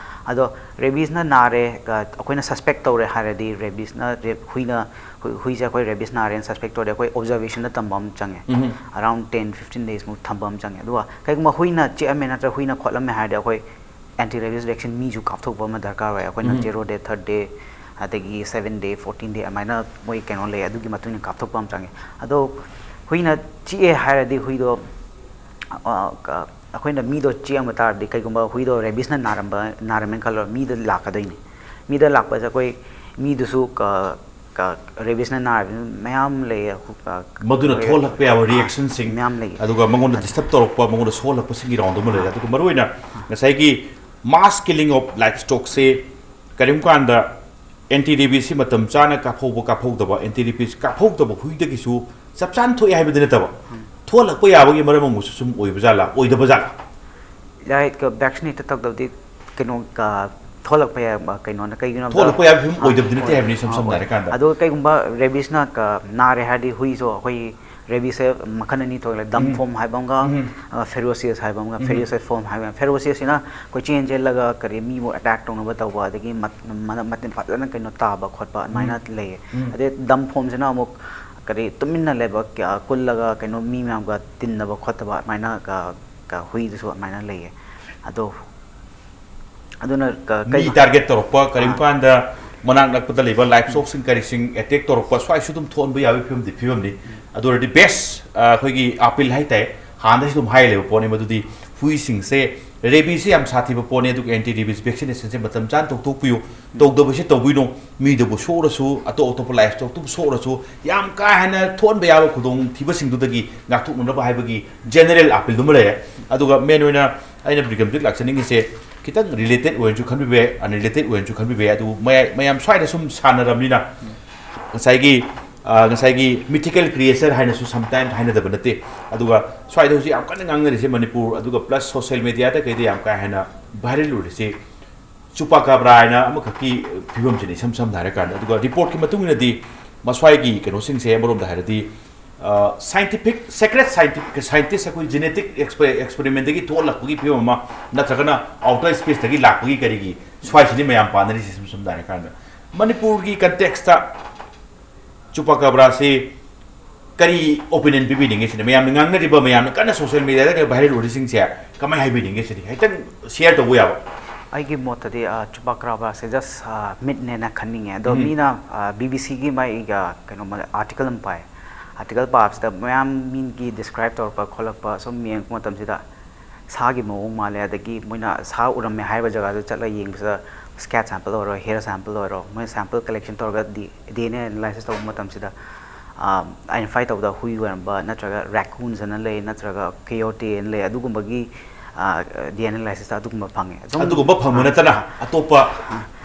ꯑꯗꯣ ꯔꯦꯕꯤꯁꯅ ꯅꯥꯔꯦ, ꯑ, ꯑꯩꯈꯣꯏꯅ ꯁꯁꯄꯦꯛ ꯇꯧꯔꯦ ꯍꯥꯏꯔꯗꯤ ꯔꯦꯕꯤꯁꯅ, ꯔꯦ-, ꯍꯨꯏꯅ, ꯍꯨꯏ-, ꯍꯨꯏꯁꯦ ꯑꯩꯈꯣꯏ ꯔꯦꯕꯤꯁ ꯅꯥꯔꯦꯅ ꯁꯁꯄꯦꯛ ꯇꯧꯔꯗꯤ ꯑꯩꯈꯣꯏ ꯑꯣꯕꯖꯔꯕꯦꯁꯟꯗ ꯊꯝꯕ ꯑꯃ ꯆꯪꯉꯦ꯫ ꯎꯝ꯫ ꯑꯔꯥꯎꯟ ꯇꯦꯟ ꯐꯤꯐꯇꯤꯟ ꯗꯦꯖꯃꯨꯛ ꯊꯝꯕ ꯑꯃ ꯆꯪꯉꯦ꯫ ꯑꯗꯨꯒ ꯀꯩꯒꯨꯝꯕ ꯍꯨꯏꯅ ꯆꯤꯛꯑꯝꯃꯦ ꯅꯠꯇ꯭ꯔꯒ ꯍꯨꯏꯅ ꯈꯣꯠꯂꯝꯃꯦ ꯍꯥꯏꯔꯗꯤ ꯑꯩꯈꯣꯏ ꯑꯦꯟꯇꯤ ꯔꯦꯕꯤꯁ ꯚꯦꯛꯁꯤꯟ ꯃꯤꯁꯨ ꯀꯥꯞꯊꯣꯛꯄ ꯑꯃ ꯗꯔꯀꯥꯔ ꯑꯣꯏ꯫ ꯑꯩꯈꯣꯏꯅ ꯎꯝ꯫ ꯖꯦꯔꯣ ꯗꯦ, ꯊꯥꯔꯠ ꯗꯦ, ꯑꯗꯒꯤ ꯁꯚꯦꯟ ꯗꯦ, ꯐꯣꯔꯇꯤꯟ ꯗꯦ ꯑꯗꯨꯃꯥꯏꯅ ꯃꯣꯏ ꯀꯩꯅꯣ ꯂꯩ, ꯑꯗꯨꯒꯤ ꯃꯇꯨꯡ ꯏꯟꯅ ꯀꯥꯞꯊꯣꯛꯄ ꯑꯃ ꯆꯪꯉꯦ꯫ ꯑꯗꯣ ꯍꯨꯏꯅ ꯆꯤꯛꯑꯦ ꯍꯥꯏꯔꯗꯤ ꯍꯨꯏꯗꯣ, ꯑ, ꯀ-, ꯑꯩꯈꯣꯏꯅ ꯃꯤꯗꯣ ꯆꯤꯛꯑꯝꯕ ꯇꯥꯔꯗꯤ, ꯀꯩꯒꯨꯝꯕ ꯍꯨꯏꯗꯣ ꯔꯦꯕꯤꯁꯅ ꯅꯥꯔꯝꯕ, ꯅꯥꯔꯝꯃꯦꯅ ꯈꯜꯂꯣ, ꯃꯤꯗ ꯂꯥꯛꯀꯗꯣꯏꯅꯤ꯫ ꯃꯤꯗ ꯂꯥꯛꯄꯁꯦ ꯑꯩꯈꯣꯏ ꯃꯤꯗꯨꯁꯨ ꯀ-, ꯀ-, ꯔꯦꯕꯤꯁꯅ ꯅꯥꯔꯕ ꯃꯌꯥꯝ ꯂꯩꯌꯦ, ꯑ, ꯃꯗꯨꯅ ꯔꯦ-, ꯊꯣꯛꯍꯜꯂꯛꯄ ꯌꯥꯕ ꯑ, ꯔꯤꯑꯦꯛꯁꯟꯁꯤꯡ, ꯃꯌꯥꯝ ꯂꯩꯌꯦ꯫ ꯑꯗꯨꯒ ꯃꯉꯣꯟꯗ ꯑ, ꯗꯤꯁꯇꯔꯕ ꯇꯧꯔꯛꯄ, ꯃꯉꯣꯟꯗ ꯁꯣꯛꯍꯜꯂꯛꯄꯁꯤꯡꯒꯤ ꯔꯥꯎꯟꯗꯨ ꯑꯃ ꯂꯩꯔꯦ꯫ ꯑꯗꯨꯒ ꯃꯔꯨꯑꯣꯏꯅ ꯉꯁꯥꯏꯒꯤ mass killing of livestockꯁꯦ ꯀꯔꯤꯒꯨꯝꯕ ꯀꯥꯟꯗ ꯑꯦꯟꯇꯤ ꯔꯦꯕꯤꯁꯁꯤ ꯃꯇꯝ ꯆꯥꯅ ꯀꯥꯞꯍꯧꯕ, ꯀꯥꯞꯍꯧꯗꯕ, ꯑꯦꯟꯇꯤ ꯔꯦꯕꯤꯁ ꯀꯥꯞꯍꯧꯗꯕ ꯍꯨꯏꯗꯒꯤꯁꯨ ꯆꯞ ꯆꯥꯅ ꯊꯣꯛꯑꯦ ꯍꯥꯏꯕꯗꯤ ꯅꯠꯇꯕ, ꯎꯝ꯫ ꯊꯣꯛꯍꯜꯂꯛꯄ ꯌꯥꯕꯒꯤ ꯃꯔꯝ ꯑꯃꯁꯨ ꯁꯨꯝ ꯑꯣꯏꯕ ꯖꯥꯠꯂꯥ, ꯑꯣꯏꯗꯕ ꯖꯥꯠꯂꯥ? ꯌꯥꯏ, ꯀ-, ꯚꯦꯛꯁꯤꯅꯦꯠ ꯇꯧꯗꯕꯗꯤ ꯀꯩꯅꯣ, ꯀ-, ꯊꯣꯛꯍꯜꯂꯛꯄ ꯌꯥꯏ, ꯀꯩꯅꯣꯅ, ꯀꯩꯒꯤꯅꯣ ꯍꯥꯏꯕꯗ ꯊꯣꯛꯍꯜꯂꯛꯄ ꯌꯥꯕꯒꯤ ꯐꯤꯕꯝ ꯑꯥ, ꯑꯣꯏꯗꯕꯗꯤ ꯅꯠꯇꯦ ꯍꯣꯏ, ꯍꯥꯏꯕꯅꯤ, ꯏꯁꯝ ꯑꯥ, ꯁꯝꯅ ꯍꯣꯏ꯫ ꯍꯥꯏꯔꯀꯥꯟꯗ꯫ ꯑꯗꯣ ꯀꯩꯒꯨꯝꯕ ꯔꯦꯕꯤꯁꯅ ꯀ-, ꯅꯥꯔꯦ ꯍꯥꯏꯔꯗꯤ ꯍꯨꯏꯁꯨ ꯑꯩꯈꯣꯏ ꯔꯦꯕꯤꯁꯁꯦ ꯃꯈꯜ ꯑꯅꯤ ꯊꯣꯛꯑꯦ, ꯗꯝ ꯎꯝ꯫ ꯐꯣꯝ ꯍꯥꯏꯕ ꯑꯃꯒ, ꯎꯝ꯫ ꯑ, ꯐꯦꯔꯣꯁꯤꯌꯁ ꯍꯥꯏꯕ ꯑꯃꯒ꯫ ꯎꯝ꯫ ꯐꯦꯔꯣꯁꯤꯌꯁ ꯐꯣꯝ ꯍꯥꯏꯕ, ꯐꯦꯔꯣꯁꯤꯌꯁꯁꯤꯅ ꯀꯣꯏꯆꯦꯟ ꯆꯦꯜꯂꯒ ꯀꯔꯤ ꯃꯤꯕꯨ ꯑꯦꯇꯦꯛ ꯇꯧꯅꯕ ꯇꯧꯕ, ꯑꯗꯒꯤ ꯃꯠ-, ꯃꯅ-, ꯃꯇꯤꯟ ꯐꯖꯅ ꯀꯩꯅꯣ ꯇꯥꯕ ꯈꯣꯠꯄ ꯑꯗꯨꯃꯥꯏꯅ ꯎꯝ꯫ ꯂꯩꯌꯦ꯫ ꯎꯝ꯫ ꯑꯗꯩ ꯗꯝ ꯐꯣꯝꯁꯤꯅ ꯑꯃꯨꯛ ꯀꯔꯤ ꯇꯨꯃꯤꯟꯅ ꯂꯩꯕ, ꯀ-, ꯀꯨꯜꯂꯒ ꯀꯩꯅꯣ ꯃꯤ ꯃꯌꯥꯝꯒ ꯇꯤꯟꯅꯕ ꯈꯣꯠꯇꯕ ꯑꯗꯨꯃꯥꯏꯅ ꯀ-, ꯀ-, ꯍꯨꯏꯗꯁꯨ ꯑꯗꯨꯃꯥꯏꯅ ꯂꯩꯌꯦ꯫ ꯑꯗꯣ ꯑꯗꯨꯅ ꯀ- ꯃꯤ ꯀꯩ- ꯇꯥꯔꯒꯦꯠ ꯇꯧꯔꯛꯄ, ꯀꯔꯤꯒꯨꯝꯕ ꯑꯥ. ꯀꯥꯟꯗ ꯃꯅꯥꯛ ꯅꯛꯄꯗ ꯂꯩꯕ ꯂꯥꯏꯐ ꯁ꯭ꯇꯣꯛꯁꯤꯡ ꯀꯔꯤꯁꯤꯡ ꯑꯦꯇꯦꯛ ꯇꯧꯔꯛꯄ, ꯁ꯭ꯋꯥꯏꯁꯨ ꯑꯗꯨꯝ ꯊꯣꯛꯍꯟꯕ ꯌꯥꯕꯒꯤ ꯐꯤꯕꯝꯗꯤ ꯐꯤꯕꯝꯅꯤ꯫ ꯑꯗꯨ ꯑꯣꯏꯔꯗꯤ ꯕꯦꯁ ꯑꯩꯈꯣꯏꯒꯤ ꯑꯥꯄꯤꯜ ꯍꯥꯏꯇꯥꯔꯦ, ꯍꯥꯟꯅꯗꯩꯁꯨ ꯑꯗꯨꯝ ꯍꯥꯏ ꯂꯩꯕ ꯄꯣꯠꯅꯤ, ꯃꯗꯨꯗꯤ ꯍꯨꯏꯁꯤꯡꯁꯦ, ꯔꯦꯕꯤꯁꯁꯦ ꯌꯥꯝ ꯁꯥꯊꯤꯕ ꯄꯣꯠꯅꯤ, ꯑꯗꯨꯒ ꯑꯦꯟꯇꯤ ꯔꯦꯕꯤꯁ ꯚꯦꯛꯁꯤꯅꯦꯁꯟꯁꯦ ꯃꯇꯝ ꯆꯥꯅ ꯇꯧꯊꯣꯛꯄꯤꯌꯨ꯫ ꯇꯧꯗꯕꯁꯦ ꯇꯧꯕꯤꯅꯨ, ꯃꯤꯗꯕꯨ ꯁꯣꯛꯂꯁꯨ, ꯑꯇꯣꯞ ꯑꯇꯣꯞꯄ ꯂꯥꯏꯐ ꯁ꯭ꯇꯣꯛꯇꯕꯨ ꯁꯣꯛꯂꯁꯨ, ꯌꯥꯝ ꯀꯥ ꯍꯦꯟꯅ ꯊꯣꯛꯍꯟꯕ ꯌꯥꯕ ꯈꯨꯗꯣꯡꯊꯤꯕꯁꯤꯡꯗꯨꯗꯒꯤ ꯉꯥꯛꯊꯣꯛꯅꯅꯕ ꯍꯥꯏꯕꯒꯤ ꯖꯦꯅꯔꯦꯜ ꯑꯥꯄꯤꯜꯗꯨꯃ ꯂꯩꯔꯦ꯫ ꯑꯗꯨꯒ ꯃꯦꯟ ꯑꯣꯏꯅ ꯑꯩꯅ ꯕ꯭ꯔꯤꯒꯝꯁꯤꯗ ꯂꯥꯛꯆꯅꯤꯡꯉꯤꯁꯦ ꯈꯤꯇꯪ ꯔꯤꯂꯦꯇꯦꯠ ꯑꯣꯏꯅꯁꯨ ꯈꯟꯕꯤꯕ ꯌꯥꯏ, ꯑꯟꯔꯤꯂꯦꯇꯦꯠ ꯑꯣꯏꯅꯁꯨ ꯈꯟꯕꯤꯕ ꯌꯥꯏ, ꯑꯗꯨꯕꯨ ꯃꯌꯥꯏ ꯃꯌꯥꯝ ꯁ꯭ꯋꯥꯏꯗ ꯁꯨꯝ ꯁꯥꯟꯅꯔꯕꯅꯤꯅ ꯉꯁꯥꯏꯒꯤ, ꯑ, ꯉꯁꯥꯏꯒꯤ ꯃꯤꯊꯤꯀꯦꯜ ꯀ꯭ꯔꯤꯌꯦꯆꯔ ꯍꯥꯏꯅꯁꯨ ꯁꯝꯇꯥꯏꯝꯁ ꯍꯥꯏꯅꯗꯕ ꯅꯠꯇꯦ꯫ ꯑꯗꯨꯒ ꯁ꯭ꯋꯥꯏꯗ ꯍꯧꯖꯤꯛ ꯌꯥꯝ ꯀꯟꯅ ꯉꯥꯡꯅꯔꯤꯁꯦ ꯃꯅꯤꯄꯨꯔ, ꯑꯗꯨꯒ ꯄ꯭ꯂꯁ ꯁꯣꯁꯤꯌꯦꯜ ꯃꯦꯗꯤꯌꯥꯗ ꯀꯩꯗ ꯌꯥꯝ ꯀꯥ ꯍꯦꯟꯅ ꯚꯥꯏꯔꯦꯜ ꯑꯣꯏꯔꯤꯁꯦ ꯆꯨꯄꯥꯀꯥꯕ꯭ꯔꯥ ꯍꯥꯏꯅ ꯑꯃꯈꯛꯀꯤ ꯐꯤꯕꯝꯁꯤꯅꯤ, ꯏꯁꯝ ꯁꯝꯅ ꯍꯥꯏꯔꯀꯥꯟꯗ꯫ ꯑꯗꯨꯒ ꯔꯤꯄꯣꯔꯠꯀꯤ ꯃꯇꯨꯡ ꯏꯟꯅꯗꯤ ꯃꯁ꯭ꯋꯥꯏꯒꯤ ꯀꯩꯅꯣꯁꯤꯡꯁꯦ ꯑꯃꯔꯣꯝꯗ ꯍꯥꯏꯔꯗꯤ ꯁꯥꯏꯟꯇꯤꯐꯤꯛ ꯁꯦꯀ꯭ꯔꯦꯠ ꯁꯥꯏꯟꯇꯤꯐꯤꯛ ꯁꯥꯏꯟꯇꯤꯁ ꯑꯩꯈꯣꯏ ꯖꯦꯅꯦꯇꯤꯛ ꯑꯦꯛꯁꯄꯦꯔꯤꯃꯦꯟꯗꯒꯤ ꯊꯣꯛꯍꯜꯂꯛꯄꯒꯤ ꯐꯤꯕꯝ ꯑꯃ, ꯅꯠꯇ꯭ꯔꯒꯅ ꯑꯥꯎꯇꯔ ꯁ꯭ꯄꯦꯁꯇꯒꯤ ꯂꯥꯛꯄꯒꯤ ꯀꯔꯤꯒꯤ ꯁ꯭ꯋꯥꯏꯁꯤꯅꯤ ꯃꯌꯥꯝ ꯄꯥꯅꯔꯤꯁꯦ꯫ ꯁꯝ ꯁꯝꯅ ꯍꯥꯏꯔꯀꯥꯟꯗ ꯃꯅꯤꯄꯨꯔꯒꯤ ꯀꯟꯇꯦꯛꯁꯇ ꯆꯨꯄꯥꯀꯥꯕ꯭ꯔꯥꯁꯤ ꯀꯔꯤ ꯑꯣꯄꯤꯅꯤꯌꯟ ꯄꯤꯕꯤꯅꯤꯡꯉꯦ ꯁꯤꯅꯤ? ꯃꯌꯥꯝꯅ ꯉꯥꯡꯅꯔꯤꯕ, ꯃꯌꯥꯝꯅ ꯀꯟꯅ ꯁꯣꯁꯤꯌꯦꯜ ꯃꯦꯗꯤꯌꯥꯗ ꯀꯩ ꯚꯥꯏꯔꯦꯜ ꯑꯣꯏꯔꯤꯁꯤꯡꯁꯦ ꯀꯃꯥꯏꯅ ꯍꯥꯏꯕꯤꯅꯤꯡꯉꯦ ꯁꯤꯅꯤ? ꯍꯥꯏꯇꯪ ꯁꯤꯌꯔ ꯇꯧꯕ ꯌꯥꯕ? ꯑꯩꯒꯤ ꯃꯣꯠꯇꯗꯤ ꯆꯨꯄꯥꯀꯥꯕ꯭ꯔꯥꯁꯦ ꯖꯁ ꯃꯤꯠꯅꯦꯅ ꯈꯟꯅꯤꯡꯉꯦ꯫ ꯑꯗꯣ ꯎꯝ. ꯃꯤꯅ ꯕꯤ ꯕꯤ ꯁꯤꯒꯤ ꯃꯥꯏ ꯀꯩꯅꯣ ꯑꯥꯔꯇꯤꯀꯜ ꯑꯃ ꯄꯥꯏ꯫ ꯑꯥꯔꯇꯤꯀꯜ ꯄꯥꯕꯁꯤꯗ ꯃꯌꯥꯝ ꯃꯤꯒꯤ ꯗꯤꯁꯀ꯭ꯔꯥꯏꯕ ꯇꯧꯔꯛꯄ ꯈꯣꯠꯂꯛꯄ ꯁꯨꯝ ꯌꯦꯡꯉꯛꯄ ꯃꯇꯝꯁꯤꯗ ꯁꯥꯒꯤ ꯃꯑꯣꯡ ꯃꯥꯜꯂꯦ, ꯑꯗꯒꯤ ꯃꯣꯏꯅ ꯁꯥ ꯎꯔꯝꯃꯦ ꯍꯥꯏꯕ ꯖꯒꯥꯗꯨ ꯆꯠꯂꯒ ꯌꯦꯡꯕꯁꯤꯗ ꯁ꯭ꯀꯦꯠ ꯁꯦꯝꯄꯜ ꯑꯣꯏꯔꯣ, ꯍꯦꯌꯔ ꯁꯦꯝꯄꯜ ꯑꯣꯏꯔꯣ, ꯃꯣꯏꯅ ꯁꯦꯝꯄꯜ ꯀꯂꯦꯛꯁꯟ ꯇꯧꯔꯒ ꯗꯤ ꯑꯦꯟ ꯑꯦ ꯑꯦꯅꯥꯂꯥꯏꯁꯤꯁ ꯇꯧꯕ ꯃꯇꯝꯁꯤꯗ ꯑꯥꯏꯗꯦꯟꯇꯤꯐꯥꯏ ꯇꯧꯕꯗ ꯍꯨꯏ ꯑꯣꯏꯔꯝꯕ, ꯅꯠꯇ꯭ꯔꯒ ꯔꯦꯀꯨꯟꯁ ꯑꯅ ꯂꯩ, ꯅꯠꯇ꯭ꯔꯒ ꯀꯦꯌꯣꯇꯦ ꯑꯅ ꯂꯩ, ꯑꯗꯨꯒꯨꯝꯕꯒꯤ ꯗꯤ ꯑꯦꯟ ꯑꯦ ꯑꯦꯅꯥꯂꯥꯏꯁꯤꯁꯇ ꯑꯗꯨꯒꯨꯝꯕ ꯐꯪꯉꯦ꯫ ꯁꯨꯝ- ꯑꯗꯨꯒꯨꯝꯕ ꯐꯪꯕ ꯅꯠꯇꯅ ꯑꯇꯣꯞꯄ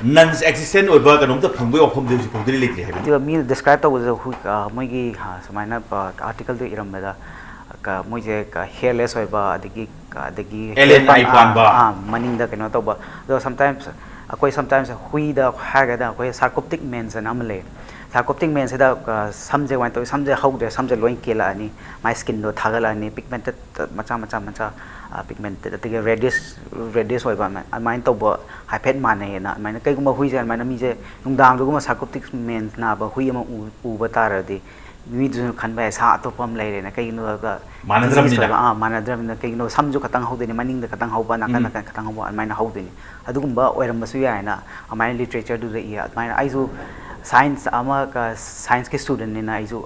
ꯅꯟ ꯑꯦꯛꯖꯤꯁꯇꯦꯟ ꯑꯣꯏꯕ ꯀꯩꯅꯣꯝꯇ ꯐꯪꯕꯒꯤ ꯋꯥꯐꯝꯗꯤ ꯍꯧꯖꯤꯛ ꯐꯥꯎꯗꯤ ꯂꯩꯇ꯭ꯔꯤ ꯍꯥꯏꯕ꯫ ꯑꯗꯨꯒ ꯃꯤꯅ ꯗꯤꯁꯀ꯭ꯔꯥꯏꯕ ꯇꯧꯕꯗ ꯍꯨꯏ ꯑ, ꯃꯣꯏꯒꯤ ꯑ, ꯁꯨꯃꯥꯏꯅ ꯑꯥꯔꯇꯤꯀꯜꯗꯨ ꯏꯔꯝꯕꯗ ꯀ- ꯃꯣꯏꯁꯦ ꯍꯦꯌꯔꯂꯦꯁ ꯑꯣꯏꯕ, ꯑꯗꯒꯤ ꯑꯗꯒꯤ Alien eye ꯄꯥꯟꯕ꯫ ꯑꯥ, ꯃꯅꯤꯡꯗ ꯀꯩꯅꯣ ꯇꯧꯕ꯫ ꯑꯗꯣ ꯁꯝꯇꯥꯏꯝꯁ ꯑꯩꯈꯣꯏ ꯁꯝꯇꯥꯏꯝꯁ ꯍꯨꯏꯗ ꯍꯥꯏꯔꯒꯅ ꯑꯩꯈꯣꯏ ꯁꯥꯔꯀꯣꯞꯇꯤꯛ ꯃꯦꯟꯁ ꯑꯅ ꯑꯃ ꯂꯩ꯫ ꯁꯥꯔꯀꯣꯞꯇꯤꯛ ꯃꯦꯟꯁꯤꯗ ꯑ, ꯁꯝꯁꯦ ꯀꯃꯥꯏꯅ ꯇꯧꯋꯤ? ꯁꯝꯁꯦ ꯍꯧꯗ꯭ꯔꯦ, ꯁꯝꯁꯦ ꯂꯣꯏ ꯀꯦꯜꯂꯛꯑꯅꯤ, ꯃꯥꯏ ꯁ꯭ꯀꯤꯟꯗꯣ ꯊꯥꯒꯠꯂꯛꯑꯅꯤ, ꯄꯤꯒꯃꯦꯟꯇꯦꯠ ꯃꯆꯥ ꯃꯆꯥ ꯃꯆꯥ ꯄꯤꯒꯃꯦꯟꯇꯦꯠ ꯑꯗꯒꯤ ꯔꯦꯗꯤꯁ ꯔꯦꯗꯤꯁ ꯑꯣꯏꯕ ꯑꯗꯨꯃꯥꯏꯅ ꯇꯧꯕ ꯍꯥꯏꯐꯦꯠ ꯃꯥꯟꯅꯩꯌꯦꯅ꯫ ꯑꯗꯨꯃꯥꯏꯅ ꯀꯩꯒꯨꯝꯕ ꯍꯨꯏꯁꯦ ꯑꯗꯨꯃꯥꯏꯅ ꯃꯤꯁꯦ ꯅꯨꯡꯗꯥꯡꯗꯨꯒꯨꯝꯕ ꯁꯥꯏꯀꯣꯇꯤꯛ ꯃꯦꯟ ꯅꯥꯕ ꯍꯨꯏ ꯑꯃ ꯎ- ꯎꯕ ꯇꯥꯔꯗꯤ ꯃꯤꯗꯨꯁꯨ ꯈꯟꯕ ꯌꯥꯏ ꯁꯥ ꯑꯇꯣꯞꯄ ꯑꯃ ꯂꯩꯔꯦꯅ꯫ ꯀꯩꯒꯤꯅꯣꯗ ꯃꯥꯟꯅꯗ꯭ꯔꯕꯅꯤꯅ꯫ ꯑꯥ ꯃꯥꯟꯅꯗ꯭ꯔꯕꯅꯤꯅ ꯀꯩꯒꯤꯅꯣ ꯁꯝꯁꯨ ꯈꯇꯪ ꯍꯧꯗꯣꯏꯅꯤ, ꯃꯅꯤꯡꯗ ꯈꯇꯪ ꯍꯧꯕ, ꯅꯥꯀꯟ ꯎꯝ꯫ ꯅꯥꯀꯟ ꯈꯇꯪ ꯍꯧꯕ ꯑꯗꯨꯃꯥꯏꯅ ꯍꯧꯗꯣꯏꯅꯤ꯫ ꯑꯗꯨꯒꯨꯝꯕ ꯑꯣꯏꯔꯝꯕꯁꯨ ꯌꯥꯏꯅ ꯑꯗꯨꯃꯥꯏꯅ ꯂꯤꯇꯔꯦꯆꯔꯗꯨꯗ ꯏ꯫ ꯑꯗꯨꯃꯥꯏꯅ ꯑꯩꯁꯨ ꯁꯥꯏꯟꯁ ꯑꯃ ꯁꯥꯏꯟꯁꯀꯤ ꯏꯁꯇꯨꯗꯦꯟꯅꯤꯅ ꯑꯩꯁꯨ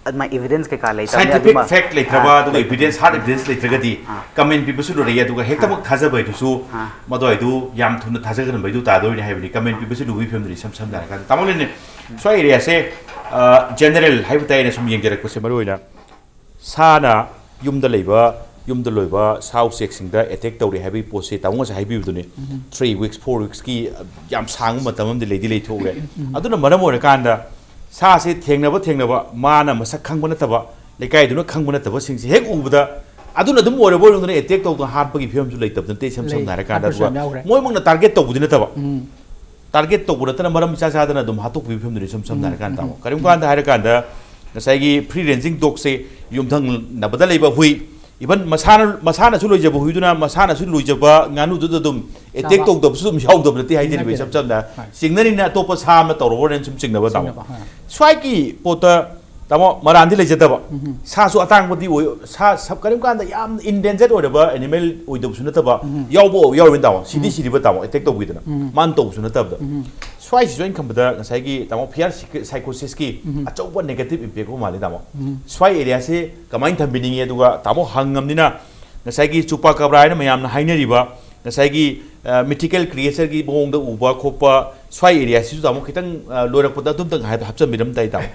ꯑꯗꯨꯃꯥꯏꯅ ꯏꯚꯤꯗꯦꯟꯁ ꯀꯩꯀꯥ ꯂꯩꯇꯕꯅꯤ꯫ ꯁꯥꯏꯟꯇꯤꯐꯤꯛ ꯑꯗꯨꯃ- ꯐꯦꯛ ꯂꯩꯇ꯭ꯔꯕ ꯑꯥ, ꯑꯗꯨꯒ ꯂꯩꯇꯕꯅꯤ꯫ ꯏꯚꯤꯗꯦꯟꯁ ꯍꯥꯔꯗ ꯏꯚꯤꯗꯦꯟꯁ ꯂꯩꯇ꯭ꯔꯒꯗꯤ ꯑꯥ꯫ ꯀꯃꯦꯟ ꯄꯤꯕꯁꯨ ꯂꯣꯏꯔꯛꯏ ꯑꯗꯨꯒ ꯍꯦꯛꯇꯃꯛ ꯊꯥꯖꯕ ꯍꯥꯏꯗꯨꯁꯨ ꯑꯥ꯫ ꯃꯗꯨꯋꯥꯏꯗꯨ ꯌꯥꯝ ꯊꯨꯅ ꯊꯥꯖꯒꯟꯕ ꯍꯥꯏꯗꯨ ꯇꯥꯗꯣꯏꯅꯦ ꯍꯥꯏꯕꯅꯤ꯫ ꯀꯃꯦꯟ ꯄꯤꯕꯁꯨ ꯂꯨꯕꯒꯤ ꯐꯤꯕꯝꯗꯨꯅꯤ ꯏꯁꯝ ꯁꯝꯅ ꯍꯥꯏꯔꯀꯥꯟꯗ꯫ ꯇꯥꯃꯣ ꯂꯦꯟꯅꯦ, ꯁ꯭ꯋꯥꯏ ꯑꯦꯔꯤꯌꯥꯁꯦ ꯖꯦꯅꯔꯦꯜ ꯍꯥꯏꯕ ꯇꯥꯏ ꯑꯩꯅ ꯁꯨꯝ ꯌꯦꯡꯖꯔꯛꯄꯁꯦ ꯃꯔꯨꯑꯣꯏꯅ ꯁꯥꯅ ꯌꯨꯝꯗ ꯂꯩꯕ ꯌꯨꯝꯗ ꯂꯣꯏꯕ ꯁꯥ ꯎꯆꯦꯛꯁꯤꯡꯗ ꯑꯦꯇꯦꯛ ꯇꯧꯔꯦ ꯍꯥꯏꯕꯒꯤ ꯄꯣꯠꯁꯦ ꯇꯥꯃꯣ ꯉꯁꯥꯏ ꯍꯥꯏꯕꯤꯕꯗꯨꯅꯤ꯫ ꯊ꯭ꯔꯤ ꯋꯤꯛꯁ ꯐꯣꯔ ꯋꯤꯛꯁꯀꯤ ꯌꯥꯝ ꯁꯥꯡꯕ ꯃꯇꯝ ꯑꯃꯗꯤ ꯂꯩꯗꯤ ꯂꯩꯊꯣꯛꯎꯔꯦ꯫ ꯑꯗꯨꯅ ꯃꯔꯝ ꯑꯣꯏꯔꯀꯥꯟꯗ ꯁꯥꯁꯦ ꯊꯦꯡꯅꯕ ꯊꯦꯡꯅꯕ ꯃꯥꯅ ꯃꯁꯛ ꯈꯪꯕ ꯅꯠꯇꯕ ꯂꯩꯀꯥꯏꯗꯨꯅ ꯈꯪꯕ ꯅꯠꯇꯕꯁꯤꯡꯁꯦ ꯍꯦꯛ ꯎꯕꯗ ꯑꯗꯨꯅ ꯑꯗꯨꯝ ꯑꯣꯏꯔꯕ ꯑꯣꯏꯔꯝꯗꯅ ꯑꯦꯇꯦꯛ ꯇꯧꯗꯅ ꯍꯥꯠꯄꯒꯤ ꯐꯤꯕꯝꯁꯨ ꯂꯩꯇꯕ ꯅꯠꯇꯦ ꯏꯁꯝ ꯂꯩ꯫ ꯁꯝꯅ ꯍꯥꯏꯔꯀꯥꯟꯗ꯫ ꯍꯥꯠꯄꯁꯨ ꯌꯥꯝ ꯑꯗꯨꯒ ꯌꯥꯎꯈ꯭ꯔꯦ꯫ ꯃꯣꯏꯃꯛꯅ ꯇꯥꯔꯒꯦꯠ ꯇꯧꯕꯗꯤ ꯅꯠꯇꯕ ꯎꯝ꯫ ꯇꯥꯔꯒꯦꯠ ꯇꯧꯕ ꯅꯠꯇꯅ ꯃꯔꯝ ꯏꯆꯥ ꯆꯥꯗꯅ ꯑꯗꯨꯝ ꯍꯥꯠꯇꯣꯛꯄꯒꯤ ꯐꯤꯕꯝꯗꯨꯅꯤ ꯏꯁꯝ ꯁꯝꯅ ꯎꯝ, ꯍꯥꯏꯔꯀꯥꯟꯗ꯫ ꯎꯝ, ꯇꯥꯃꯣ ꯎꯝ꯫ ꯀꯔꯤꯒꯨꯝꯕ ꯀꯥꯟꯗ ꯍꯥꯏꯔꯀꯥꯟꯗ ꯉꯁꯥꯏꯒꯤ ꯐ꯭ꯔꯤ ꯔꯦꯟꯖꯤꯡ ꯗꯣꯛꯁꯦ ꯌꯨꯝꯊꯪꯅꯕꯗ ꯂꯩꯕ ꯍꯨꯏ, ꯏꯚꯟ ꯃꯁꯥꯅ ꯃꯁꯥꯅꯁꯨ ꯂꯣꯏꯖꯕ ꯍꯨꯏꯗꯨꯅ ꯃꯁꯥꯅꯁꯨ ꯂꯣꯏꯖꯕ ꯉꯥꯅꯨꯗꯨꯗ ꯑꯗꯨꯝ ꯑꯦꯇꯦꯛ ꯆꯥꯕ꯫ ꯇꯧꯗꯕꯁꯨ ꯑꯗꯨꯝ ꯌꯥꯎꯗꯕ ꯅꯠꯇꯦ ꯍꯥꯏꯖꯔꯤꯕ ꯅꯠꯇꯦ, ꯏꯁꯝ ꯅꯠꯇꯦ꯫ ꯁꯝꯅ꯫ ꯍꯣꯏ꯫ ꯆꯤꯡꯅꯔꯤꯅ ꯑꯇꯣꯞꯄ ꯁꯥ ꯑꯃ ꯇꯧꯔꯕ꯭ꯔꯅ ꯁꯨꯝ ꯆꯤꯡꯅꯕ ꯇꯥꯃꯣ꯫ ꯆꯤꯡꯅꯕ, ꯍꯣꯏ꯫ ꯁ꯭ꯋꯥꯏꯒꯤ ꯄꯣꯠꯇ ꯇꯥꯃꯣ ꯃꯔꯥꯟꯗꯤ ꯂꯩꯖꯗꯕ꯫ ꯎꯝ꯫ ꯁꯥꯁꯨ ꯑꯇꯥꯡꯕꯗꯤ ꯑꯣꯏ ꯁꯥ ꯁ- ꯀꯔꯤꯒꯨꯝꯕ ꯀꯥꯟꯗ ꯌꯥꯝ ꯏꯟꯗꯦꯟꯖꯔ ꯑꯣꯏꯔꯕ ꯑꯦꯅꯤꯃꯦꯜ ꯑꯣꯏꯗꯕꯁꯨ ꯅꯠꯇꯕ ꯎꯝ꯫ ꯌꯥꯎꯕ ꯌꯥꯎꯔꯤꯕ ꯇꯥꯃꯣ꯫ ꯁꯤꯗꯤ ꯎꯝ꯫ ꯁꯤꯔꯤꯕ ꯇꯥꯃꯣ ꯑꯦꯇꯦꯛ ꯇꯧꯕꯤꯗꯅ꯫ ꯎꯝ꯫ ꯃꯥꯅ ꯇꯧꯕꯁꯨ ꯅꯠꯇꯕꯗ꯫ ꯎꯝ꯫ ꯁ꯭ꯋꯥꯏꯁꯤꯁꯨ ꯑꯩꯅ ꯈꯟꯕꯗ ꯉꯁꯥꯏꯒꯤ ꯇꯥꯃꯣ ꯐꯤꯌꯔ ꯁꯥꯏꯀꯣꯁꯤꯁꯀꯤ ꯎꯝ꯫ ꯑꯆꯧꯕ ꯅꯦꯒꯦꯇꯤꯚ ꯏꯝꯄꯦꯛ ꯑꯃ ꯃꯥꯜꯂꯤ ꯇꯥꯃꯣ꯫ ꯎꯝ꯫ ꯁ꯭ꯋꯥꯏ ꯑꯦꯔꯤꯌꯥꯁꯦ ꯀꯃꯥꯏꯅ ꯊꯝꯕꯤꯅꯤꯡꯉꯤ? ꯑꯗꯨꯒ ꯇꯥꯃꯣ ꯍꯪꯉꯝꯅꯤꯅ ꯉꯁꯥꯏꯒꯤ ꯆꯨꯄꯥ ꯀꯕ꯭ꯔꯥ ꯍꯥꯏꯅ ꯃꯌꯥꯝꯅ ꯍꯥꯏꯅꯔꯤꯕ ꯉꯁꯥꯏꯒꯤ ꯃꯤꯊꯤꯀꯦꯜ ꯀ꯭ꯔꯤꯌꯦꯆꯔꯒꯤ ꯃꯑꯣꯡꯗ ꯎꯕ ꯈꯣꯠꯄ ꯁ꯭ꯋꯥꯏ ꯑꯦꯔꯤꯌꯥꯁꯤꯁꯨ ꯇꯥꯃꯣ ꯈꯤꯇꯪ ꯑ, ꯂꯣꯏꯔꯛꯄꯗ ꯑꯗꯨꯝꯇꯪ ꯍꯥꯏ- ꯍꯥꯞꯆꯤꯟꯕꯤꯔꯝ ꯇꯥꯏ ꯇꯥꯃꯣ꯫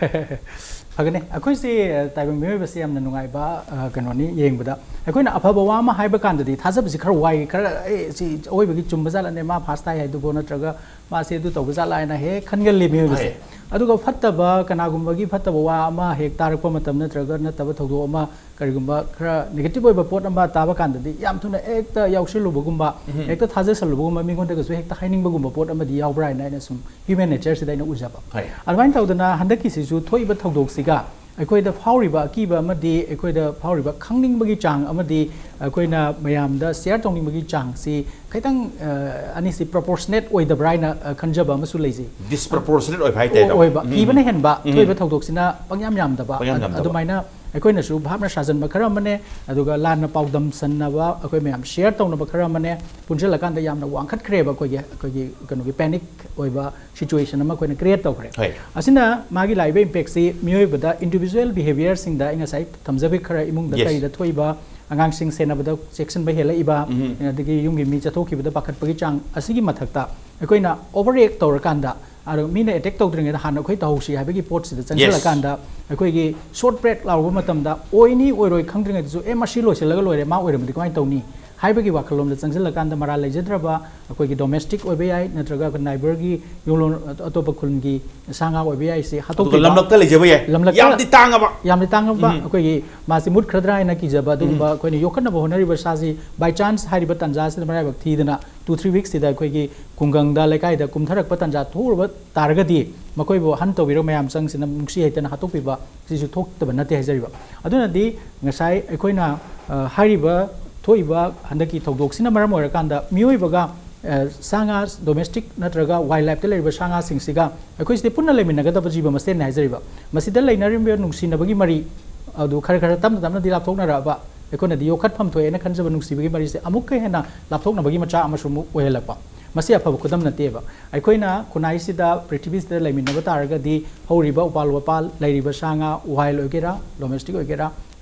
ꯐꯒꯅꯤ꯫ ꯑꯩꯈꯣꯏꯁꯤ ꯑ, ꯇꯥꯏꯕꯪ ꯃꯤꯑꯣꯏꯕꯁꯤ ꯌꯥꯝꯅ ꯅꯨꯡꯉꯥꯏꯕ ꯑ, ꯀꯩꯅꯣꯅꯤ ꯌꯦꯡꯕꯗ꯫ ꯑꯩꯈꯣꯏꯅ ꯑꯐꯕ ꯋꯥ ꯑꯃ ꯍꯥꯏꯕ ꯀꯥꯟꯗꯗꯤ ꯊꯥꯖꯕꯁꯤ ꯈꯔ ꯋꯥꯏ, ꯈꯔ ꯑꯦ ꯁꯤ ꯑꯑꯣꯏꯕꯒꯤ ꯆꯨꯝꯕ ꯖꯥꯠꯂꯅꯦ ꯃꯥ ꯐꯥꯁ ꯇꯥꯏ ꯍꯥꯏꯗꯨꯕꯨ ꯅꯠꯇ꯭ꯔꯒ ꯃꯥꯁꯦ ꯑꯗꯨ ꯇꯧꯕ ꯖꯥꯠꯂ ꯍꯥꯏꯅ ꯍꯦꯛ ꯈꯟꯒꯜꯂꯤ ꯃꯤꯑꯣꯏꯕꯁꯦ꯫ ꯍꯣꯏ꯫ ꯑꯗꯨꯒ ꯐꯠꯇꯕ ꯀꯅꯥꯒꯨꯝꯕꯒꯤ ꯐꯠꯇꯕ ꯋꯥ ꯑꯃ ꯍꯦꯛ ꯇꯥꯔꯛꯄ ꯃꯇꯝ ꯅꯠꯇ꯭ꯔꯒ ꯅꯠꯇꯕ ꯊꯧꯗꯣꯛ ꯑꯃ ꯀꯔꯤꯒꯨꯝꯕ ꯈꯔ ꯅꯦꯒꯦꯇꯤꯚ ꯑꯣꯏꯕ ꯄꯣꯠ ꯑꯃ ꯇꯥꯕ ꯀꯥꯟꯗꯗꯤ ꯌꯥꯝ ꯊꯨꯅ ꯍꯦꯛꯇ ꯌꯥꯎꯁꯜꯂꯨꯕꯒꯨꯝꯕ, ꯎꯝ꯫ ꯍꯦꯛꯇ ꯊꯥꯖꯁꯜꯂꯨꯕꯒꯨꯝꯕ, ꯃꯤꯉꯣꯟꯗꯒꯁꯨ ꯍꯦꯛꯇ ꯍꯥꯏꯅꯤꯡꯕꯒꯨꯝꯕ ꯄꯣꯠ ꯑꯃꯗꯤ ꯌꯥꯎꯕ꯭ꯔꯥ ꯍꯥꯏꯅ ꯑꯩꯅ ꯁꯨꯝ ꯍ꯭ꯌꯨꯃꯦꯟ ꯅꯦꯆꯔꯁꯤꯗ ꯑꯩꯅ ꯎꯖꯕ꯫ ꯍꯣꯏ꯫ ꯑꯗꯨꯃꯥꯏꯅ ꯇꯧꯗꯅ ꯍꯟꯗꯛꯀꯤꯁꯤꯁꯨ ꯊꯣꯛꯏꯕ ꯊꯧꯗꯣꯛꯁꯤꯒ ꯑꯩꯈꯣꯏꯗ ꯐꯥꯎꯔꯤꯕ ꯑꯀꯤꯕ ꯑꯃꯗꯤ ꯑꯩꯈꯣꯏꯗ ꯐꯥꯎꯔꯤꯕ ꯈꯪꯅꯤꯡꯕꯒꯤ ꯆꯥꯡ ꯑꯃꯗꯤ ꯑꯩꯈꯣꯏꯅ ꯃꯌꯥꯝꯗ ꯁꯤꯌꯔ ꯇꯧꯅꯤꯡꯕꯒꯤ ꯆꯥꯡꯁꯤ ꯈꯤꯇꯪ, ꯑ, ꯑꯅꯤꯁꯤ ꯄ꯭ꯔꯣꯄꯣꯔꯁꯅꯦꯠ ꯑꯣꯏꯗꯕ꯭ꯔꯥ ꯍꯥꯏꯅ, ꯑ, ꯈꯟꯖꯕ ꯑꯃꯁꯨ ꯂꯩꯖꯩ꯫ ꯗꯤꯁꯄ꯭ꯔꯣꯄꯣꯔꯁꯅꯦꯠ ꯑꯣꯏꯕ ꯍꯥꯏꯇꯥꯔꯦ꯫ ꯑꯣꯏꯕ, ꯎꯝ꯫ ꯀꯤꯕꯅ ꯍꯦꯟꯕ ꯎꯝ꯫ ꯊꯣꯛꯏꯕ ꯊꯧꯗꯣꯛꯁꯤꯅ ꯄꯪꯌꯥꯝ ꯌꯥꯝꯗꯕ꯫ ꯄꯪꯌꯥꯝ ꯌꯥꯝꯗꯕ꯫ ꯑꯗꯨꯃꯥꯏꯅ ꯑꯩꯈꯣꯏꯅꯁꯨ ꯚꯥꯞꯅ ꯁꯥꯖꯟꯕ ꯈꯔ ꯑꯃꯅꯦ, ꯑꯗꯨꯒ ꯂꯥꯟꯅ ꯄꯥꯎꯗꯝꯁꯟꯅꯕ ꯑꯩꯈꯣꯏ ꯃꯌꯥꯝ ꯁꯤꯌꯔ ꯇꯧꯅꯕ ꯈꯔ ꯑꯃꯅꯦ, ꯄꯨꯟꯁꯤꯜꯂꯀꯥꯟꯗ ꯌꯥꯝꯅ ꯋꯥꯡꯈꯠꯈ꯭ꯔꯦꯕ ꯑꯩꯈꯣꯏꯒꯤ, ꯑꯩꯈꯣꯏꯒꯤ ꯀꯩꯅꯣꯒꯤ ꯄꯦꯅꯤꯛ ꯑꯣꯏꯕ ꯁꯤꯆꯨꯋꯦꯁꯟ ꯑꯃ ꯑꯩꯈꯣꯏꯅ ꯀ꯭ꯔꯤꯌꯦꯠ ꯇꯧꯈ꯭ꯔꯦ꯫ ꯍꯣꯏ꯫ ꯑꯁꯤꯅ ꯃꯥꯒꯤ ꯂꯥꯛꯏꯕ ꯏꯝꯄꯦꯛꯁꯤ ꯃꯤꯑꯣꯏꯕꯗ ꯏꯟꯗꯤꯕꯤꯖꯨꯋꯦꯜ ꯕꯤꯍꯦꯕꯤꯌꯔꯁꯤꯡꯗ ꯑꯩ ꯉꯁꯥꯏ ꯊꯝꯖꯕꯤ ꯈꯔ ꯏꯃꯨꯡꯗ Yes. ꯀꯔꯤꯗ ꯊꯣꯛꯏꯕ ꯑꯉꯥꯡꯁꯤꯡ ꯁꯦꯟꯅꯕꯗ ꯆꯦꯛꯁꯤꯟꯕ ꯍꯦꯜꯂꯛꯏꯕ, ꯎꯝ꯫ ꯑꯗꯒꯤ ꯌꯨꯝꯒꯤ ꯃꯤ ꯆꯠꯊꯣꯛꯈꯤꯕꯗ ꯄꯥꯈꯠꯄꯒꯤ ꯆꯥꯡ ꯑꯁꯤꯒꯤ ꯃꯊꯛꯇ ꯑꯩꯈꯣꯏꯅ ꯑꯣꯚꯔ ꯔꯤꯑꯦꯛ ꯇꯧꯔꯀꯥꯟꯗ, ꯑꯗꯣ ꯃꯤꯅ ꯑꯦꯇꯦꯛ ꯇꯧꯗ꯭ꯔꯤꯉꯩꯗ ꯍꯥꯟꯅ ꯑꯩꯈꯣꯏ ꯇꯧꯍꯧꯁꯤ ꯍꯥꯏꯕꯒꯤ ꯄꯣꯠꯁꯤꯗ ꯆꯪꯁꯤꯜꯂꯀꯥꯟꯗ ꯑꯩꯈꯣꯏꯒꯤ ꯁꯣꯔꯠ ꯕ꯭ꯔꯦꯛ ꯂꯥꯎꯔꯨꯕ ꯃꯇꯝꯗ ꯑꯣꯏꯅꯤ ꯑꯣꯏꯔꯣꯏ ꯈꯪꯗ꯭ꯔꯤꯉꯩꯗꯁꯨ, "ꯑꯦ, ꯃꯁꯤ ꯂꯣꯏꯁꯤꯜꯂꯒ ꯂꯣꯏꯔꯦ, ꯃꯥ ꯑꯣꯏꯔꯝꯃꯗꯤ ꯀꯃꯥꯏꯅ ꯇꯧꯅꯤ?" ꯍꯥꯏꯕꯒꯤ ꯋꯥꯈꯜꯂꯣꯝꯗ ꯆꯪꯁꯤꯜꯂꯀꯥꯟꯗ ꯃꯔꯥꯜ ꯂꯩꯖꯗ꯭ꯔꯕ ꯑꯩꯈꯣꯏꯒꯤ ꯗꯣꯃꯦꯁꯇꯤꯛ ꯑꯣꯏꯕ ꯌꯥꯏ, ꯅꯠꯇ꯭ꯔꯒ ꯑꯩꯈꯣꯏ ꯅꯥꯏꯕꯔꯒꯤ ꯌꯨꯝꯂꯣꯟ ꯑꯇꯣꯞꯄ ꯈꯨꯜꯒꯤ ꯁꯥ ꯉꯥ ꯑꯣꯏꯕ ꯌꯥꯏ, ꯁꯤ ꯑꯗꯨꯒ ꯍꯥꯠꯇꯣꯛꯄꯤꯕ꯫ ꯂꯝꯂꯛꯇ ꯂꯩꯖꯕ ꯌꯥꯏ꯫ ꯂꯝꯂꯛꯇ ꯌꯥꯝꯗꯤ ꯇꯥꯡꯉꯕ꯫ ꯌꯥꯝꯅ ꯇꯥꯡꯉꯝꯕ, ꯎꯝ꯫ ꯑꯩꯈꯣꯏꯒꯤ ꯃꯥꯁꯤ ꯃꯨꯠꯈ꯭ꯔꯗ꯭ꯔꯥ ꯍꯥꯏꯅ ꯀꯤꯖꯕ ꯑꯗꯨꯒꯨꯝꯕ, ꯑꯩꯈꯣꯏꯅ ꯌꯣꯛꯈꯠꯅꯕ ꯍꯣꯠꯅꯔꯤꯕ ꯁꯥꯁꯤ ꯕꯥꯏ ꯆꯥꯟꯁ ꯍꯥꯏꯔꯤꯕ ꯇꯥꯟꯖꯥꯁꯤꯗ ꯃꯔꯥꯏꯕꯛ ꯊꯤꯗꯅ ꯇꯨ ꯊ꯭ꯔꯤ ꯋꯤꯛꯁꯁꯤꯗ ꯑꯩꯈꯣꯏꯒꯤ ꯈꯨꯡꯒꯪꯗ, ꯂꯩꯀꯥꯏꯗ ꯀꯨꯝꯊꯔꯛꯄ ꯇꯥꯟꯖꯥ ꯊꯣꯛꯎꯔꯕ ꯇꯥꯔꯒꯗꯤ ꯃꯈꯣꯏꯕꯨ ꯍꯟ ꯇꯧꯕꯤꯔꯒ ꯃꯌꯥꯝ ꯆꯪꯁꯤꯅ ꯅꯨꯡꯁꯤ ꯍꯩꯇꯅ ꯍꯥꯠꯇꯣꯛꯄꯤꯕ ꯁꯤꯁꯨ ꯊꯣꯛꯇꯕ ꯅꯠꯇꯦ ꯍꯥꯏꯖꯔꯤꯕ꯫ ꯑꯗꯨꯅꯗꯤ ꯉꯁꯥꯏ ꯑꯩꯈꯣꯏꯅ, ꯑ, ꯍꯥꯏꯔꯤꯕ ꯊꯣꯛꯏꯕ ꯍꯟꯗꯛꯀꯤ ꯊꯧꯗꯣꯛꯁꯤꯅ ꯃꯔꯝ ꯑꯣꯏꯔꯀꯥꯟꯗ ꯃꯤꯑꯣꯏꯕꯒ, ꯑ, ꯁꯥ ꯉꯥ, ꯗꯣꯃꯦꯁꯇꯤꯛ ꯅꯠꯇ꯭ꯔꯒ ꯋꯥꯏꯜ ꯂꯥꯏꯐꯇ ꯂꯩꯔꯤꯕ ꯁꯥ ꯉꯥꯁꯤꯡꯁꯤꯒ ꯑꯩꯈꯣꯏꯁꯤꯗꯤ ꯄꯨꯟꯅ ꯂꯩꯃꯤꯟꯅꯒꯗꯕ ꯖꯤꯕ ꯃꯁꯦꯟꯅꯤ ꯍꯥꯏꯖꯔꯤꯕ꯫ ꯃꯁꯤꯗ ꯂꯩꯅꯔꯤꯕ ꯅꯨꯡꯁꯤꯅꯕꯒꯤ ꯃꯔꯤ ꯑꯗꯨ ꯈꯔ ꯈꯔ ꯇꯞꯅ ꯇꯞꯅꯗꯤ ꯂꯥꯞꯊꯣꯛꯅꯔꯛꯑꯕ, ꯑꯩꯈꯣꯏꯅꯗꯤ ꯌꯣꯛꯈꯠꯐꯝ ꯊꯣꯛꯑꯦꯅ ꯈꯟꯖꯕ ꯅꯨꯡꯁꯤꯕꯒꯤ ꯃꯔꯤꯁꯦ ꯑꯃꯨꯛꯀ ꯍꯦꯟꯅ ꯂꯥꯞꯊꯣꯛꯅꯕꯒꯤ ꯃꯆꯥꯛ ꯑꯃꯁꯨ ꯑꯃꯨꯛ ꯑꯣꯏꯍꯜꯂꯛꯄ꯫ ꯃꯁꯤ ꯑꯐꯕ ꯈꯨꯗꯝ ꯅꯠꯇꯦꯕ꯫ ꯑꯩꯈꯣꯏꯅ ꯈꯨꯟꯅꯥꯏꯁꯤꯗ, ꯄ꯭ꯔꯤꯊꯤꯕꯤꯁꯤꯗ ꯂꯩꯃꯤꯟꯅꯕ ꯇꯥꯔꯒꯗꯤ ꯍꯧꯔꯤꯕ ꯎꯄꯥꯜ ꯋꯥꯄꯥꯜ, ꯂꯩꯔꯤꯕ ꯁꯥ ꯉꯥ, ꯋꯥꯏꯜ ꯑꯣꯏꯒꯦꯔꯥ, ꯗꯣꯃꯦꯁꯇꯤꯛ ꯑꯣꯏꯒꯦꯔꯥ,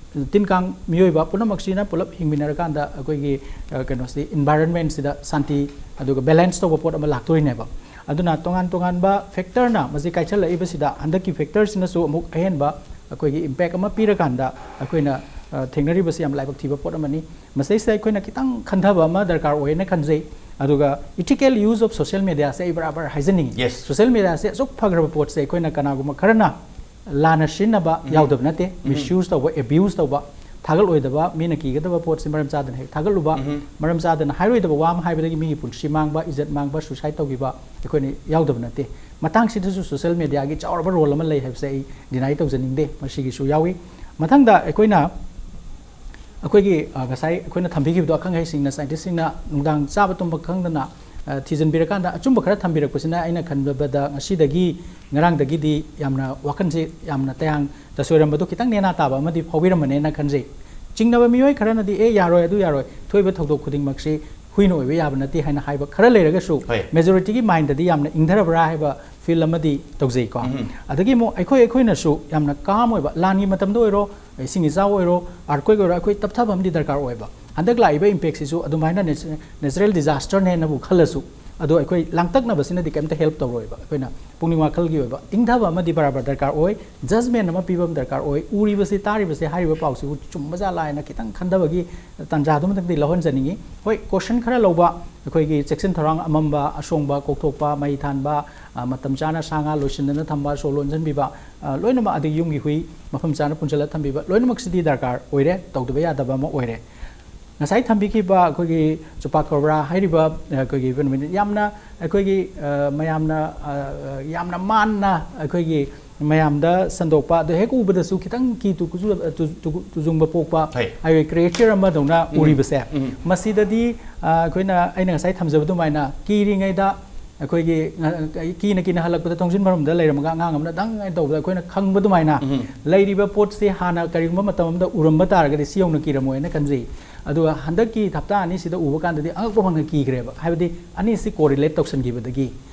ꯇꯤꯟ ꯀꯥꯡ, ꯃꯤꯑꯣꯏꯕ ꯄꯨꯝꯅꯃꯛꯁꯤꯅ ꯄꯨꯂꯞ ꯍꯤꯡꯃꯤꯟꯅꯔꯀꯥꯟꯗ ꯑꯩꯈꯣꯏꯒꯤ, ꯑ, ꯀꯩꯅꯣꯁꯤ, ꯏꯟꯚꯥꯏꯔꯟꯃꯦꯟꯁꯤꯗ ꯁꯥꯟꯇꯤ ꯑꯗꯨꯒ ꯕꯦꯂꯦꯟꯁ ꯇꯧꯕ ꯄꯣꯠ ꯑꯃ ꯂꯥꯛꯇꯣꯔꯤꯅꯦꯕ꯫ ꯑꯗꯨꯅ ꯇꯣꯉꯥꯟ ꯇꯣꯉꯥꯟꯕ ꯐꯦꯛꯇꯔꯅ ꯃꯁꯤ ꯀꯥꯏꯁꯜꯂꯛꯏꯕꯁꯤꯗ ꯍꯟꯗꯛꯀꯤ ꯐꯦꯛꯇꯔꯁꯤꯅꯁꯨ ꯑꯃꯨꯛ ꯑꯍꯦꯟꯕ ꯑꯩꯈꯣꯏꯒꯤ ꯏꯝꯄꯦꯛ ꯑꯃ ꯄꯤꯔꯀꯥꯟꯗ ꯑꯩꯈꯣꯏꯅ, ꯑ, ꯊꯦꯡꯅꯔꯤꯕꯁꯤ ꯌꯥꯝ ꯂꯥꯏꯕꯛ ꯊꯤꯕ ꯄꯣꯠ ꯑꯃꯅꯤ꯫ ꯃꯁꯤꯗꯩꯁꯤꯗ ꯑꯩꯈꯣꯏꯅ ꯈꯤꯇꯪ ꯈꯟꯊꯕ ꯑꯃ ꯗꯔꯀꯥꯔ ꯑꯣꯏꯌꯦꯅ ꯈꯟꯖꯩ꯫ ꯑꯗꯨꯒ ethical use of social mediaꯁꯦ ꯑꯩ ꯕꯔꯥꯕꯔ ꯍꯥꯏꯖꯅꯤꯡꯉꯤ꯫ Yes. ꯁꯣꯁꯤꯌꯦꯜ ꯃꯦꯗꯤꯌꯥꯁꯦ ꯑꯁꯨꯛ ꯐꯈ꯭ꯔꯕ ꯄꯣꯠꯁꯦ ꯑꯩꯈꯣꯏꯅ ꯀꯅꯥꯒꯨꯝꯕ ꯈꯔꯅ ꯂꯥꯟꯅ ꯁꯤꯖꯤꯟꯅꯕ ꯌꯥꯎꯗꯕ ꯅꯠꯇꯦ, ꯃꯤꯁꯌꯨꯁ ꯇꯧꯕ, ꯑꯦꯕ꯭ꯌꯨꯁ ꯇꯧꯕ, ꯊꯥꯒꯠꯂꯣꯏꯗꯕ, ꯃꯤꯅ ꯀꯤꯒꯗꯕ ꯄꯣꯠꯁꯤ ꯃꯔꯝ ꯆꯥꯗꯅ ꯍꯦꯛ ꯊꯥꯒꯠꯂꯨꯕ, ꯃꯔꯝ ꯆꯥꯗꯅ ꯍꯥꯏꯔꯣꯏꯗꯕ ꯋꯥ ꯑꯃ ꯍꯥꯏꯕꯗꯒꯤ ꯃꯤꯒꯤ ꯄꯨꯟꯁꯤ ꯃꯥꯡꯕ, ꯏꯖꯠ ꯃꯥꯡꯕ, suicide ꯇꯧꯈꯤꯕ ꯑꯩꯈꯣꯏꯅ ꯌꯥꯎꯗꯕ ꯅꯠꯇꯦ꯫ ꯃꯇꯥꯡꯁꯤꯗꯁꯨ social media ꯒꯤ ꯆꯥꯎꯔꯕ role ꯑꯃ ꯂꯩ ꯍꯥꯏꯕꯁꯦ ꯑꯩ deny ꯇꯧꯖꯅꯤꯡꯗꯦ, ꯃꯁꯤꯒꯤꯁꯨ ꯌꯥꯎꯏ꯫ ꯃꯊꯪꯗ ꯑꯩꯈꯣꯏꯅ ꯑꯩꯈꯣꯏꯒꯤ, ꯑ, ꯉꯁꯥꯏ ꯑꯩꯈꯣꯏꯅ ꯊꯝꯕꯤꯈꯤꯕꯗꯣ, ꯑꯈꯪ ꯑꯍꯩꯁꯤꯡꯅ, scientist ꯁꯤꯡꯅ ꯅꯨꯡꯗꯥꯡ ꯆꯥꯕ ꯇꯨꯝꯕ ꯈꯪꯗꯅ, ꯑ, ꯊꯤꯖꯤꯟꯕꯤꯔꯀꯥꯟꯗ ꯑꯆꯨꯝꯕ ꯈꯔ ꯊꯝꯕꯤꯔꯛꯄꯁꯤꯅ ꯑꯩꯅ ꯈꯟꯕꯗ ꯉꯁꯤꯗꯒꯤ ꯉꯔꯥꯡꯗꯒꯤꯗꯤ ꯌꯥꯝꯅ ꯋꯥꯈꯜꯁꯦ ꯌꯥꯝꯅ ꯇꯌꯥꯡ ꯇꯁꯣꯏꯔꯝꯕꯗꯣ ꯈꯤꯇꯪ ꯅꯦꯅꯥ ꯇꯥꯕ ꯑꯃꯗꯤ ꯐꯥꯎꯕꯤꯔꯝꯃꯅꯦꯅ ꯈꯟꯖꯩ꯫ ꯆꯤꯡꯅꯕ ꯃꯤꯑꯣꯏ ꯈꯔꯅꯗꯤ "ꯑꯦ, ꯌꯥꯔꯣꯏ, ꯑꯗꯨ ꯌꯥꯔꯣꯏ, ꯊꯣꯛꯏꯕ ꯊꯧꯗꯣꯛ ꯈꯨꯗꯤꯡꯃꯛꯁꯤ ꯍꯨꯏꯅ ꯑꯣꯏꯕ ꯌꯥꯕ ꯅꯠꯇꯦ" ꯍꯥꯏꯅ ꯍꯥꯏꯕ ꯈꯔ ꯂꯩꯔꯒꯁꯨ, ꯍꯣꯏ꯫ majority ꯒꯤ mind ꯗꯗꯤ ꯌꯥꯝꯅ ꯏꯪꯊꯔꯕ꯭ꯔꯥ ꯍꯥꯏꯕ feel ꯑꯃꯗꯤ ꯇꯧꯖꯩꯀꯣ꯫ ꯎꯝ꯫ ꯑꯗꯒꯤ ꯑꯃꯨꯛ ꯑꯩꯈꯣꯏ ꯑꯩꯈꯣꯏꯅꯁꯨ ꯌꯥꯝꯅ calm ꯑꯣꯏꯕ, ꯂꯥꯟꯒꯤ ꯃꯇꯝꯗ ꯑꯣꯏꯔꯣ, ꯏꯁꯤꯡ ꯏꯆꯥꯎ ꯑꯣꯏꯔꯣ, earthquake ꯑꯣꯏꯔꯣ, ꯑꯩꯈꯣꯏ ꯇꯞꯊꯕ ꯑꯃꯗꯤ ꯗꯔꯀꯥꯔ ꯑꯣꯏꯕ꯫ ꯍꯟꯗꯛ ꯂꯥꯛꯏꯕ impact ꯁꯤꯁꯨ ꯑꯗꯨꯃꯥꯏꯅ natural disaster ꯅꯦꯅꯕꯨ ꯈꯜꯂꯁꯨ, ꯑꯗꯣ ꯑꯩꯈꯣꯏ ꯂꯥꯡꯇꯛꯅꯕꯁꯤꯅꯗꯤ ꯀꯩꯝꯇ help ꯇꯧꯔꯣꯏꯕ꯫ ꯑꯩꯈꯣꯏꯅ ꯄꯨꯛꯅꯤꯡ ꯋꯥꯈꯜꯒꯤ ꯑꯣꯏꯕ ꯏꯪꯊꯕ ꯑꯃꯗꯤ ꯕꯔꯥꯕꯔ ꯗꯔꯀꯥꯔ ꯑꯣꯏ, judgment ꯑꯃ ꯄꯤꯕ ꯑꯃ ꯗꯔꯀꯥꯔ ꯑꯣꯏ꯫ ꯎꯔꯤꯕꯁꯤ, ꯇꯥꯔꯤꯕꯁꯤ, ꯍꯥꯏꯔꯤꯕ ꯄꯥꯎꯁꯤꯕꯨ ꯆꯨꯝꯕ ꯖꯥꯠꯂꯥ ꯍꯥꯏꯅ ꯈꯤꯇꯪ ꯈꯟꯊꯕꯒꯤ ꯇꯥꯟꯖꯥꯗꯨꯃꯇꯪꯗꯤ ꯂꯧꯍꯟꯖꯅꯤꯡꯉꯤ꯫ ꯍꯣꯏ, caution ꯈꯔ ꯂꯧꯕ, ꯑꯩꯈꯣꯏꯒꯤ ꯆꯦꯛꯁꯤꯟ ꯊꯧꯔꯥꯡ ꯑꯃꯝꯕ, ꯑꯁꯣꯡꯕ, ꯀꯣꯛꯊꯣꯛꯄ, ꯃꯩ ꯊꯥꯟꯕ, ꯑ, ꯃꯇꯝ ꯆꯥꯅ ꯁꯥ ꯉꯥ ꯂꯣꯏꯁꯤꯟꯗꯅ ꯊꯝꯕ, ꯁꯣ ꯂꯣꯟꯁꯤꯟꯕꯤꯕ, ꯑ, ꯂꯣꯏꯅꯃꯛ, ꯑꯗꯒꯤ ꯌꯨꯝꯒꯤ ꯍꯨꯏ ꯃꯐꯝ ꯆꯥꯅ ꯄꯨꯟꯁꯤꯜꯂ ꯊꯝꯕꯤꯕ, ꯂꯣꯏꯅꯃꯛꯁꯤꯗꯤ ꯗꯔꯀꯥꯔ ꯑꯣꯏꯔꯦ, ꯇꯧꯗꯕ ꯌꯥꯗꯕ ꯑꯃ ꯑꯣꯏꯔꯦ꯫ ꯉꯁꯥꯏ ꯊꯝꯕꯤꯈꯤꯕ ꯑꯩꯈꯣꯏꯒꯤ chupacabra ꯍꯥꯏꯔꯤꯕ, ꯑ, ꯑꯩꯈꯣꯏꯒꯤ ꯌꯥꯝꯅ ꯑꯩꯈꯣꯏꯒꯤ, ꯑ, ꯃꯌꯥꯝꯅ, ꯑ, ꯌꯥꯝꯅ ꯃꯥꯟꯅ ꯑꯩꯈꯣꯏꯒꯤ ꯃꯌꯥꯝꯗ ꯁꯟꯗꯣꯛꯄ, ꯑꯗꯨ ꯍꯦꯛ ꯎꯕꯗꯁꯨ ꯈꯤꯇꯪ ꯀꯤ ꯇꯨ-, ꯇꯨ-, ꯇꯨ-, ꯇꯨꯖꯨꯡꯕ ꯄꯣꯛꯄ ꯍꯣꯏ꯫ ꯍꯥꯏꯕꯗꯤ creature ꯑꯃꯗꯧꯅ ꯎꯝ꯫ ꯎꯔꯤꯕꯁꯦ, ꯎꯝ꯫ ꯃꯁꯤꯗꯗꯤ, ꯑ, ꯑꯩꯈꯣꯏꯅ, ꯑꯩꯅ ꯉꯁꯥꯏ ꯊꯝꯖꯕ ꯑꯗꯨꯃꯥꯏꯅ ꯀꯤꯔꯤꯉꯩꯗ ꯑꯩꯈꯣꯏꯒꯤ, ꯑ, ꯀꯤꯅ ꯀꯤꯅ ꯍꯜꯂꯛꯄꯗ ꯊꯣꯡꯖꯤꯟ ꯃꯔꯨꯝꯗ ꯂꯩꯔꯝꯃꯒ ꯑꯉꯥꯡ ꯑꯃꯅ ꯗꯪ ꯍꯥꯏꯅ ꯇꯧꯕꯗ ꯑꯩꯈꯣꯏꯅ ꯈꯪꯕ ꯑꯗꯨꯃꯥꯏꯅ, ꯎꯝ꯫ ꯂꯩꯔꯤꯕ ꯄꯣꯠꯁꯤ ꯍꯥꯟꯅ ꯀꯔꯤꯒꯨꯝꯕ ꯃꯇꯝ ꯑꯃꯗ ꯎꯔꯝꯕ ꯇꯥꯔꯒꯗꯤ ꯁꯤ ꯌꯧꯅ ꯀꯤꯔꯝꯃꯣꯏꯅ ꯈꯟꯖꯩ꯫ ꯑꯗꯨꯒ ꯍꯟꯗꯛꯀꯤ ꯍꯞꯇꯥ ꯑꯅꯤꯁꯤꯗ ꯎꯕ ꯀꯥꯟꯗꯗꯤ ꯑꯉꯛꯄ ꯐꯪꯅ ꯀꯤꯈ꯭ꯔꯦꯕ, ꯍꯥꯏꯕꯗꯤ ꯑꯅꯤꯁꯤ correlate ꯇꯧꯁꯟꯈꯤꯕꯗꯒꯤ꯫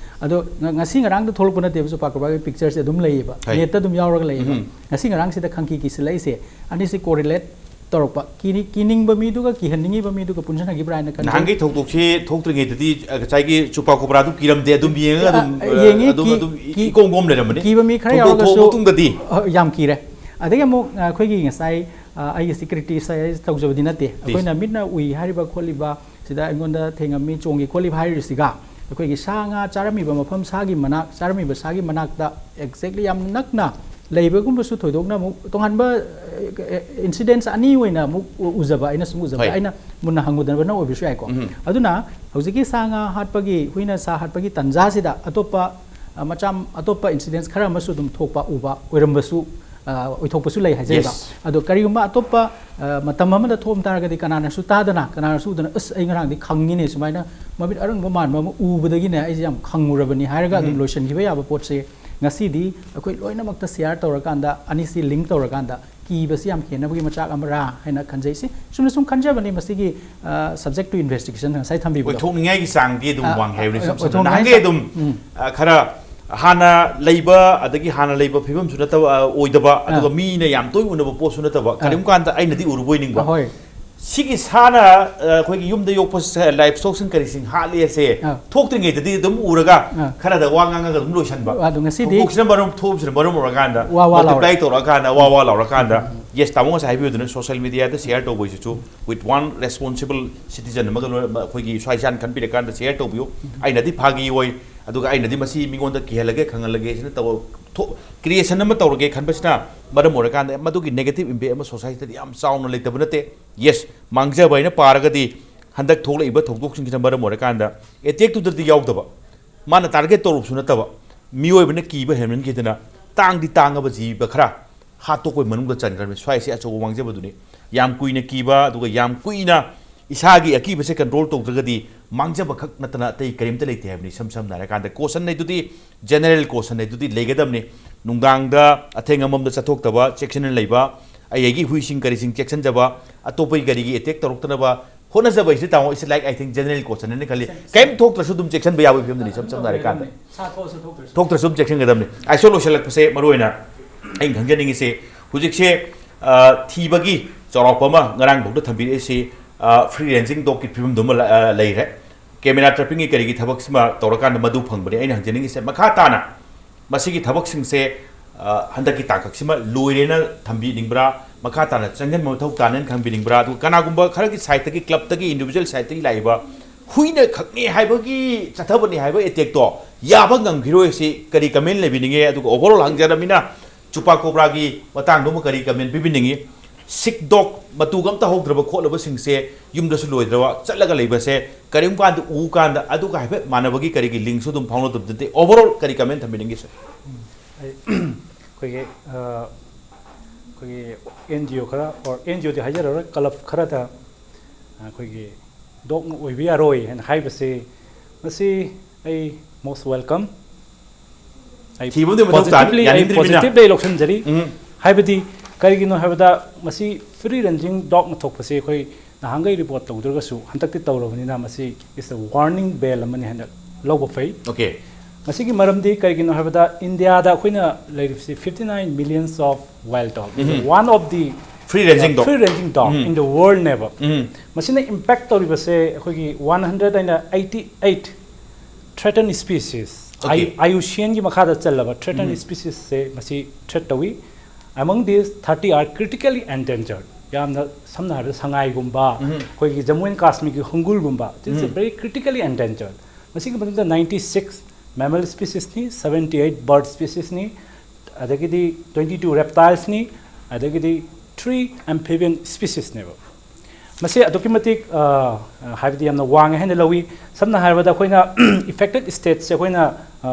ꯑꯗꯣ ꯉ-, ꯉꯁꯤ ꯉꯔꯥꯡꯗ ꯊꯣꯛꯂꯛꯄ ꯅꯠꯇꯦꯕ chupacabra ꯒꯤ picture ꯁꯦ, ꯑꯗꯨꯝ ꯂꯩꯌꯦꯕ, ꯍꯣꯏ꯫ net ꯇ ꯑꯗꯨꯝ ꯌꯥꯎꯔꯒ ꯂꯩꯌꯦꯕ꯫ ꯎꯝ꯫ ꯉꯁꯤ ꯉꯔꯥꯡꯁꯤꯗ ꯈꯪꯀꯤ ꯀꯤꯁꯤꯜꯂꯛꯏꯁꯦ, ꯑꯅꯤꯁꯤ correlate ꯇꯧꯔꯛꯄ, ꯀꯤꯅꯤ-, ꯀꯤꯅꯤꯡꯕ ꯃꯤꯗꯨꯒ ꯀꯤꯍꯟꯅꯤꯡꯉꯤꯕ ꯃꯤꯗꯨꯒ ꯄꯨꯟꯁꯤꯟꯅꯈꯤꯕ꯭ꯔꯥ ꯍꯥꯏꯅ ꯈꯟꯖꯩ꯫ ꯅꯍꯥꯟꯒꯤ ꯊꯧꯗꯣꯛꯁꯤ ꯊꯣꯛꯇ꯭ꯔꯤꯉꯩꯗꯗꯤ, ꯑ, ꯉꯁꯥꯏꯒꯤ chupacabra ꯗꯨ ꯀꯤꯔꯝꯗꯦ, ꯑꯗꯨꯝ ꯌꯦꯡꯉꯒ ꯑꯗꯨꯝ, ꯑ, ꯌꯦꯡꯉꯤ, ꯑꯗꯨꯝ, ꯀꯤ-, ꯑꯗꯨꯝ ꯀꯤ-, ꯏꯀꯣꯝ ꯀꯣꯝ ꯂꯩꯔꯝꯕꯅꯤ꯫ ꯀꯤꯕ ꯃꯤ ꯈꯔ ꯊꯧꯗꯣꯛ ꯊꯣꯛꯑ ꯌꯥꯎꯔꯒꯁꯨ, ꯃꯇꯨꯡꯗꯗꯤ? ꯑ, ꯌꯥꯝ ꯀꯤꯔꯦ꯫ ꯑꯗꯒꯤ ꯑꯃꯨꯛ, ꯑ, ꯑꯩꯈꯣꯏꯒꯤ ꯉꯁꯥꯏ, ꯑ, ꯑꯩꯒꯤꯁꯤ criticize ꯇꯧꯖꯕꯗꯤ ꯅꯠꯇꯦ, ꯑꯩꯈꯣꯏꯅ ꯃꯤꯠꯅ ꯎꯏ ꯍꯥꯏꯔꯤꯕ ꯈꯣꯠꯂꯤꯕ ꯁꯤꯗ ꯑꯩꯉꯣꯟꯗ ꯊꯦꯡꯉꯝꯃꯤ, ꯆꯣꯡꯉꯤ ꯈꯣꯠꯂꯤꯕ ꯍꯥꯏꯔꯤꯁꯤꯒ ꯑꯩꯈꯣꯏꯒꯤ ꯁꯥ ꯉꯥ ꯆꯥꯔꯝꯃꯤꯕ ꯃꯐꯝ, ꯁꯥꯒꯤ ꯃꯅꯥꯛ, ꯆꯥꯔꯝꯃꯤꯕ ꯁꯥꯒꯤ ꯃꯅꯥꯛꯇ exactly ꯌꯥꯝ ꯅꯛꯅ ꯂꯩꯕꯒꯨꯝꯕꯁꯨ ꯊꯣꯏꯗꯣꯛꯅ ꯑꯃꯨꯛ ꯇꯣꯉꯥꯟꯕ ꯏꯟꯁꯤꯗꯦꯟꯁ ꯑꯅꯤ ꯑꯣꯏꯅ ꯑꯃꯨꯛ ꯎ- ꯎꯖꯕ, ꯑꯩꯅ ꯁꯨꯝ ꯎꯖꯕ, ꯍꯣꯏ꯫ ꯑꯩꯅ ꯃꯨꯟꯅ ꯍꯪꯉꯨꯗꯕꯅ ꯑꯣꯏꯕꯁꯨ ꯌꯥꯏꯀꯣ꯫ ꯎꯝ꯫ ꯑꯗꯨꯅ ꯍꯧꯖꯤꯛꯀꯤ ꯁꯥ ꯉꯥ ꯍꯥꯠꯄꯒꯤ, ꯍꯨꯏꯅ ꯁꯥ ꯍꯥꯠꯄꯒꯤ ꯇꯥꯟꯖꯥꯁꯤꯗ ꯑꯇꯣꯞꯄ ꯑ, ꯃꯆꯥ ꯑꯇꯣꯞꯄ ꯏꯟꯁꯤꯗꯦꯟꯁ ꯈꯔ ꯑꯃꯁꯨ ꯑꯗꯨꯝ ꯊꯣꯛꯄ, ꯎꯕ ꯑꯣꯏꯔꯝꯕꯁꯨ ꯑ, ꯑꯣꯏꯊꯣꯛꯄꯁꯨ ꯂꯩ ꯍꯥꯏꯖꯔꯤꯕ꯫ Yes. ꯑꯗꯣ ꯀꯔꯤꯒꯨꯝꯕ ꯑꯇꯣꯞꯄ ꯑ, ꯃꯇꯝ ꯑꯃꯗ ꯊꯣꯛꯑꯝ ꯇꯥꯔꯒꯗꯤ ꯀꯅꯥꯅꯁꯨ ꯇꯥꯗꯅ, ꯀꯅꯥꯅꯁꯨ ꯎꯗꯅ, "ꯑꯁ, ꯑꯩ ꯉꯔꯥꯡꯗꯤ ꯈꯪꯉꯤꯅꯦ, ꯁꯨꯃꯥꯏꯅ ꯃꯃꯤꯠ ꯑꯔꯪꯕ ꯃꯥꯟꯕ ꯑꯃ ꯎꯕꯗꯒꯤꯅꯦ ꯑꯩꯁꯦ ꯌꯥꯝ ꯈꯪꯉꯨꯔꯕꯅꯤ" ꯍꯥꯏꯔꯒ ꯑꯗꯨꯝ ꯎꯝ꯫ ꯂꯣꯏꯁꯤꯟꯈꯤꯕ ꯌꯥꯕ ꯄꯣꯠꯁꯦ ꯉꯁꯤꯗꯤ ꯑꯩꯈꯣꯏ ꯂꯣꯏꯅꯃꯛꯇ ꯁꯤꯌꯥꯔ ꯇꯧꯔꯀꯥꯟꯗ, ꯑꯅꯤꯁꯤ ꯂꯤꯡ ꯇꯧꯔꯀꯥꯟꯗ ꯀꯤꯕꯁꯤ ꯌꯥꯝ ꯍꯦꯟꯅꯕꯒꯤ ꯃꯆꯥꯛ ꯑꯃꯔꯥ ꯍꯥꯏꯅ ꯈꯟꯖꯩ꯫ ꯁꯤ ꯆꯨꯝꯅ ꯁꯨꯝ ꯈꯟꯖꯕꯅꯤ, ꯃꯁꯤꯒꯤ ꯁꯕꯖꯦꯛ ꯇꯨ ꯏꯟꯚꯦꯁꯇꯤꯒꯦꯁꯟ ꯉꯁꯥꯏ ꯊꯝꯕꯤꯕꯗꯣ꯫ ꯑꯣꯏꯊꯣꯛꯅꯤꯡꯉꯥꯏꯒꯤ ꯆꯥꯡꯗꯤ ꯑꯗꯨꯝ ꯑ, ꯋꯥꯡꯉꯦ ꯍꯥꯏꯕꯅꯤ꯫ ꯑ, ꯁꯝ ꯁꯝꯅ ꯑꯣꯏꯊꯣꯛꯅꯤꯡꯉꯥꯏ ꯅꯍꯥꯟꯒꯩ ꯆꯥꯡ-, ꯑꯗꯨꯝ ꯎꯝ꯫ ꯑ, ꯈꯔ ꯍꯥꯟꯅ ꯂꯩꯕ, ꯑꯗꯒꯤ ꯍꯥꯟꯅ ꯂꯩꯕ ꯐꯤꯕꯝꯁꯨ ꯅꯠꯇꯕ, ꯑ, ꯑꯣꯏꯗꯕ, ꯑꯗꯨꯒ ꯃꯤꯅ ꯌꯥꯝ ꯇꯣꯏꯅ ꯎꯅꯕ ꯄꯣꯠꯁꯨ ꯅꯠꯇꯕ, ꯀꯔꯤꯒꯨꯝꯕ ꯀꯥꯟꯗ ꯑꯩꯅꯗꯤ ꯎꯔꯨꯕ ꯑꯣꯏꯅꯤꯡꯕ꯫ ꯑꯍꯣꯏ꯫ ꯁꯤꯒꯤ ꯁꯥꯅ, ꯑ, ꯑꯩꯈꯣꯏꯒꯤ ꯌꯨꯝꯗ ꯌꯣꯛꯄ ꯁ-, ꯂꯥꯏꯐ ꯁ꯭ꯇꯣꯛꯁꯤꯡ ꯀꯔꯤꯁꯤꯡ ꯍꯥꯠꯂꯦꯁꯦ ꯑꯥ꯫ ꯊꯣꯛꯇ꯭ꯔꯤꯉꯩꯗꯗꯤ ꯑꯗꯨꯝ ꯎꯔꯒ ꯑꯥ꯫ ꯈꯔꯗ ꯋꯥ ꯉꯥꯡꯉꯒ ꯑꯗꯨꯝ ꯂꯣꯏꯁꯤꯟꯕ꯫ ꯑꯗꯣ ꯉꯁꯤꯗꯤ ꯊꯧꯗꯣꯛꯁꯤꯅ ꯃꯔꯝ, ꯊꯣꯛꯄꯁꯤꯅ ꯃꯔꯝ ꯑꯣꯏꯔꯀꯥꯟꯗ, ꯋꯥ ꯋꯥ ꯂꯥꯎꯔꯦ꯫ ꯃꯜꯇꯤꯄ꯭ꯂꯥꯏ ꯇꯧꯔꯛꯑꯀꯥꯟꯗ, ꯋꯥ ꯋꯥ ꯂꯥꯎꯔꯀꯥꯟꯗ, ꯌꯦꯁ, ꯇꯥꯃꯣ ꯉꯁꯥꯏ ꯍꯥꯏꯕꯤꯌꯨꯗꯅ, ꯁꯣꯁꯤꯌꯦꯜ ꯃꯦꯗꯤꯌꯥꯗ share ꯇꯧꯕꯁꯤꯁꯨ with one responsible citizen ꯑꯃꯒ ꯂꯣꯏꯅ ꯑꯩꯈꯣꯏꯒꯤ ꯁ꯭ꯋꯥꯏ ꯁꯥꯟ ꯈꯟꯕꯤꯔꯀꯥꯟꯗ ꯁꯤꯌꯥꯔ ꯇꯧꯕꯤꯌꯨ꯫ ꯑꯩꯅꯗꯤ ꯐꯥꯒꯤ ꯑꯣꯏ, ꯑꯗꯨꯒ ꯑꯩꯅꯗꯤ ꯃꯁꯤ ꯃꯤꯉꯣꯟꯗ ꯀꯤꯍꯜꯂꯒꯦ, ꯈꯪꯍꯜꯂꯒꯦ ꯁꯤꯅ ꯇꯧ-, ꯊꯣ-, ꯀ꯭ꯔꯤꯌꯦꯁꯟ ꯑꯃ ꯇꯧꯔꯒꯦ ꯈꯟꯕꯁꯤꯅ ꯃꯔꯝ ꯑꯣꯏꯔꯀꯥꯟꯗ ꯃꯗꯨꯒꯤ ꯅꯦꯒꯦꯇꯤꯚ ꯏꯝꯄꯦꯛ ꯑꯃ ꯁꯣꯁꯥꯏꯇꯤꯗ ꯌꯥꯝ ꯆꯥꯎꯅ ꯂꯩꯇꯕ ꯅꯠꯇꯦ꯫ ꯌꯦꯁ, ꯃꯥꯡꯖꯕ ꯍꯥꯏꯅ ꯄꯥꯔꯒꯗꯤ ꯍꯟꯗꯛ ꯊꯣꯛꯂꯛꯏꯕ ꯊꯧꯗꯣꯛꯁꯤꯡꯁꯤꯅ ꯃꯔꯝ ꯑꯣꯏꯔꯀꯥꯟꯗ ꯑꯦꯇꯦꯛꯇꯨꯗꯗꯤ ꯌꯥꯎꯗꯕ, ꯃꯥꯅ ꯇꯥꯔꯒꯦꯠ ꯇꯧꯔꯨꯕꯁꯨ ꯅꯠꯇꯕ, ꯃꯤꯑꯣꯏꯕꯅ ꯀꯤꯕ ꯍꯦꯟꯃꯟꯈꯤꯗꯅ ꯇꯥꯡꯗꯤ ꯇꯥꯡꯉꯕ ꯖꯤꯕ ꯈꯔ ꯍꯥꯠꯇꯣꯛꯄꯒꯤ ꯃꯅꯨꯡꯗ ꯆꯟꯈ꯭ꯔꯕꯅꯤ꯫ ꯁ꯭ꯋꯥꯏꯁꯦ ꯑꯆꯧꯕ ꯃꯥꯡꯖꯕꯗꯨꯅꯤ꯫ ꯌꯥꯝ ꯀꯨꯏꯅ ꯀꯤꯕ, ꯑꯗꯨꯒ ꯌꯥꯝ ꯀꯨꯏꯅ ꯏꯁꯥꯒꯤ ꯑꯀꯤꯕꯁꯦ ꯀꯟꯇ꯭ꯔꯣꯜ ꯇꯧꯗ꯭ꯔꯒꯗꯤ ꯃꯥꯡꯖꯕ ꯈꯛ ꯅꯠꯇꯅ ꯑꯇꯩ ꯀꯔꯤꯝꯇ ꯂꯩꯇꯦ ꯍꯥꯏꯕꯅꯤ꯫ ꯏꯁꯝ ꯁꯝꯅ ꯍꯥꯏꯔꯀꯥꯟꯗ ꯀꯣꯁꯟ ꯍꯥꯏꯗꯨꯗꯤ, ꯖꯦꯅꯔꯦꯜ ꯀꯣꯁꯟ ꯍꯥꯏꯗꯨꯗꯤ ꯂꯩꯒꯗꯕꯅꯤ꯫ ꯅꯨꯡꯗꯥꯡꯗ ꯑꯊꯦꯡ ꯑꯃꯝꯗ ꯆꯠꯊꯣꯛꯇꯕ, ꯆꯦꯛꯁꯤꯟꯅ ꯂꯩꯕ, ꯑꯩ ꯑꯩꯒꯤ ꯍꯨꯏꯁꯤꯡ ꯀꯔꯤꯁꯤꯡ ꯆꯦꯛꯁꯤꯟꯖꯕ, ꯑꯇꯣꯞꯄꯒꯤ ꯀꯔꯤꯒꯤ ꯑꯦꯇꯦꯛ ꯇꯧꯔꯛꯇꯅꯕ ꯍꯣꯠꯅꯖꯕ ꯍꯥꯏꯁꯤ, ꯇꯥꯃꯣ, it's like, I think, general caution ꯍꯥꯏꯅ ꯈꯜꯂꯤ꯫ ꯀꯔꯤꯝ ꯊꯣꯛꯇ꯭ꯔꯁꯨ ꯑꯗꯨꯝ ꯆꯦꯛꯁꯤꯟꯕ ꯌꯥꯕꯒꯤ ꯐꯤꯕꯝꯗꯅꯤ, ꯏꯁꯝ ꯁꯝꯅ ꯍꯥꯏꯔꯀꯥꯟꯗ꯫ ꯁꯥ ꯊꯣꯛꯑꯁꯨ ꯊꯣꯛꯇ꯭ꯔꯁꯨ꯫ ꯊꯣꯛꯇ꯭ꯔꯁꯨ ꯑꯗꯨꯝ ꯆꯦꯛꯁꯤꯟꯒꯗꯕꯅꯤ꯫ ꯑꯥꯏꯁꯣ ꯂꯣꯏꯁꯤꯜꯂꯛꯄꯁꯦ ꯃꯔꯨ ꯑꯣꯏꯅ ꯑꯩꯅ ꯈꯪꯖꯅꯤꯡꯉꯤꯁꯦ, ꯍꯧꯖꯤꯛꯁꯦ, ꯑ, ꯊꯤꯕꯒꯤ ꯆꯥꯎꯔꯥꯛꯄ ꯑꯃ ꯉꯔꯥꯡ ꯐꯥꯎꯗ ꯊꯝꯕꯤꯔꯛꯏꯁꯤ, ꯑ, ꯐ꯭ꯔꯤ ꯔꯦꯟꯖꯤꯡ ꯗꯣꯒꯀꯤ ꯐꯤꯕꯝꯗꯨꯃ ꯂ-, ꯑ, ꯂꯩꯔꯦ꯫ ꯀꯦꯃꯦꯔꯥ ꯇ꯭ꯔꯦꯄꯤꯡꯒꯤ ꯀꯔꯤꯒꯤ ꯊꯕꯛꯁꯤꯃ ꯇꯧꯔꯀꯥꯟꯗ ꯃꯗꯨ ꯐꯪꯕꯅꯤ꯫ ꯑꯩꯅ ꯍꯪꯖꯅꯤꯡꯉꯤꯁꯦ, ꯃꯈꯥ ꯇꯥꯅ ꯃꯁꯤꯒꯤ ꯊꯕꯛꯁꯤꯡꯁꯦ, ꯑ, ꯍꯟꯗꯛꯀꯤ ꯇꯥꯡꯀꯛꯁꯤꯃ ꯂꯣꯏꯔꯦꯅ ꯊꯝꯕꯤꯅꯤꯡꯕ꯭ꯔꯥ? ꯃꯈꯥ ꯇꯥꯅ ꯆꯪꯁꯤꯟꯕ ꯃꯊꯧ ꯇꯥꯅꯦꯅ ꯈꯟꯕꯤꯅꯤꯡꯕ꯭ꯔꯥ? ꯑꯗꯨꯒ ꯀꯅꯥꯒꯨꯝꯕ ꯈꯔꯒꯤ ꯁꯥꯏꯠꯇꯒꯤ, ꯀ꯭ꯂꯕꯇꯒꯤ, ꯏꯟꯗꯤꯕꯤꯖꯨꯋꯦꯜ ꯁꯥꯏꯠꯇꯒꯤ ꯂꯥꯛꯏꯕ ꯍꯨꯏꯅ ꯈꯛꯅꯤ ꯍꯥꯏꯕꯒꯤ ꯆꯠꯊꯕꯅꯤ ꯍꯥꯏꯕ ꯑꯦꯇꯦꯛꯇꯣ ꯌꯥꯕ ꯉꯝꯈꯤꯔꯣꯏ, ꯁꯤ ꯀꯔꯤ ꯀꯃꯦꯟ ꯂꯩꯕꯤꯅꯤꯡꯉꯦ? ꯑꯗꯨꯒ ꯑꯣꯚꯔꯑꯣꯜ ꯍꯪꯖꯔꯕꯅꯤꯅ, ꯆꯨꯄꯥ ꯀꯣꯕ꯭ꯔꯥꯒꯤ ꯃꯇꯥꯡꯗꯨꯃ ꯀꯔꯤ ꯀꯃꯦꯟ ꯄꯤꯕꯤꯅꯤꯡꯉꯤ? ꯁꯤꯛ ꯗꯣꯒ ꯃꯇꯨꯒ ꯑꯝꯇ ꯍꯧꯗ꯭ꯔꯕ ꯈꯣꯠꯂꯕꯁꯤꯡꯁꯦ ꯌꯨꯝꯗꯁꯨ ꯂꯣꯏꯗ꯭ꯔꯕ ꯆꯠꯂꯒ ꯂꯩꯕꯁꯦ ꯀꯔꯤꯒꯨꯝꯕ ꯀꯥꯟꯗ ꯎ ꯀꯥꯟꯗ ꯑꯗꯨꯒ ꯍꯥꯏꯐꯦꯠ ꯃꯥꯟꯅꯕꯒꯤ ꯀꯔꯤꯒꯤ ꯂꯤꯡꯁꯨ ꯑꯗꯨꯝ ꯐꯥꯎꯅꯗꯕ ꯅꯠꯇꯦ꯫ ꯑꯣꯚꯔꯑꯣꯜ ꯀꯔꯤ ꯀꯃꯦꯟ ꯊꯝꯕꯤꯅꯤꯡꯉꯤ, ꯁꯥꯔ? ꯑꯩ ꯑꯩꯈꯣꯏꯒꯤ ꯑ, ꯑꯩꯈꯣꯏꯒꯤ ꯑꯦꯟ ꯖꯤ ꯑꯣ ꯈꯔ ꯑꯣꯔ ꯑꯦꯟ ꯖꯤ ꯑꯣꯗꯤ ꯍꯥꯏꯖꯔꯔꯣꯏ, ꯀ꯭ꯂꯕ ꯈꯔꯗ ꯑꯩꯈꯣꯏꯒꯤ ꯗꯣꯒꯅ ꯑꯣꯏꯕ ꯌꯥꯔꯣꯏ ꯍꯥꯏꯅ ꯍꯥꯏꯕꯁꯤ ꯃꯁꯤ ꯑꯩ most welcome, ꯑꯩ ꯊꯤꯕ ꯑꯃꯗꯤ ꯃꯊꯧ ꯇꯥꯅꯤ, positively ꯑꯩ ꯌꯥꯅꯤꯡꯗ꯭ꯔꯤꯕꯅꯤꯅ꯫ Positively ꯑꯩ ꯂꯧꯁꯤꯟꯖꯔꯤ꯫ ꯎꯝ꯫ ꯍꯥꯏꯕꯗꯤ ꯀꯔꯤꯒꯤꯅꯣ ꯍꯥꯏꯕꯗ ꯃꯁꯤ ꯐ꯭ꯔꯤ ꯔꯦꯟꯖꯤꯡ ꯗꯣꯒꯅ ꯊꯣꯛꯄꯁꯤ ꯑꯩꯈꯣꯏ ꯅꯍꯥꯟꯈꯩ ꯔꯤꯄꯣꯔꯠ ꯇꯧꯗ꯭ꯔꯒꯁꯨ ꯍꯟꯗꯛꯇꯤ ꯇꯧꯔꯕꯅꯤꯅ ꯃꯁꯤ is a warning bell ꯑꯃꯅꯤ ꯍꯥꯏꯅ ꯂꯧꯕ ꯐꯩ꯫ ꯑꯣꯀꯦ꯫ ꯃꯁꯤꯒꯤ ꯃꯔꯝꯗꯤ ꯀꯔꯤꯒꯤꯅꯣ ꯍꯥꯏꯕꯗ ꯏꯟꯗꯤꯌꯥꯗ ꯑꯩꯈꯣꯏꯅ ꯂꯩꯔꯤꯕꯁꯤ fifty nine millions of wild dog, um. One of the Free ranging dog. Free ranging dog um. In the world ꯅꯦꯕ꯫ ꯎꯝ꯫ ꯃꯁꯤꯅ ꯏꯝꯄꯦꯛ ꯇꯧꯔꯤꯕꯁꯦ ꯑꯩꯈꯣꯏꯒꯤ one hundred and eighty eight threatened species, Okay. IUCNꯒꯤ ꯃꯈꯥꯗ ꯆꯜꯂꯕ threatened ꯎꯝ꯫ Speciesꯁꯦ ꯃꯁꯤ threat ꯇꯧꯏ꯫ Among these, thirty are critically endangered. ꯌꯥꯝꯅ ꯁꯝꯅ ꯍꯥꯏꯔꯕꯗ ꯁꯉꯥꯏꯒꯨꯝꯕ, ꯎꯝ꯫ ꯑꯩꯈꯣꯏꯒꯤ ꯖꯃꯨ ꯑꯦꯟ ꯀꯥꯁꯃꯤꯔꯒꯤ ꯍꯨꯡꯒꯨꯜꯒꯨꯝꯕ, this is um. very critically endangered. ꯃꯁꯤꯒꯤ ꯃꯅꯨꯡꯗ ninety six mammal speciesꯅꯤ, seventy eight bird speciesꯅꯤ, ꯑꯗꯒꯤꯗꯤ twenty two reptilesꯅꯤ, ꯑꯗꯒꯤꯗꯤ three amphibian speciesꯅꯦꯕ꯫ ꯃꯁꯤ ꯑꯗꯨꯛꯀꯤ ꯃꯇꯤꯛ ꯑ, ꯍꯥꯏꯕꯗꯤ ꯌꯥꯝꯅ ꯋꯥꯡꯉꯦ ꯍꯥꯏꯅ ꯂꯧꯏ꯫ ꯁꯝꯅ ꯍꯥꯏꯔꯕꯗ ꯑꯩꯈꯣꯏꯅ affected stateꯁꯦ ꯑꯩꯈꯣꯏꯅ ꯑ,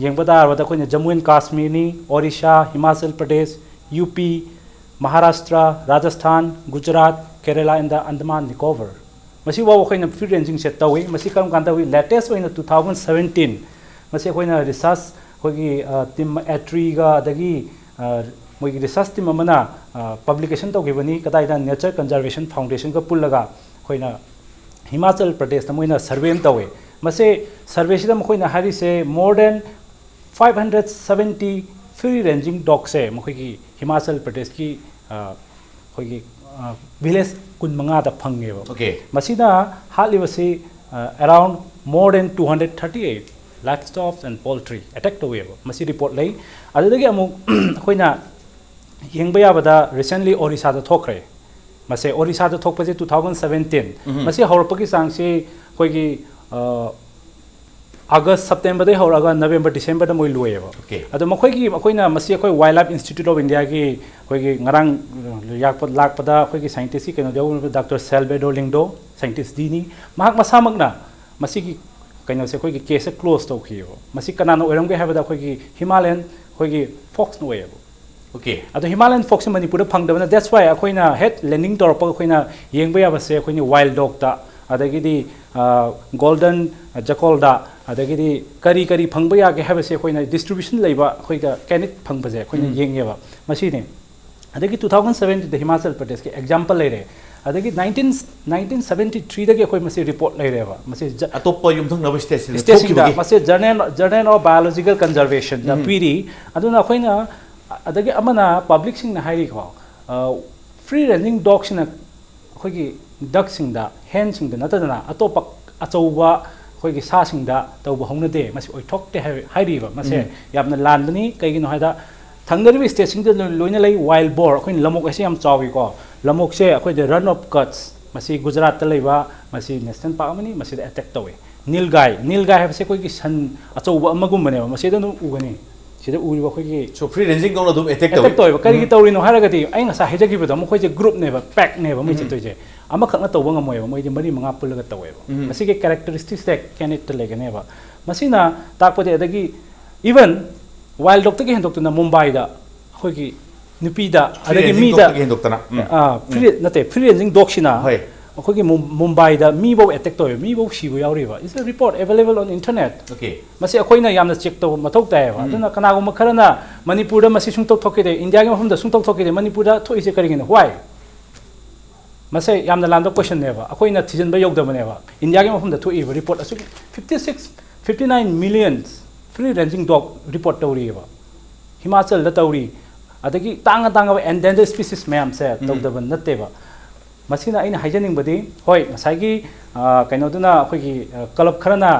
ꯌꯦꯡꯕ ꯇꯥꯔꯕꯗ ꯑꯩꯈꯣꯏꯅ ꯖꯃꯨ ꯑꯦꯟ ꯀꯥꯁꯃꯤꯔꯅꯤ, Orissa, Himachal Pradesh, U P, Maharashtra, Rajasthan, Gujarat, Kerala and the Andaman Nicobar꯫ ꯃꯁꯤꯐꯥꯎ ꯑꯩꯈꯣꯏꯅ ꯐ꯭ꯔꯤ ꯔꯦꯟꯖꯤꯡꯁꯦ ꯇꯧꯏ꯫ ꯃꯁꯤ ꯀꯔꯝ ꯀꯥꯟꯗ ꯇꯧꯏ? Latest ꯑꯣꯏꯅ two thousand seventeen꯫ ꯃꯁꯤ ꯑꯩꯈꯣꯏꯅ ꯔꯤꯁꯔꯁ ꯑꯩꯈꯣꯏꯒꯤ ꯇꯤꯝ ꯑꯦꯇ꯭ꯔꯤꯒ ꯑꯗꯒꯤ ꯑ, ꯃꯣꯏꯒꯤ ꯔꯤꯁꯔꯁ ꯇꯤꯝ ꯑꯃꯅ ꯄꯕ꯭ꯂꯤꯀꯦꯁꯟ ꯇꯧꯈꯤꯕꯅꯤ꯫ ꯀꯗꯥꯏꯗ? Nature Conservation Foundationꯒ ꯄꯨꯜꯂꯒ ꯑꯩꯈꯣꯏꯅ ꯍꯤꯃꯥꯆꯜ ꯄ꯭ꯔꯗꯦꯁꯇ ꯃꯣꯏꯅ ꯁꯔꯚꯦ ꯑꯃ ꯇꯧꯋꯦ꯫ ꯃꯁꯤ ꯁꯔꯚꯦꯁꯤꯗ ꯃꯈꯣꯏꯅ ꯍꯥꯏꯔꯤꯁꯦ more than five hundred seventy free ranging dogꯁꯦ ꯃꯈꯣꯏꯒꯤ ꯍꯤꯃꯥꯆꯜ ꯄ꯭ꯔꯗꯦꯁꯀꯤ ꯑ, ꯑꯩꯈꯣꯏꯒꯤ ꯚꯤꯂꯦꯖ ꯀꯨꯟꯃꯉꯥꯗ ꯐꯪꯉꯦꯕ꯫ Okay. ꯃꯁꯤꯅ ꯍꯥꯠꯂꯤꯕꯁꯤ ꯑ, around more than two hundred thirty eight livestock and poultry attack ꯇꯧꯋꯦꯕ꯫ ꯃꯁꯤ ꯔꯤꯄꯣꯔꯠ ꯂꯩ꯫ ꯑꯗꯨꯗꯒꯤ ꯑꯃꯨꯛ ꯑꯩꯈꯣꯏꯅ ꯌꯦꯡꯕ ꯌꯥꯕꯗ recently ꯑꯣꯔꯤꯁꯥꯗ ꯊꯣꯛꯈ꯭ꯔꯦ꯫ ꯃꯁꯦ ꯑꯣꯔꯤꯁꯥꯗ ꯊꯣꯛꯄꯁꯦ two thousand seventeen꯫ ꯎꯝ꯫ ꯃꯁꯤ ꯍꯧꯔꯛꯄꯒꯤ ꯆꯥꯡꯁꯤ ꯑꯩꯈꯣꯏꯒꯤ ꯑ, ꯑꯥꯒꯁ ꯁꯦꯞꯇꯦꯝꯕꯔꯗꯒꯤ ꯍꯧꯔꯒ ꯅꯕꯦꯝꯕꯔ ꯗꯤꯁꯦꯝꯕꯔꯗ ꯃꯣꯏ ꯂꯣꯏꯌꯦꯕ꯫ Okay. ꯑꯗꯣ ꯃꯈꯣꯏꯒꯤ ꯑꯩꯈꯣꯏꯅ ꯃꯁꯤ ꯑꯩꯈꯣꯏ ꯋꯥꯏꯜ ꯂꯥꯏꯐ ꯏꯟꯁꯇꯤꯇ꯭ꯌꯨꯠ ꯑꯣꯐ ꯏꯟꯗꯤꯌꯥꯒꯤ ꯑꯩꯈꯣꯏꯒꯤ ꯉꯔꯥꯡ ꯌꯥꯛꯄ ꯂꯥꯛꯄꯗ ꯑꯩꯈꯣꯏꯒꯤ ꯁꯥꯏꯟꯇꯤꯁꯀꯤ ꯀꯩꯅꯣꯗ ꯌꯥꯎꯔꯤꯕ ꯗꯥꯛꯇꯔ ꯁꯦꯜꯕꯦꯗꯣ ꯂꯤꯡꯗꯣ, ꯁꯥꯏꯟꯇꯤꯁ ꯗꯤꯅꯤ꯫ ꯃꯍꯥꯛ ꯃꯁꯥꯃꯛꯅ ꯃꯁꯤꯒꯤ ꯀꯩꯅꯣꯁꯦ, ꯑꯩꯈꯣꯏꯒꯤ ꯀꯦꯁꯁꯦ ꯀ꯭ꯂꯣꯖ ꯇꯧꯈꯤꯑꯕ꯫ ꯃꯁꯤ ꯀꯅꯥꯅ ꯑꯣꯏꯔꯝꯒꯦ ꯍꯥꯏꯕꯗ ꯑꯩꯈꯣꯏꯒꯤ ꯍꯤꯃꯥꯂꯌꯟ ꯑꯩꯈꯣꯏꯒꯤ ꯐꯣꯛꯁꯅ ꯑꯣꯏꯌꯦꯕ꯫ Okay. ꯑꯗꯣ ꯍꯤꯃꯥꯂꯌꯟ ꯐꯣꯛꯁꯁꯦ ꯃꯅꯤꯄꯨꯔꯗ ꯐꯪꯗꯕꯅ, that's why ꯑꯩꯈꯣꯏꯅ ꯍꯦꯛ ꯂꯦꯟꯗꯤꯡ ꯇꯧꯔꯛꯄꯒ ꯑꯩꯈꯣꯏꯅ ꯌꯦꯡꯕ ꯌꯥꯕꯁꯦ ꯑꯩꯈꯣꯏꯅ ꯋꯥꯏꯜ ꯗꯣꯛꯇ, ꯑꯗꯒꯤꯗꯤ ꯒꯣꯜꯗꯟ ꯖꯀꯣꯜꯗ, ꯑꯗꯒꯤꯗꯤ ꯀꯔꯤ ꯀꯔꯤ ꯐꯪꯕ ꯌꯥꯒꯦ ꯍꯥꯏꯕꯁꯦ ꯑꯩꯈꯣꯏꯅ ꯗꯤꯁꯇ꯭ꯔꯤꯕ꯭ꯌꯨꯁꯟ ꯂꯩꯕ ꯑꯩꯈꯣꯏꯗ ꯀꯦꯅꯤꯠ ꯐꯪꯕꯁꯦ ꯑꯩꯈꯣꯏꯅ ꯌꯦꯡꯉꯦꯕ꯫ ꯃꯁꯤꯅꯤ꯫ ꯑꯗꯒꯤ ꯇꯨ ꯊꯥꯎꯖꯟ ꯁꯕꯦꯟꯇꯤꯟꯗ ꯍꯤꯃꯥꯆꯜ ꯄ꯭ꯔꯗꯦꯁꯀꯤ ꯑꯦꯛꯖꯥꯝꯄꯜ ꯂꯩꯔꯦ꯫ ꯑꯗꯒꯤ ꯅꯥꯏꯟꯇꯤꯟ ꯅꯥꯏꯟꯇꯤꯟ ꯁꯕꯦꯟꯇꯤ ꯊ꯭ꯔꯤꯗꯒꯤ ꯑꯩꯈꯣꯏ ꯃꯁꯤ ꯔꯤꯄꯣꯔꯠ ꯂꯩꯔꯦꯕ꯫ ꯃꯁꯤ ꯖ- ꯑꯇꯣꯞꯄ ꯌꯨꯝꯊꯪꯅꯕ ꯁ꯭ꯇꯦꯠꯁꯤꯡꯗ ꯁ꯭ꯇꯦꯠꯁꯤꯡꯗ ꯊꯣꯛꯈꯤꯕꯒꯤ꯫ ꯃꯁꯤ ꯖꯔꯅꯦꯜ ꯖꯔꯅꯦꯜ ꯑꯣꯐ ꯕꯥꯏꯑꯣꯂꯣꯖꯤꯀꯦꯜ ꯀꯟꯖꯔꯕꯦꯁꯟꯗ ꯄꯤꯔꯤ꯫ ꯑꯗꯨꯅ ꯑꯩꯈꯣꯏꯅ ꯑꯗꯒꯤ ꯑꯃꯅ ꯄꯕ꯭ꯂꯤꯛꯁꯤꯡꯅ ꯍꯥꯏꯔꯤꯀꯣ, ꯐ꯭ꯔꯤ ꯔꯦꯟꯖꯤꯡ ꯗꯣꯛꯁꯤꯅ ꯑꯩꯈꯣꯏꯒꯤ ꯗꯛꯁꯤꯡꯗ, ꯍꯦꯟꯁꯤꯡꯗ ꯅꯠꯇꯗꯅ ꯑꯇꯣꯞꯄ ꯑꯆꯧꯕ ꯑꯩꯈꯣꯏꯒꯤ ꯁꯥꯁꯤꯡꯗ ꯇꯧꯕ ꯍꯧꯅꯗꯦ, ꯃꯁꯤ ꯑꯣꯏꯊꯣꯛꯇꯦ ꯍꯥꯏ- ꯍꯥꯏꯔꯤꯕ꯫ ꯃꯁꯦ ꯌꯥꯝꯅ ꯂꯥꯟꯕꯅꯤ꯫ ꯀꯩꯒꯤꯅꯣ ꯍꯥꯏꯗ ꯊꯪꯅꯔꯤꯕ ꯁ꯭ꯇꯦꯠꯁꯤꯡꯗ ꯂꯣꯏ- ꯂꯣꯏꯅ ꯂꯩ꯫ ꯋꯥꯏꯜ ꯕꯣꯔ, ꯑꯩꯈꯣꯏꯅ ꯂꯝꯑꯣꯛ ꯍꯥꯏꯁꯦ ꯌꯥꯝ ꯆꯥꯎꯏꯀꯣ꯫ ꯂꯝꯑꯣꯛꯁꯦ ꯑꯩꯈꯣꯏꯗ ꯔꯟ ꯑꯣꯐ ꯀꯠꯁ, ꯃꯁꯤ ꯒꯨꯖꯔꯥꯠꯇ ꯂꯩꯕ, ꯃꯁꯤ ꯅꯦꯁꯅꯦꯜ ꯄꯥꯔꯛ ꯑꯃꯅꯤ, ꯃꯁꯤꯗ ꯑꯦꯇꯦꯛ ꯇꯧꯏ꯫ ꯅꯤꯜꯒꯥꯏ, ꯅꯤꯜꯒꯥꯏ ꯍꯥꯏꯕꯁꯦ ꯑꯩꯈꯣꯏꯒꯤ ꯁꯟ ꯑꯆꯧꯕ ꯑꯃꯒꯨꯝꯕꯅꯦꯕ꯫ ꯃꯁꯤꯗ ꯑꯗꯨꯝ ꯎꯒꯅꯤ, ꯁꯤꯗ ꯎꯔꯤꯕ ꯑꯩꯈꯣꯏꯒꯤ So, free ranging ꯗꯧꯅ ꯑꯗꯨꯝ attack ꯇꯧꯏ꯫ ꯑꯦꯇꯦꯛ ꯇꯧꯋꯦꯕ꯫ ꯀꯔꯤꯒꯤ ꯇꯧꯔꯤꯅꯣ ꯍꯥꯏꯔꯒꯗꯤ ꯑꯩ ꯉꯁꯥꯏ ꯍꯥꯏꯖꯈꯤꯕꯗꯣ, ꯃꯈꯣꯏꯁꯦ ꯒ꯭ꯔꯨꯞꯅꯦꯕ, ꯄꯦꯛꯅꯦꯕ ꯃꯣꯏ ꯆꯠꯇꯣꯏꯁꯦ꯫ ꯑꯃꯈꯛꯅ ꯇꯧꯕ ꯉꯝꯃꯣꯏꯕ, ꯃꯣꯏꯗꯤ ꯃꯔꯤ ꯃꯉꯥ ꯄꯨꯜꯂꯒ ꯇꯧꯋꯦꯕ꯫ ꯃꯁꯤꯒꯤ ꯀꯦꯔꯦꯛꯇꯔꯤꯁꯇꯤꯛꯁꯁꯦ ꯀꯦꯅꯤꯠꯇ ꯂꯩꯒꯅꯦꯕ꯫ ꯃꯁꯤꯅ ꯇꯥꯛꯄꯗꯤ, ꯑꯗꯒꯤ ꯏꯚꯟ ꯋꯥꯏꯜ ꯗꯣꯛꯇꯒꯤ ꯍꯦꯟꯗꯣꯛꯇꯨꯅ ꯃꯨꯝꯕꯥꯏꯗ ꯑꯩꯈꯣꯏꯒꯤ ꯅꯨꯄꯤꯗ, Free ꯑꯗꯒꯤ ranging ꯃꯤꯗ, dogꯇꯒꯤ ꯍꯦꯟꯗꯣꯛꯇꯅ꯫ ꯎꯝ꯫ ꯑꯥ, free, ꯅꯠꯇꯦ, ꯐ꯭ꯔꯤ ꯔꯦꯟꯖꯤꯡ ꯗꯣꯛꯁꯤꯅ ꯍꯣꯏ꯫ ꯑꯩꯈꯣꯏꯒꯤ ꯃꯨꯝ- ꯃꯨꯝꯕꯥꯏꯗ ꯃꯤꯐꯧ ꯑꯦꯇꯦꯛ ꯇꯧꯋꯦꯕ, ꯃꯤꯐꯧ ꯁꯤꯕ ꯌꯥꯎꯔꯤꯕ꯫ It's a report available on internet꯫ Okay. ꯃꯁꯤ ꯑꯩꯈꯣꯏꯅ ꯌꯥꯝꯅ ꯆꯦꯛ ꯇꯧꯕ ꯃꯊꯧ ꯇꯥꯏꯌꯦꯕ꯫ ꯑꯗꯨꯅ ꯀꯅꯥꯒꯨꯝꯕ ꯈꯔꯅ ꯃꯅꯤꯄꯨꯔꯗ ꯃꯁꯤ ꯁꯨꯡꯊꯣꯛ ꯊꯣꯛꯈꯤꯗꯦ, ꯏꯟꯗꯤꯌꯥꯒꯤ ꯃꯐꯝꯗ ꯁꯨꯡꯊꯣꯛ ꯊꯣꯛꯈꯤꯗꯦ, ꯃꯅꯤꯄꯨꯔꯗ ꯊꯣꯛꯏꯁꯦ ꯀꯔꯤꯒꯤꯅꯣ? Why? ꯃꯁꯦ ꯌꯥꯝꯅ ꯂꯥꯟꯕ ꯀꯣꯏꯁꯟꯅꯦꯕ, ꯑꯩꯈꯣꯏꯅ ꯊꯤꯖꯤꯟꯕ ꯌꯧꯗꯕꯅꯦꯕ꯫ ꯏꯟꯗꯤꯌꯥꯒꯤ ꯃꯐꯝꯗ ꯊꯣꯛꯏꯕ ꯔꯤꯄꯣꯔꯠ ꯑꯁꯨꯛ fifty six, fifty nine million free ranging dog report ꯇꯧꯔꯤꯑꯕ꯫ ꯍꯤꯃꯥꯆꯜꯗ ꯇꯧꯔꯤ, ꯑꯗꯒꯤ ꯇꯥꯡꯉ ꯇꯥꯡꯉꯕ ꯑꯦꯟꯗꯦꯟꯖꯔ ꯁ꯭ꯄꯤꯁꯤꯁ ꯃꯌꯥꯝꯁꯦ ꯇꯧꯗꯕ ꯅꯠꯇꯦꯕ꯫ ꯃꯁꯤꯅ ꯑꯩꯅ ꯍꯥꯏꯖꯅꯤꯡꯕꯗꯤ, ꯍꯣꯏ, ꯉꯁꯥꯏꯒꯤ, ꯑ, ꯀꯩꯅꯣꯗꯨꯅ, ꯑꯩꯈꯣꯏꯒꯤ, ꯑ, ꯀ꯭ꯂꯕ ꯈꯔꯅ,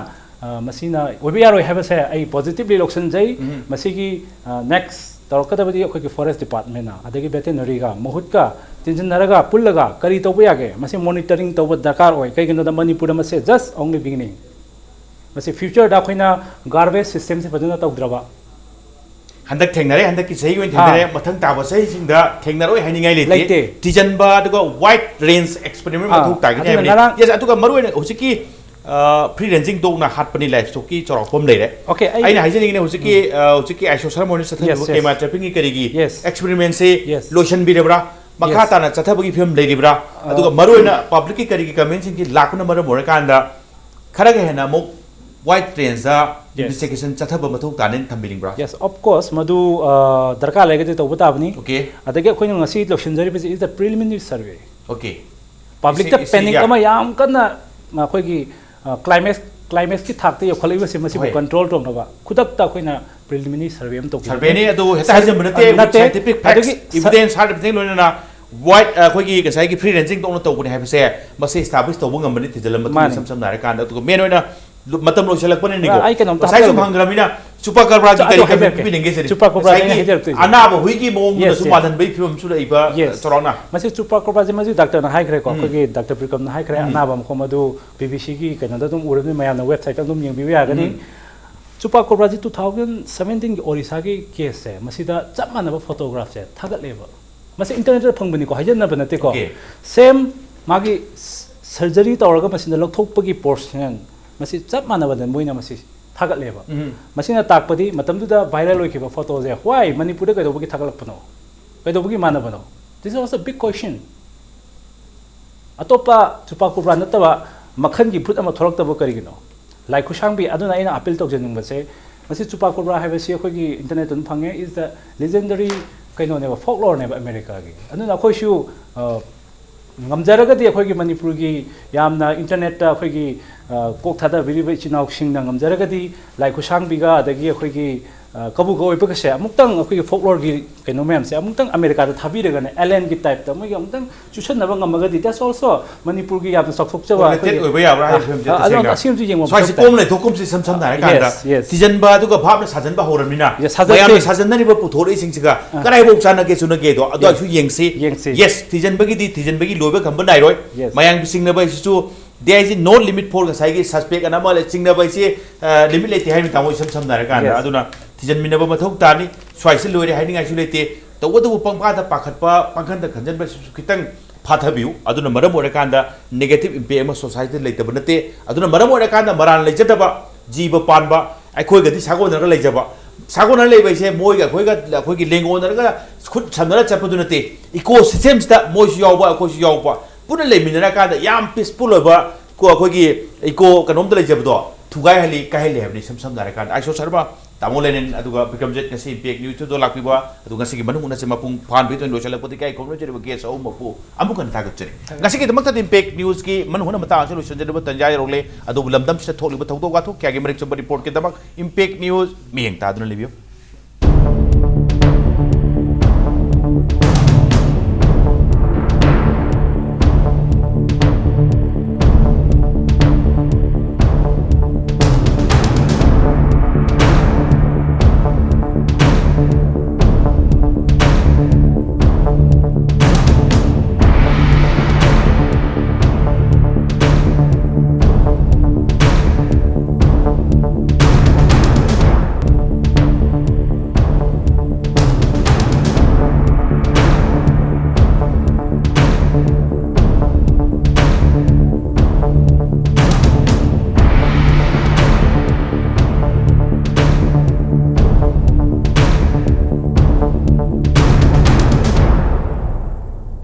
ꯑ, ꯃꯁꯤꯅ ꯑꯣꯏꯕ ꯌꯥꯔꯣꯏ ꯍꯥꯏꯕꯁꯦ ꯑꯩ ꯄꯣꯖꯤꯇꯤꯚꯂꯤ ꯂꯧꯁꯤꯟꯖꯩ꯫ ꯃꯁꯤꯒꯤ, ꯑ, ꯅꯦꯛꯁ ꯇꯧꯔꯛꯀꯗꯕꯗꯤ ꯑꯩꯈꯣꯏꯒꯤ ꯐꯣꯔꯦꯁ ꯗꯤꯄꯥꯔꯠꯃꯦꯟꯅ, ꯑꯗꯒꯤ ꯚꯦꯇꯦꯅꯔꯤꯒ ꯃꯍꯨꯠꯀ ꯇꯤꯟꯁꯤꯟꯅꯔꯒ, ꯄꯨꯜꯂꯒ ꯀꯔꯤ ꯇꯧꯕ ꯌꯥꯒꯦ, ꯃꯁꯤ ꯃꯣꯅꯤꯇꯔꯤꯡ ꯇꯧꯕ ꯗꯔꯀꯥꯔ ꯑꯣꯏ꯫ ꯀꯩꯒꯤꯅꯣꯗ ꯃꯅꯤꯄꯨꯔꯗ ꯃꯁꯦ just only beginning꯫ ꯃꯁꯤ ꯐ꯭ꯌꯨꯆꯔꯗ ꯑꯩꯈꯣꯏꯅ ꯒꯥꯔꯕꯦꯖ ꯁꯤꯁꯇꯦꯝꯁꯦ ꯐꯖꯅ ꯇꯧꯗ꯭ꯔꯕ, ꯍꯟꯗꯛ ꯊꯦꯡꯅꯔꯦ, ꯍꯟꯗꯛꯀꯤ ꯆꯍꯤꯒꯤ ꯑꯣꯏꯅ ꯊꯦꯡꯅꯔꯦ꯫ ꯑꯥ꯫ ꯃꯊꯪ ꯇꯥꯕ ꯆꯍꯤꯁꯤꯡꯗ ꯊꯦꯡꯅꯔꯣꯏ ꯍꯥꯏꯅꯤꯡꯉꯥꯏ ꯂꯩꯇꯦ꯫ ꯂꯩꯇꯦ꯫ ꯊꯤꯖꯤꯟꯕ ꯑꯗꯨꯒ ꯋꯥꯏꯗ ꯔꯦꯟꯖ ꯑꯦꯛꯁꯄꯦꯔꯤꯃꯦꯟ ꯑꯥ, ꯃꯊꯧ ꯇꯥꯒꯅꯤ ꯑꯗꯨꯅ ꯍꯥꯏꯕꯅꯤ꯫ ꯉꯔꯥꯡ ꯌꯦꯁ, ꯑꯗꯨꯒ ꯃꯔꯨꯑꯣꯏꯅ ꯍꯧꯖꯤꯛꯀꯤ ꯐ꯭ꯔꯤ ꯔꯦꯟꯖꯤꯡ ꯗꯣꯛꯅ ꯍꯥꯠꯄꯅꯤ ꯂꯥꯏꯐ ꯁ꯭ꯇꯣꯛꯀꯤ ꯆꯥꯎꯔꯥꯛꯄ ꯑꯃ ꯂꯩꯔꯦ꯫ Okay, ꯑꯩ ꯑꯩꯅ ꯍꯥꯏꯖꯅꯤꯡꯉꯤꯅꯦ ꯍꯧꯖꯤꯛꯀꯤ ꯑ, ꯍꯧꯖꯤꯛꯀꯤ ꯑꯥꯏꯁꯣ ꯁꯔꯃꯣꯟꯅ ꯆꯠꯊꯔꯤꯕ Yes, yes. ꯀꯦꯃꯥ ꯇ꯭ꯔꯦꯄꯤꯡꯒꯤ ꯀꯔꯤꯒꯤ Yes. ꯑꯦꯛꯁꯄꯦꯔꯤꯃꯦꯟꯁꯤ Yes. ꯂꯣꯏꯁꯤꯟꯕꯤꯔꯕ꯭ꯔꯥ? ꯃꯈꯥ Yes. ꯇꯥꯅ ꯆꯠꯊꯕꯒꯤ ꯐꯤꯕꯝ ꯂꯩꯔꯤꯕ꯭ꯔꯥ? ꯑꯗꯨꯒ ꯃꯔꯨꯑꯣꯏꯅ ꯄꯕ꯭ꯂꯤꯛꯀꯤ ꯀꯔꯤꯒꯤ ꯀꯃꯦꯟꯁꯤꯡꯁꯤ ꯂꯥꯛꯄꯅ ꯃꯔꯝ ꯑꯣꯏꯔꯀꯥꯟꯗ ꯈꯔꯒ ꯍꯦꯟꯅ ꯑꯃꯨꯛ ꯋꯥꯏꯗ ꯔꯦꯟꯖꯇ Yes. ꯏꯟꯚꯦꯁꯇꯤꯒꯦꯁꯟ ꯆꯠꯊꯕ ꯃꯊꯧ ꯇꯥꯅꯦꯅ ꯊꯝꯕꯤꯅꯤꯡꯕ꯭ꯔꯥ? Yes, of course, ꯃꯗꯨ ꯑ, ꯗꯔꯀꯥꯔ ꯂꯩꯔꯒꯗꯤ ꯇꯧꯕ ꯇꯥꯕꯅꯤ꯫ Okay. ꯑꯗꯒꯤ ꯑꯩꯈꯣꯏꯅ ꯉꯁꯤ ꯂꯣꯏꯁꯤꯟꯖꯔꯤꯕꯁꯤ is the preliminary survey. Okay. ꯄꯕ꯭ꯂꯤꯛꯇ ꯏꯁꯤ- ꯏꯁꯤ- ꯄꯦꯅꯤꯛ yeah. ꯑꯃ ꯌꯥꯝ ꯀꯟꯅ ꯑꯩꯈꯣꯏꯒꯤ ꯀ꯭ꯂꯥꯏꯃꯦꯛꯁ ꯀ꯭ꯂꯥꯏꯃꯦꯛꯁꯀꯤ ꯊꯥꯛꯇ ꯌꯧꯈꯠꯂꯛꯏꯕꯁꯤ ꯃꯁꯤꯕꯨ ꯍꯣꯏ꯫ ꯀꯟꯇ꯭ꯔꯣꯜ ꯇꯧꯅꯕ ꯈꯨꯗꯛꯇ ꯑꯩꯈꯣꯏꯅ ꯄ꯭ꯔꯤꯂꯤꯃꯤꯅꯔꯤ ꯁꯔꯚꯦ ꯑꯃ ꯇꯧꯈꯤꯕꯅꯤ꯫ ꯁꯔꯚꯦꯅꯤ, ꯑꯗꯨ ꯍꯦꯛꯇ ꯍꯥꯏꯖꯟꯕ ꯅꯠꯇꯦ꯫ ꯑ, ꯅꯠꯇꯦ꯫ Scientific facts, ꯑꯗꯨꯒꯤ ꯁ- evidence, hard evidence ꯂꯣꯏꯅꯅ ꯋꯥꯏꯗ ꯑꯩꯈꯣꯏꯒꯤ ꯉꯁꯥꯏꯒꯤ ꯐ꯭ꯔꯤ ꯔꯦꯟꯖꯤꯡ ꯗꯣꯛꯅ ꯇꯧꯕꯅꯤ ꯍꯥꯏꯕꯁꯦ ꯃꯁꯤ ꯏꯁꯇꯥꯕ꯭ꯂꯤꯁ ꯇꯧꯕ ꯉꯝꯕꯅꯤ ꯊꯤꯖꯤꯜꯂ ꯃꯇꯨꯡꯗ꯫ ꯃꯥꯅꯤ꯫ ꯏꯁꯝ ꯁꯝꯅ ꯍꯥꯏꯔꯀꯥꯟꯗ, ꯑꯗꯨꯒ ꯃꯦꯟ ꯑꯣꯏꯅ ꯂꯨ- ꯃꯇꯝ ꯂꯣꯏꯁꯤꯜꯂꯛꯄꯅꯤꯅꯀꯣ, ꯑꯩ ꯀꯩꯅꯣꯝꯇ ꯉꯁꯥꯏ ꯁꯨꯝ ꯍꯥꯞꯆꯔꯛꯀꯦ꯫ ꯍꯪꯈ꯭ꯔꯕꯅꯤꯅ ꯆꯨꯄꯥ ꯀꯔꯕꯥꯔꯒꯤ ꯑꯗꯨ ꯀꯔꯤ ꯀꯔꯤ ꯍꯥꯏꯖꯔꯛꯀꯦ꯫ ꯄꯤꯕꯤꯅꯤꯡꯒꯦ ꯁꯤꯅꯤ꯫ ꯆꯨꯄꯥ ꯀꯔꯕꯥꯔꯗ ꯑꯩꯅ ꯉꯁꯥꯏꯒꯤ ꯍꯥꯏꯖꯔꯛꯇꯣꯏꯁꯦ꯫ ꯑꯅꯥꯕ ꯍꯨꯏꯒꯤ ꯃꯑꯣꯡꯗꯨꯗꯁꯨ Yes, yes. ꯃꯥꯜꯍꯟꯕꯒꯤ ꯐꯤꯕꯝꯁꯨ ꯂꯩꯕ꯫ Yes. ꯆꯥꯎꯔꯥꯛꯅ ꯃꯁꯤ ꯆꯨꯄꯥ ꯀꯣꯕ꯭ꯔꯥꯁꯦ ꯃꯁꯤ ꯗꯥꯛꯇꯔꯅ ꯍꯥꯏꯈ꯭ꯔꯦꯀꯣ, ꯎꯝ꯫ ꯑꯩꯈꯣꯏꯒꯤ ꯗꯥꯛꯇꯔ ꯕꯤꯀ꯭ꯔꯝꯅ ꯍꯥꯏꯈ꯭ꯔꯦ꯫ ꯎꯝ꯫ ꯑꯅꯥꯕ ꯃꯈꯣꯡ ꯑꯗꯨ ꯕꯤ ꯕꯤ ꯁꯤꯒꯤ ꯀꯩꯅꯣꯗ ꯑꯗꯨꯝ ꯎꯔꯕꯅꯤ, ꯃꯌꯥꯝꯅ ꯋꯦꯕꯁꯥꯏꯠꯇ ꯑꯗꯨꯝ ꯌꯦꯡꯕꯤꯕ ꯌꯥꯒꯅꯤ꯫ ꯎꯝ꯫ ꯆꯨꯄꯥ ꯀꯣꯕ꯭ꯔꯥꯁꯤ ꯇꯨ ꯊꯥꯎꯖꯟ ꯁꯕꯦꯟꯇꯤꯟꯒꯤ ꯑꯣꯔꯤꯁꯥꯒꯤ ꯀꯦꯁꯁꯦ ꯃꯁꯤꯗ ꯆꯞ ꯃꯥꯟꯅꯕ ꯐꯣꯇꯣꯒ꯭ꯔꯥꯐꯁꯦ ꯊꯥꯒꯠꯂꯦꯕ꯫ ꯃꯁꯤ ꯏꯟꯇꯔꯅꯦꯠꯇ ꯐꯪꯕꯅꯤꯀꯣ, ꯍꯥꯏꯖꯟꯅꯕ ꯅꯠꯇꯦꯀꯣ꯫ Okay. ꯁꯦꯝ ꯃꯥꯒꯤ ꯁꯔꯖꯔꯤ ꯇꯧꯔꯒ ꯃꯁꯤꯗ ꯂꯧꯊꯣꯛꯄꯒꯤ ꯄꯣꯔꯁꯟ ꯃꯁꯤ ꯆꯞ ꯃꯥꯟꯅꯕꯗ ꯃꯣꯏꯅ ꯃꯁꯤ ꯊꯥꯒꯠꯂꯦꯕ꯫ ꯎꯝ꯫ ꯃꯁꯤꯅ ꯇꯥꯛꯄꯗꯤ ꯃꯇꯝꯗꯨꯗ ꯚꯥꯏꯔꯦꯜ ꯑꯣꯏꯈꯤꯕ ꯐꯣꯇꯣꯁꯦ why ꯃꯅꯤꯄꯨꯔꯗ ꯀꯩꯗꯧꯕꯒꯤ ꯊꯥꯒꯠꯂꯛꯄꯅꯣ? ꯀꯩꯗꯧꯕꯒꯤ ꯃꯥꯟꯅꯕꯅꯣ? This is also a big question. ꯑꯇꯣꯞꯄ ꯆꯨꯄꯥ ꯀꯣꯕ꯭ꯔꯥ ꯅꯠꯇꯕ ꯃꯈꯜꯒꯤ ꯕ꯭ꯔꯤꯗ ꯑꯃ ꯊꯣꯛꯂꯛꯇꯕ ꯀꯔꯤꯒꯤꯅꯣ? ꯂꯥꯏ ꯈꯨꯠꯁꯥꯡꯕꯤ, ꯑꯗꯨꯅ ꯑꯩꯅ ꯑꯄꯤꯜ ꯇꯧꯖꯅꯤꯡꯕꯁꯦ, ꯃꯁꯤ ꯆꯨꯄꯥ ꯀꯣꯕ꯭ꯔꯥ ꯍꯥꯏꯕꯁꯤ ꯑꯩꯈꯣꯏꯒꯤ ꯏꯟꯇꯔꯅꯦꯠꯇ ꯑꯗꯨꯝ ꯐꯪꯉꯦ, is the legendary ꯀꯩꯅꯣꯅꯦꯕ, ꯐꯣꯛꯂꯣꯔꯅꯦꯕ ꯑꯃꯦꯔꯤꯀꯥꯒꯤ꯫ ꯑꯗꯨꯅ ꯑꯩꯈꯣꯏꯁꯨ ꯑ, ꯉꯝꯖꯔꯒꯗꯤ ꯑꯩꯈꯣꯏꯒꯤ ꯃꯅꯤꯄꯨꯔꯒꯤ ꯌꯥꯝꯅ ꯏꯟꯇꯔꯅꯦꯠꯇ ꯑꯩꯈꯣꯏꯒꯤ ꯑ, ꯀꯣꯛ ꯊꯥꯗꯕꯤꯔꯤꯕ ꯏꯆꯤꯟ ꯏꯅꯥꯎꯁꯤꯡꯅ ꯉꯝꯖꯔꯒꯗꯤ ꯂꯥꯏ ꯈꯨꯠꯁꯥꯡꯕꯤꯒ ꯑꯗꯒꯤ ꯑꯩꯈꯣꯏꯒꯤ ꯑ, ꯀꯕꯨꯏ ꯀꯕꯨꯏꯄꯒꯁꯦ ꯑꯃꯨꯛꯇꯪ ꯑꯩꯈꯣꯏꯒꯤ ꯐꯣꯛꯂꯣꯔꯒꯤ ꯀꯩꯅꯣ ꯃꯌꯥꯝꯁꯦ ꯑꯃꯨꯛꯇꯪ ꯑꯃꯦꯔꯤꯀꯥꯗ ꯊꯥꯕꯤꯔꯒꯅꯦ, ꯑꯦꯂꯦꯟꯒꯤ ꯇꯥꯏꯞꯇ ꯃꯣꯏꯒꯤ ꯑꯃꯨꯛꯇꯪ ꯆꯨꯁꯟꯅꯕ ꯉꯝꯃꯒꯗꯤ, that's also ꯃꯅꯤꯄꯨꯔꯒꯤ ꯌꯥꯝꯅ ꯆꯥꯎꯊꯣꯛꯆꯕ Related ꯑꯩꯈꯣꯏꯒꯤ ꯑꯣꯏꯕ ꯌꯥꯕ꯭ꯔꯥ ꯍꯥꯏꯕ ꯐꯤꯕꯝꯁꯦ ꯑ, ꯑꯗꯣ ꯇꯁꯦꯡꯅ꯫ ꯑꯁꯤꯃꯁꯨ ꯌꯦꯡꯕ ꯁ꯭ꯋꯥꯏꯁꯤ ꯃꯊꯧ ꯇꯥꯏ꯫ ꯀꯣꯝ ꯂꯩꯊꯣꯛꯀꯨꯝꯁꯤ ꯏꯁꯝ ꯁꯝꯅ ꯍꯥꯏꯔꯀꯥꯟꯗ Yes, yes. ꯊꯤꯖꯤꯟꯕ ꯑꯗꯨꯒ ꯚꯥꯞꯅ ꯁꯥꯖꯟꯕ ꯍꯧꯔꯕꯅꯤꯅ Yes, ꯁꯥꯖꯟꯗꯦ꯫ ꯃꯌꯥꯝꯅ ꯁꯥꯖꯟꯅꯔꯤꯕ ꯄꯨꯊꯣꯔꯛꯏꯁꯤꯡꯁꯤꯒ ꯑ꯫ ꯀꯗꯥꯏꯐꯥꯎ ꯆꯥꯟꯅꯒꯦ ꯆꯨꯅꯒꯦꯗꯣ ꯑꯗꯨ ꯑꯩꯁꯨ ꯌꯦꯡꯁꯤ꯫ ꯌꯦꯡꯁꯤ꯫ Yes, ꯊꯤꯖꯤꯟꯕꯒꯤꯗꯤ ꯊꯤꯖꯤꯟꯕꯒꯤ ꯂꯣꯏꯕ ꯈꯝꯕ ꯅꯥꯏꯔꯣꯏ꯫ Yes. ꯃꯌꯥꯝꯒꯤ ꯆꯤꯡꯅꯕ ꯍꯥꯏꯁꯤꯁꯨ There is no limit for ꯉꯁꯥꯏꯒꯤ suspect ꯑꯅ ꯑꯃ ꯂꯩ, ꯆꯤꯡꯅꯕ ꯍꯥꯏꯁꯦ ꯂꯤꯃꯤꯠ ꯂꯩꯇꯦ ꯍꯥꯏꯅ ꯇꯥꯃꯣ ꯏꯁꯝ ꯁꯝꯅ ꯍꯥꯏꯔꯀꯥꯟꯗ꯫ Yes. ꯑꯗꯨꯅ ꯊꯤꯖꯤꯟꯃꯤꯟꯅꯕ ꯃꯊꯧ ꯇꯥꯅꯤ꯫ ꯁ꯭ꯋꯥꯏꯁꯤ ꯂꯣꯏꯔꯦ ꯍꯥꯏꯅꯤꯡꯉꯥꯏꯁꯨ ꯂꯩꯇꯦ꯫ ꯇꯧꯕꯇꯕꯨ ꯄꯪꯐꯥꯗ ꯄꯥꯈꯠꯄ, ꯄꯪꯈꯟꯗ ꯈꯟꯖꯟꯕꯁꯤꯁꯨ ꯈꯤꯇꯪ ꯐꯥꯊꯕꯤꯌꯨ꯫ ꯑꯗꯨꯅ ꯃꯔꯝ ꯑꯣꯏꯔꯀꯥꯟꯗ negative impact ꯑꯃ society ꯗ ꯂꯩꯇꯕ ꯅꯠꯇꯦ꯫ ꯑꯗꯨꯅ ꯃꯔꯝ ꯑꯣꯏꯔꯀꯥꯟꯗ ꯃꯔꯥꯜ ꯂꯩꯖꯗꯕ ꯖꯤꯕ ꯄꯥꯟꯕ ꯑꯩꯈꯣꯏꯒꯗꯤ ꯁꯥꯒꯣꯟꯅꯔꯒ ꯂꯩꯖꯕ, ꯁꯥꯒꯣꯟꯅꯔ ꯂꯩꯕ ꯍꯥꯏꯁꯦ ꯃꯣꯏꯒ ꯑꯩꯈꯣꯏꯒ, ꯑꯩꯈꯣꯏꯒꯤ ꯂꯦꯡꯒꯣꯟꯅꯔꯒ ꯈꯨꯠ ꯁꯝꯅꯔ ꯆꯠꯄꯗꯨ ꯅꯠꯇꯦ꯫ Eco system ꯁꯤꯗ ꯃꯣꯏꯁꯨ ꯌꯥꯎꯕ, ꯑꯩꯈꯣꯏꯁꯨ ꯌꯥꯎꯕ, ꯄꯨꯟꯅ ꯂꯩꯃꯤꯟꯅꯔꯀꯥꯟꯗ ꯌꯥꯝ peaceful ꯑꯣꯏꯕ ꯀꯣ, ꯑꯩꯈꯣꯏꯒꯤ eco ꯀꯩꯅꯣꯝꯇ ꯂꯩꯖꯕꯗꯣ ꯊꯨꯒꯥꯏꯍꯜꯂꯤ, ꯀꯥꯏꯍꯜꯂꯤ ꯍꯥꯏꯕꯅꯤ꯫ ꯏꯁꯝ ꯁꯝꯅ ꯍꯥꯏꯔꯀꯥꯟꯗ ꯑꯥꯏꯁꯣ ꯁꯔꯃ, ꯇꯥꯃꯣ ꯂꯦꯅꯤꯟ, ꯑꯗꯨꯒ ꯕꯤꯀ꯭ꯔꯝꯖꯤꯠ ꯉꯁꯤ Impact News ꯇꯨꯗ ꯂꯥꯛꯄꯤꯕ, ꯑꯗꯨ ꯉꯁꯤꯒꯤ ꯃꯅꯨꯡ ꯍꯨꯠꯅꯁꯦ ꯃꯄꯨꯡ ꯐꯥꯍꯟꯕꯤꯗꯨꯅ ꯂꯣꯏꯁꯤꯜꯂꯛꯄꯗ ꯏꯀꯥꯏ ꯈꯨꯝꯅꯖꯔꯤꯕ guest ꯑꯍꯨꯝꯃꯛꯄꯨ ꯑꯃꯨꯛ ꯍꯟꯅ ꯊꯥꯒꯠꯆꯔꯤ꯫ ꯉꯁꯤꯒꯤꯗꯃꯛꯇꯗꯤ Impact News ꯀꯤ ꯃꯅꯨꯡ ꯍꯨꯠꯅ ꯃꯇꯥꯡ ꯑꯁꯤ ꯂꯣꯏꯁꯤꯟꯖꯔꯤꯕ ꯇꯟꯖꯥ ꯌꯧꯔꯛꯂꯦ꯫ ꯑꯗꯨꯕꯨ ꯂꯝꯗꯝꯁꯤꯗ ꯊꯣꯛꯂꯤꯕ ꯊꯧꯗꯣꯛ ꯋꯥꯊꯣꯛ ꯀꯌꯥꯒꯤ ꯃꯔꯤꯛ ꯆꯨꯝꯕ report ꯀꯤꯗꯃꯛ Impact News ꯃꯤꯠꯌꯦꯡ ꯇꯥꯗꯨꯅ ꯂꯩꯕꯤꯌꯨ꯫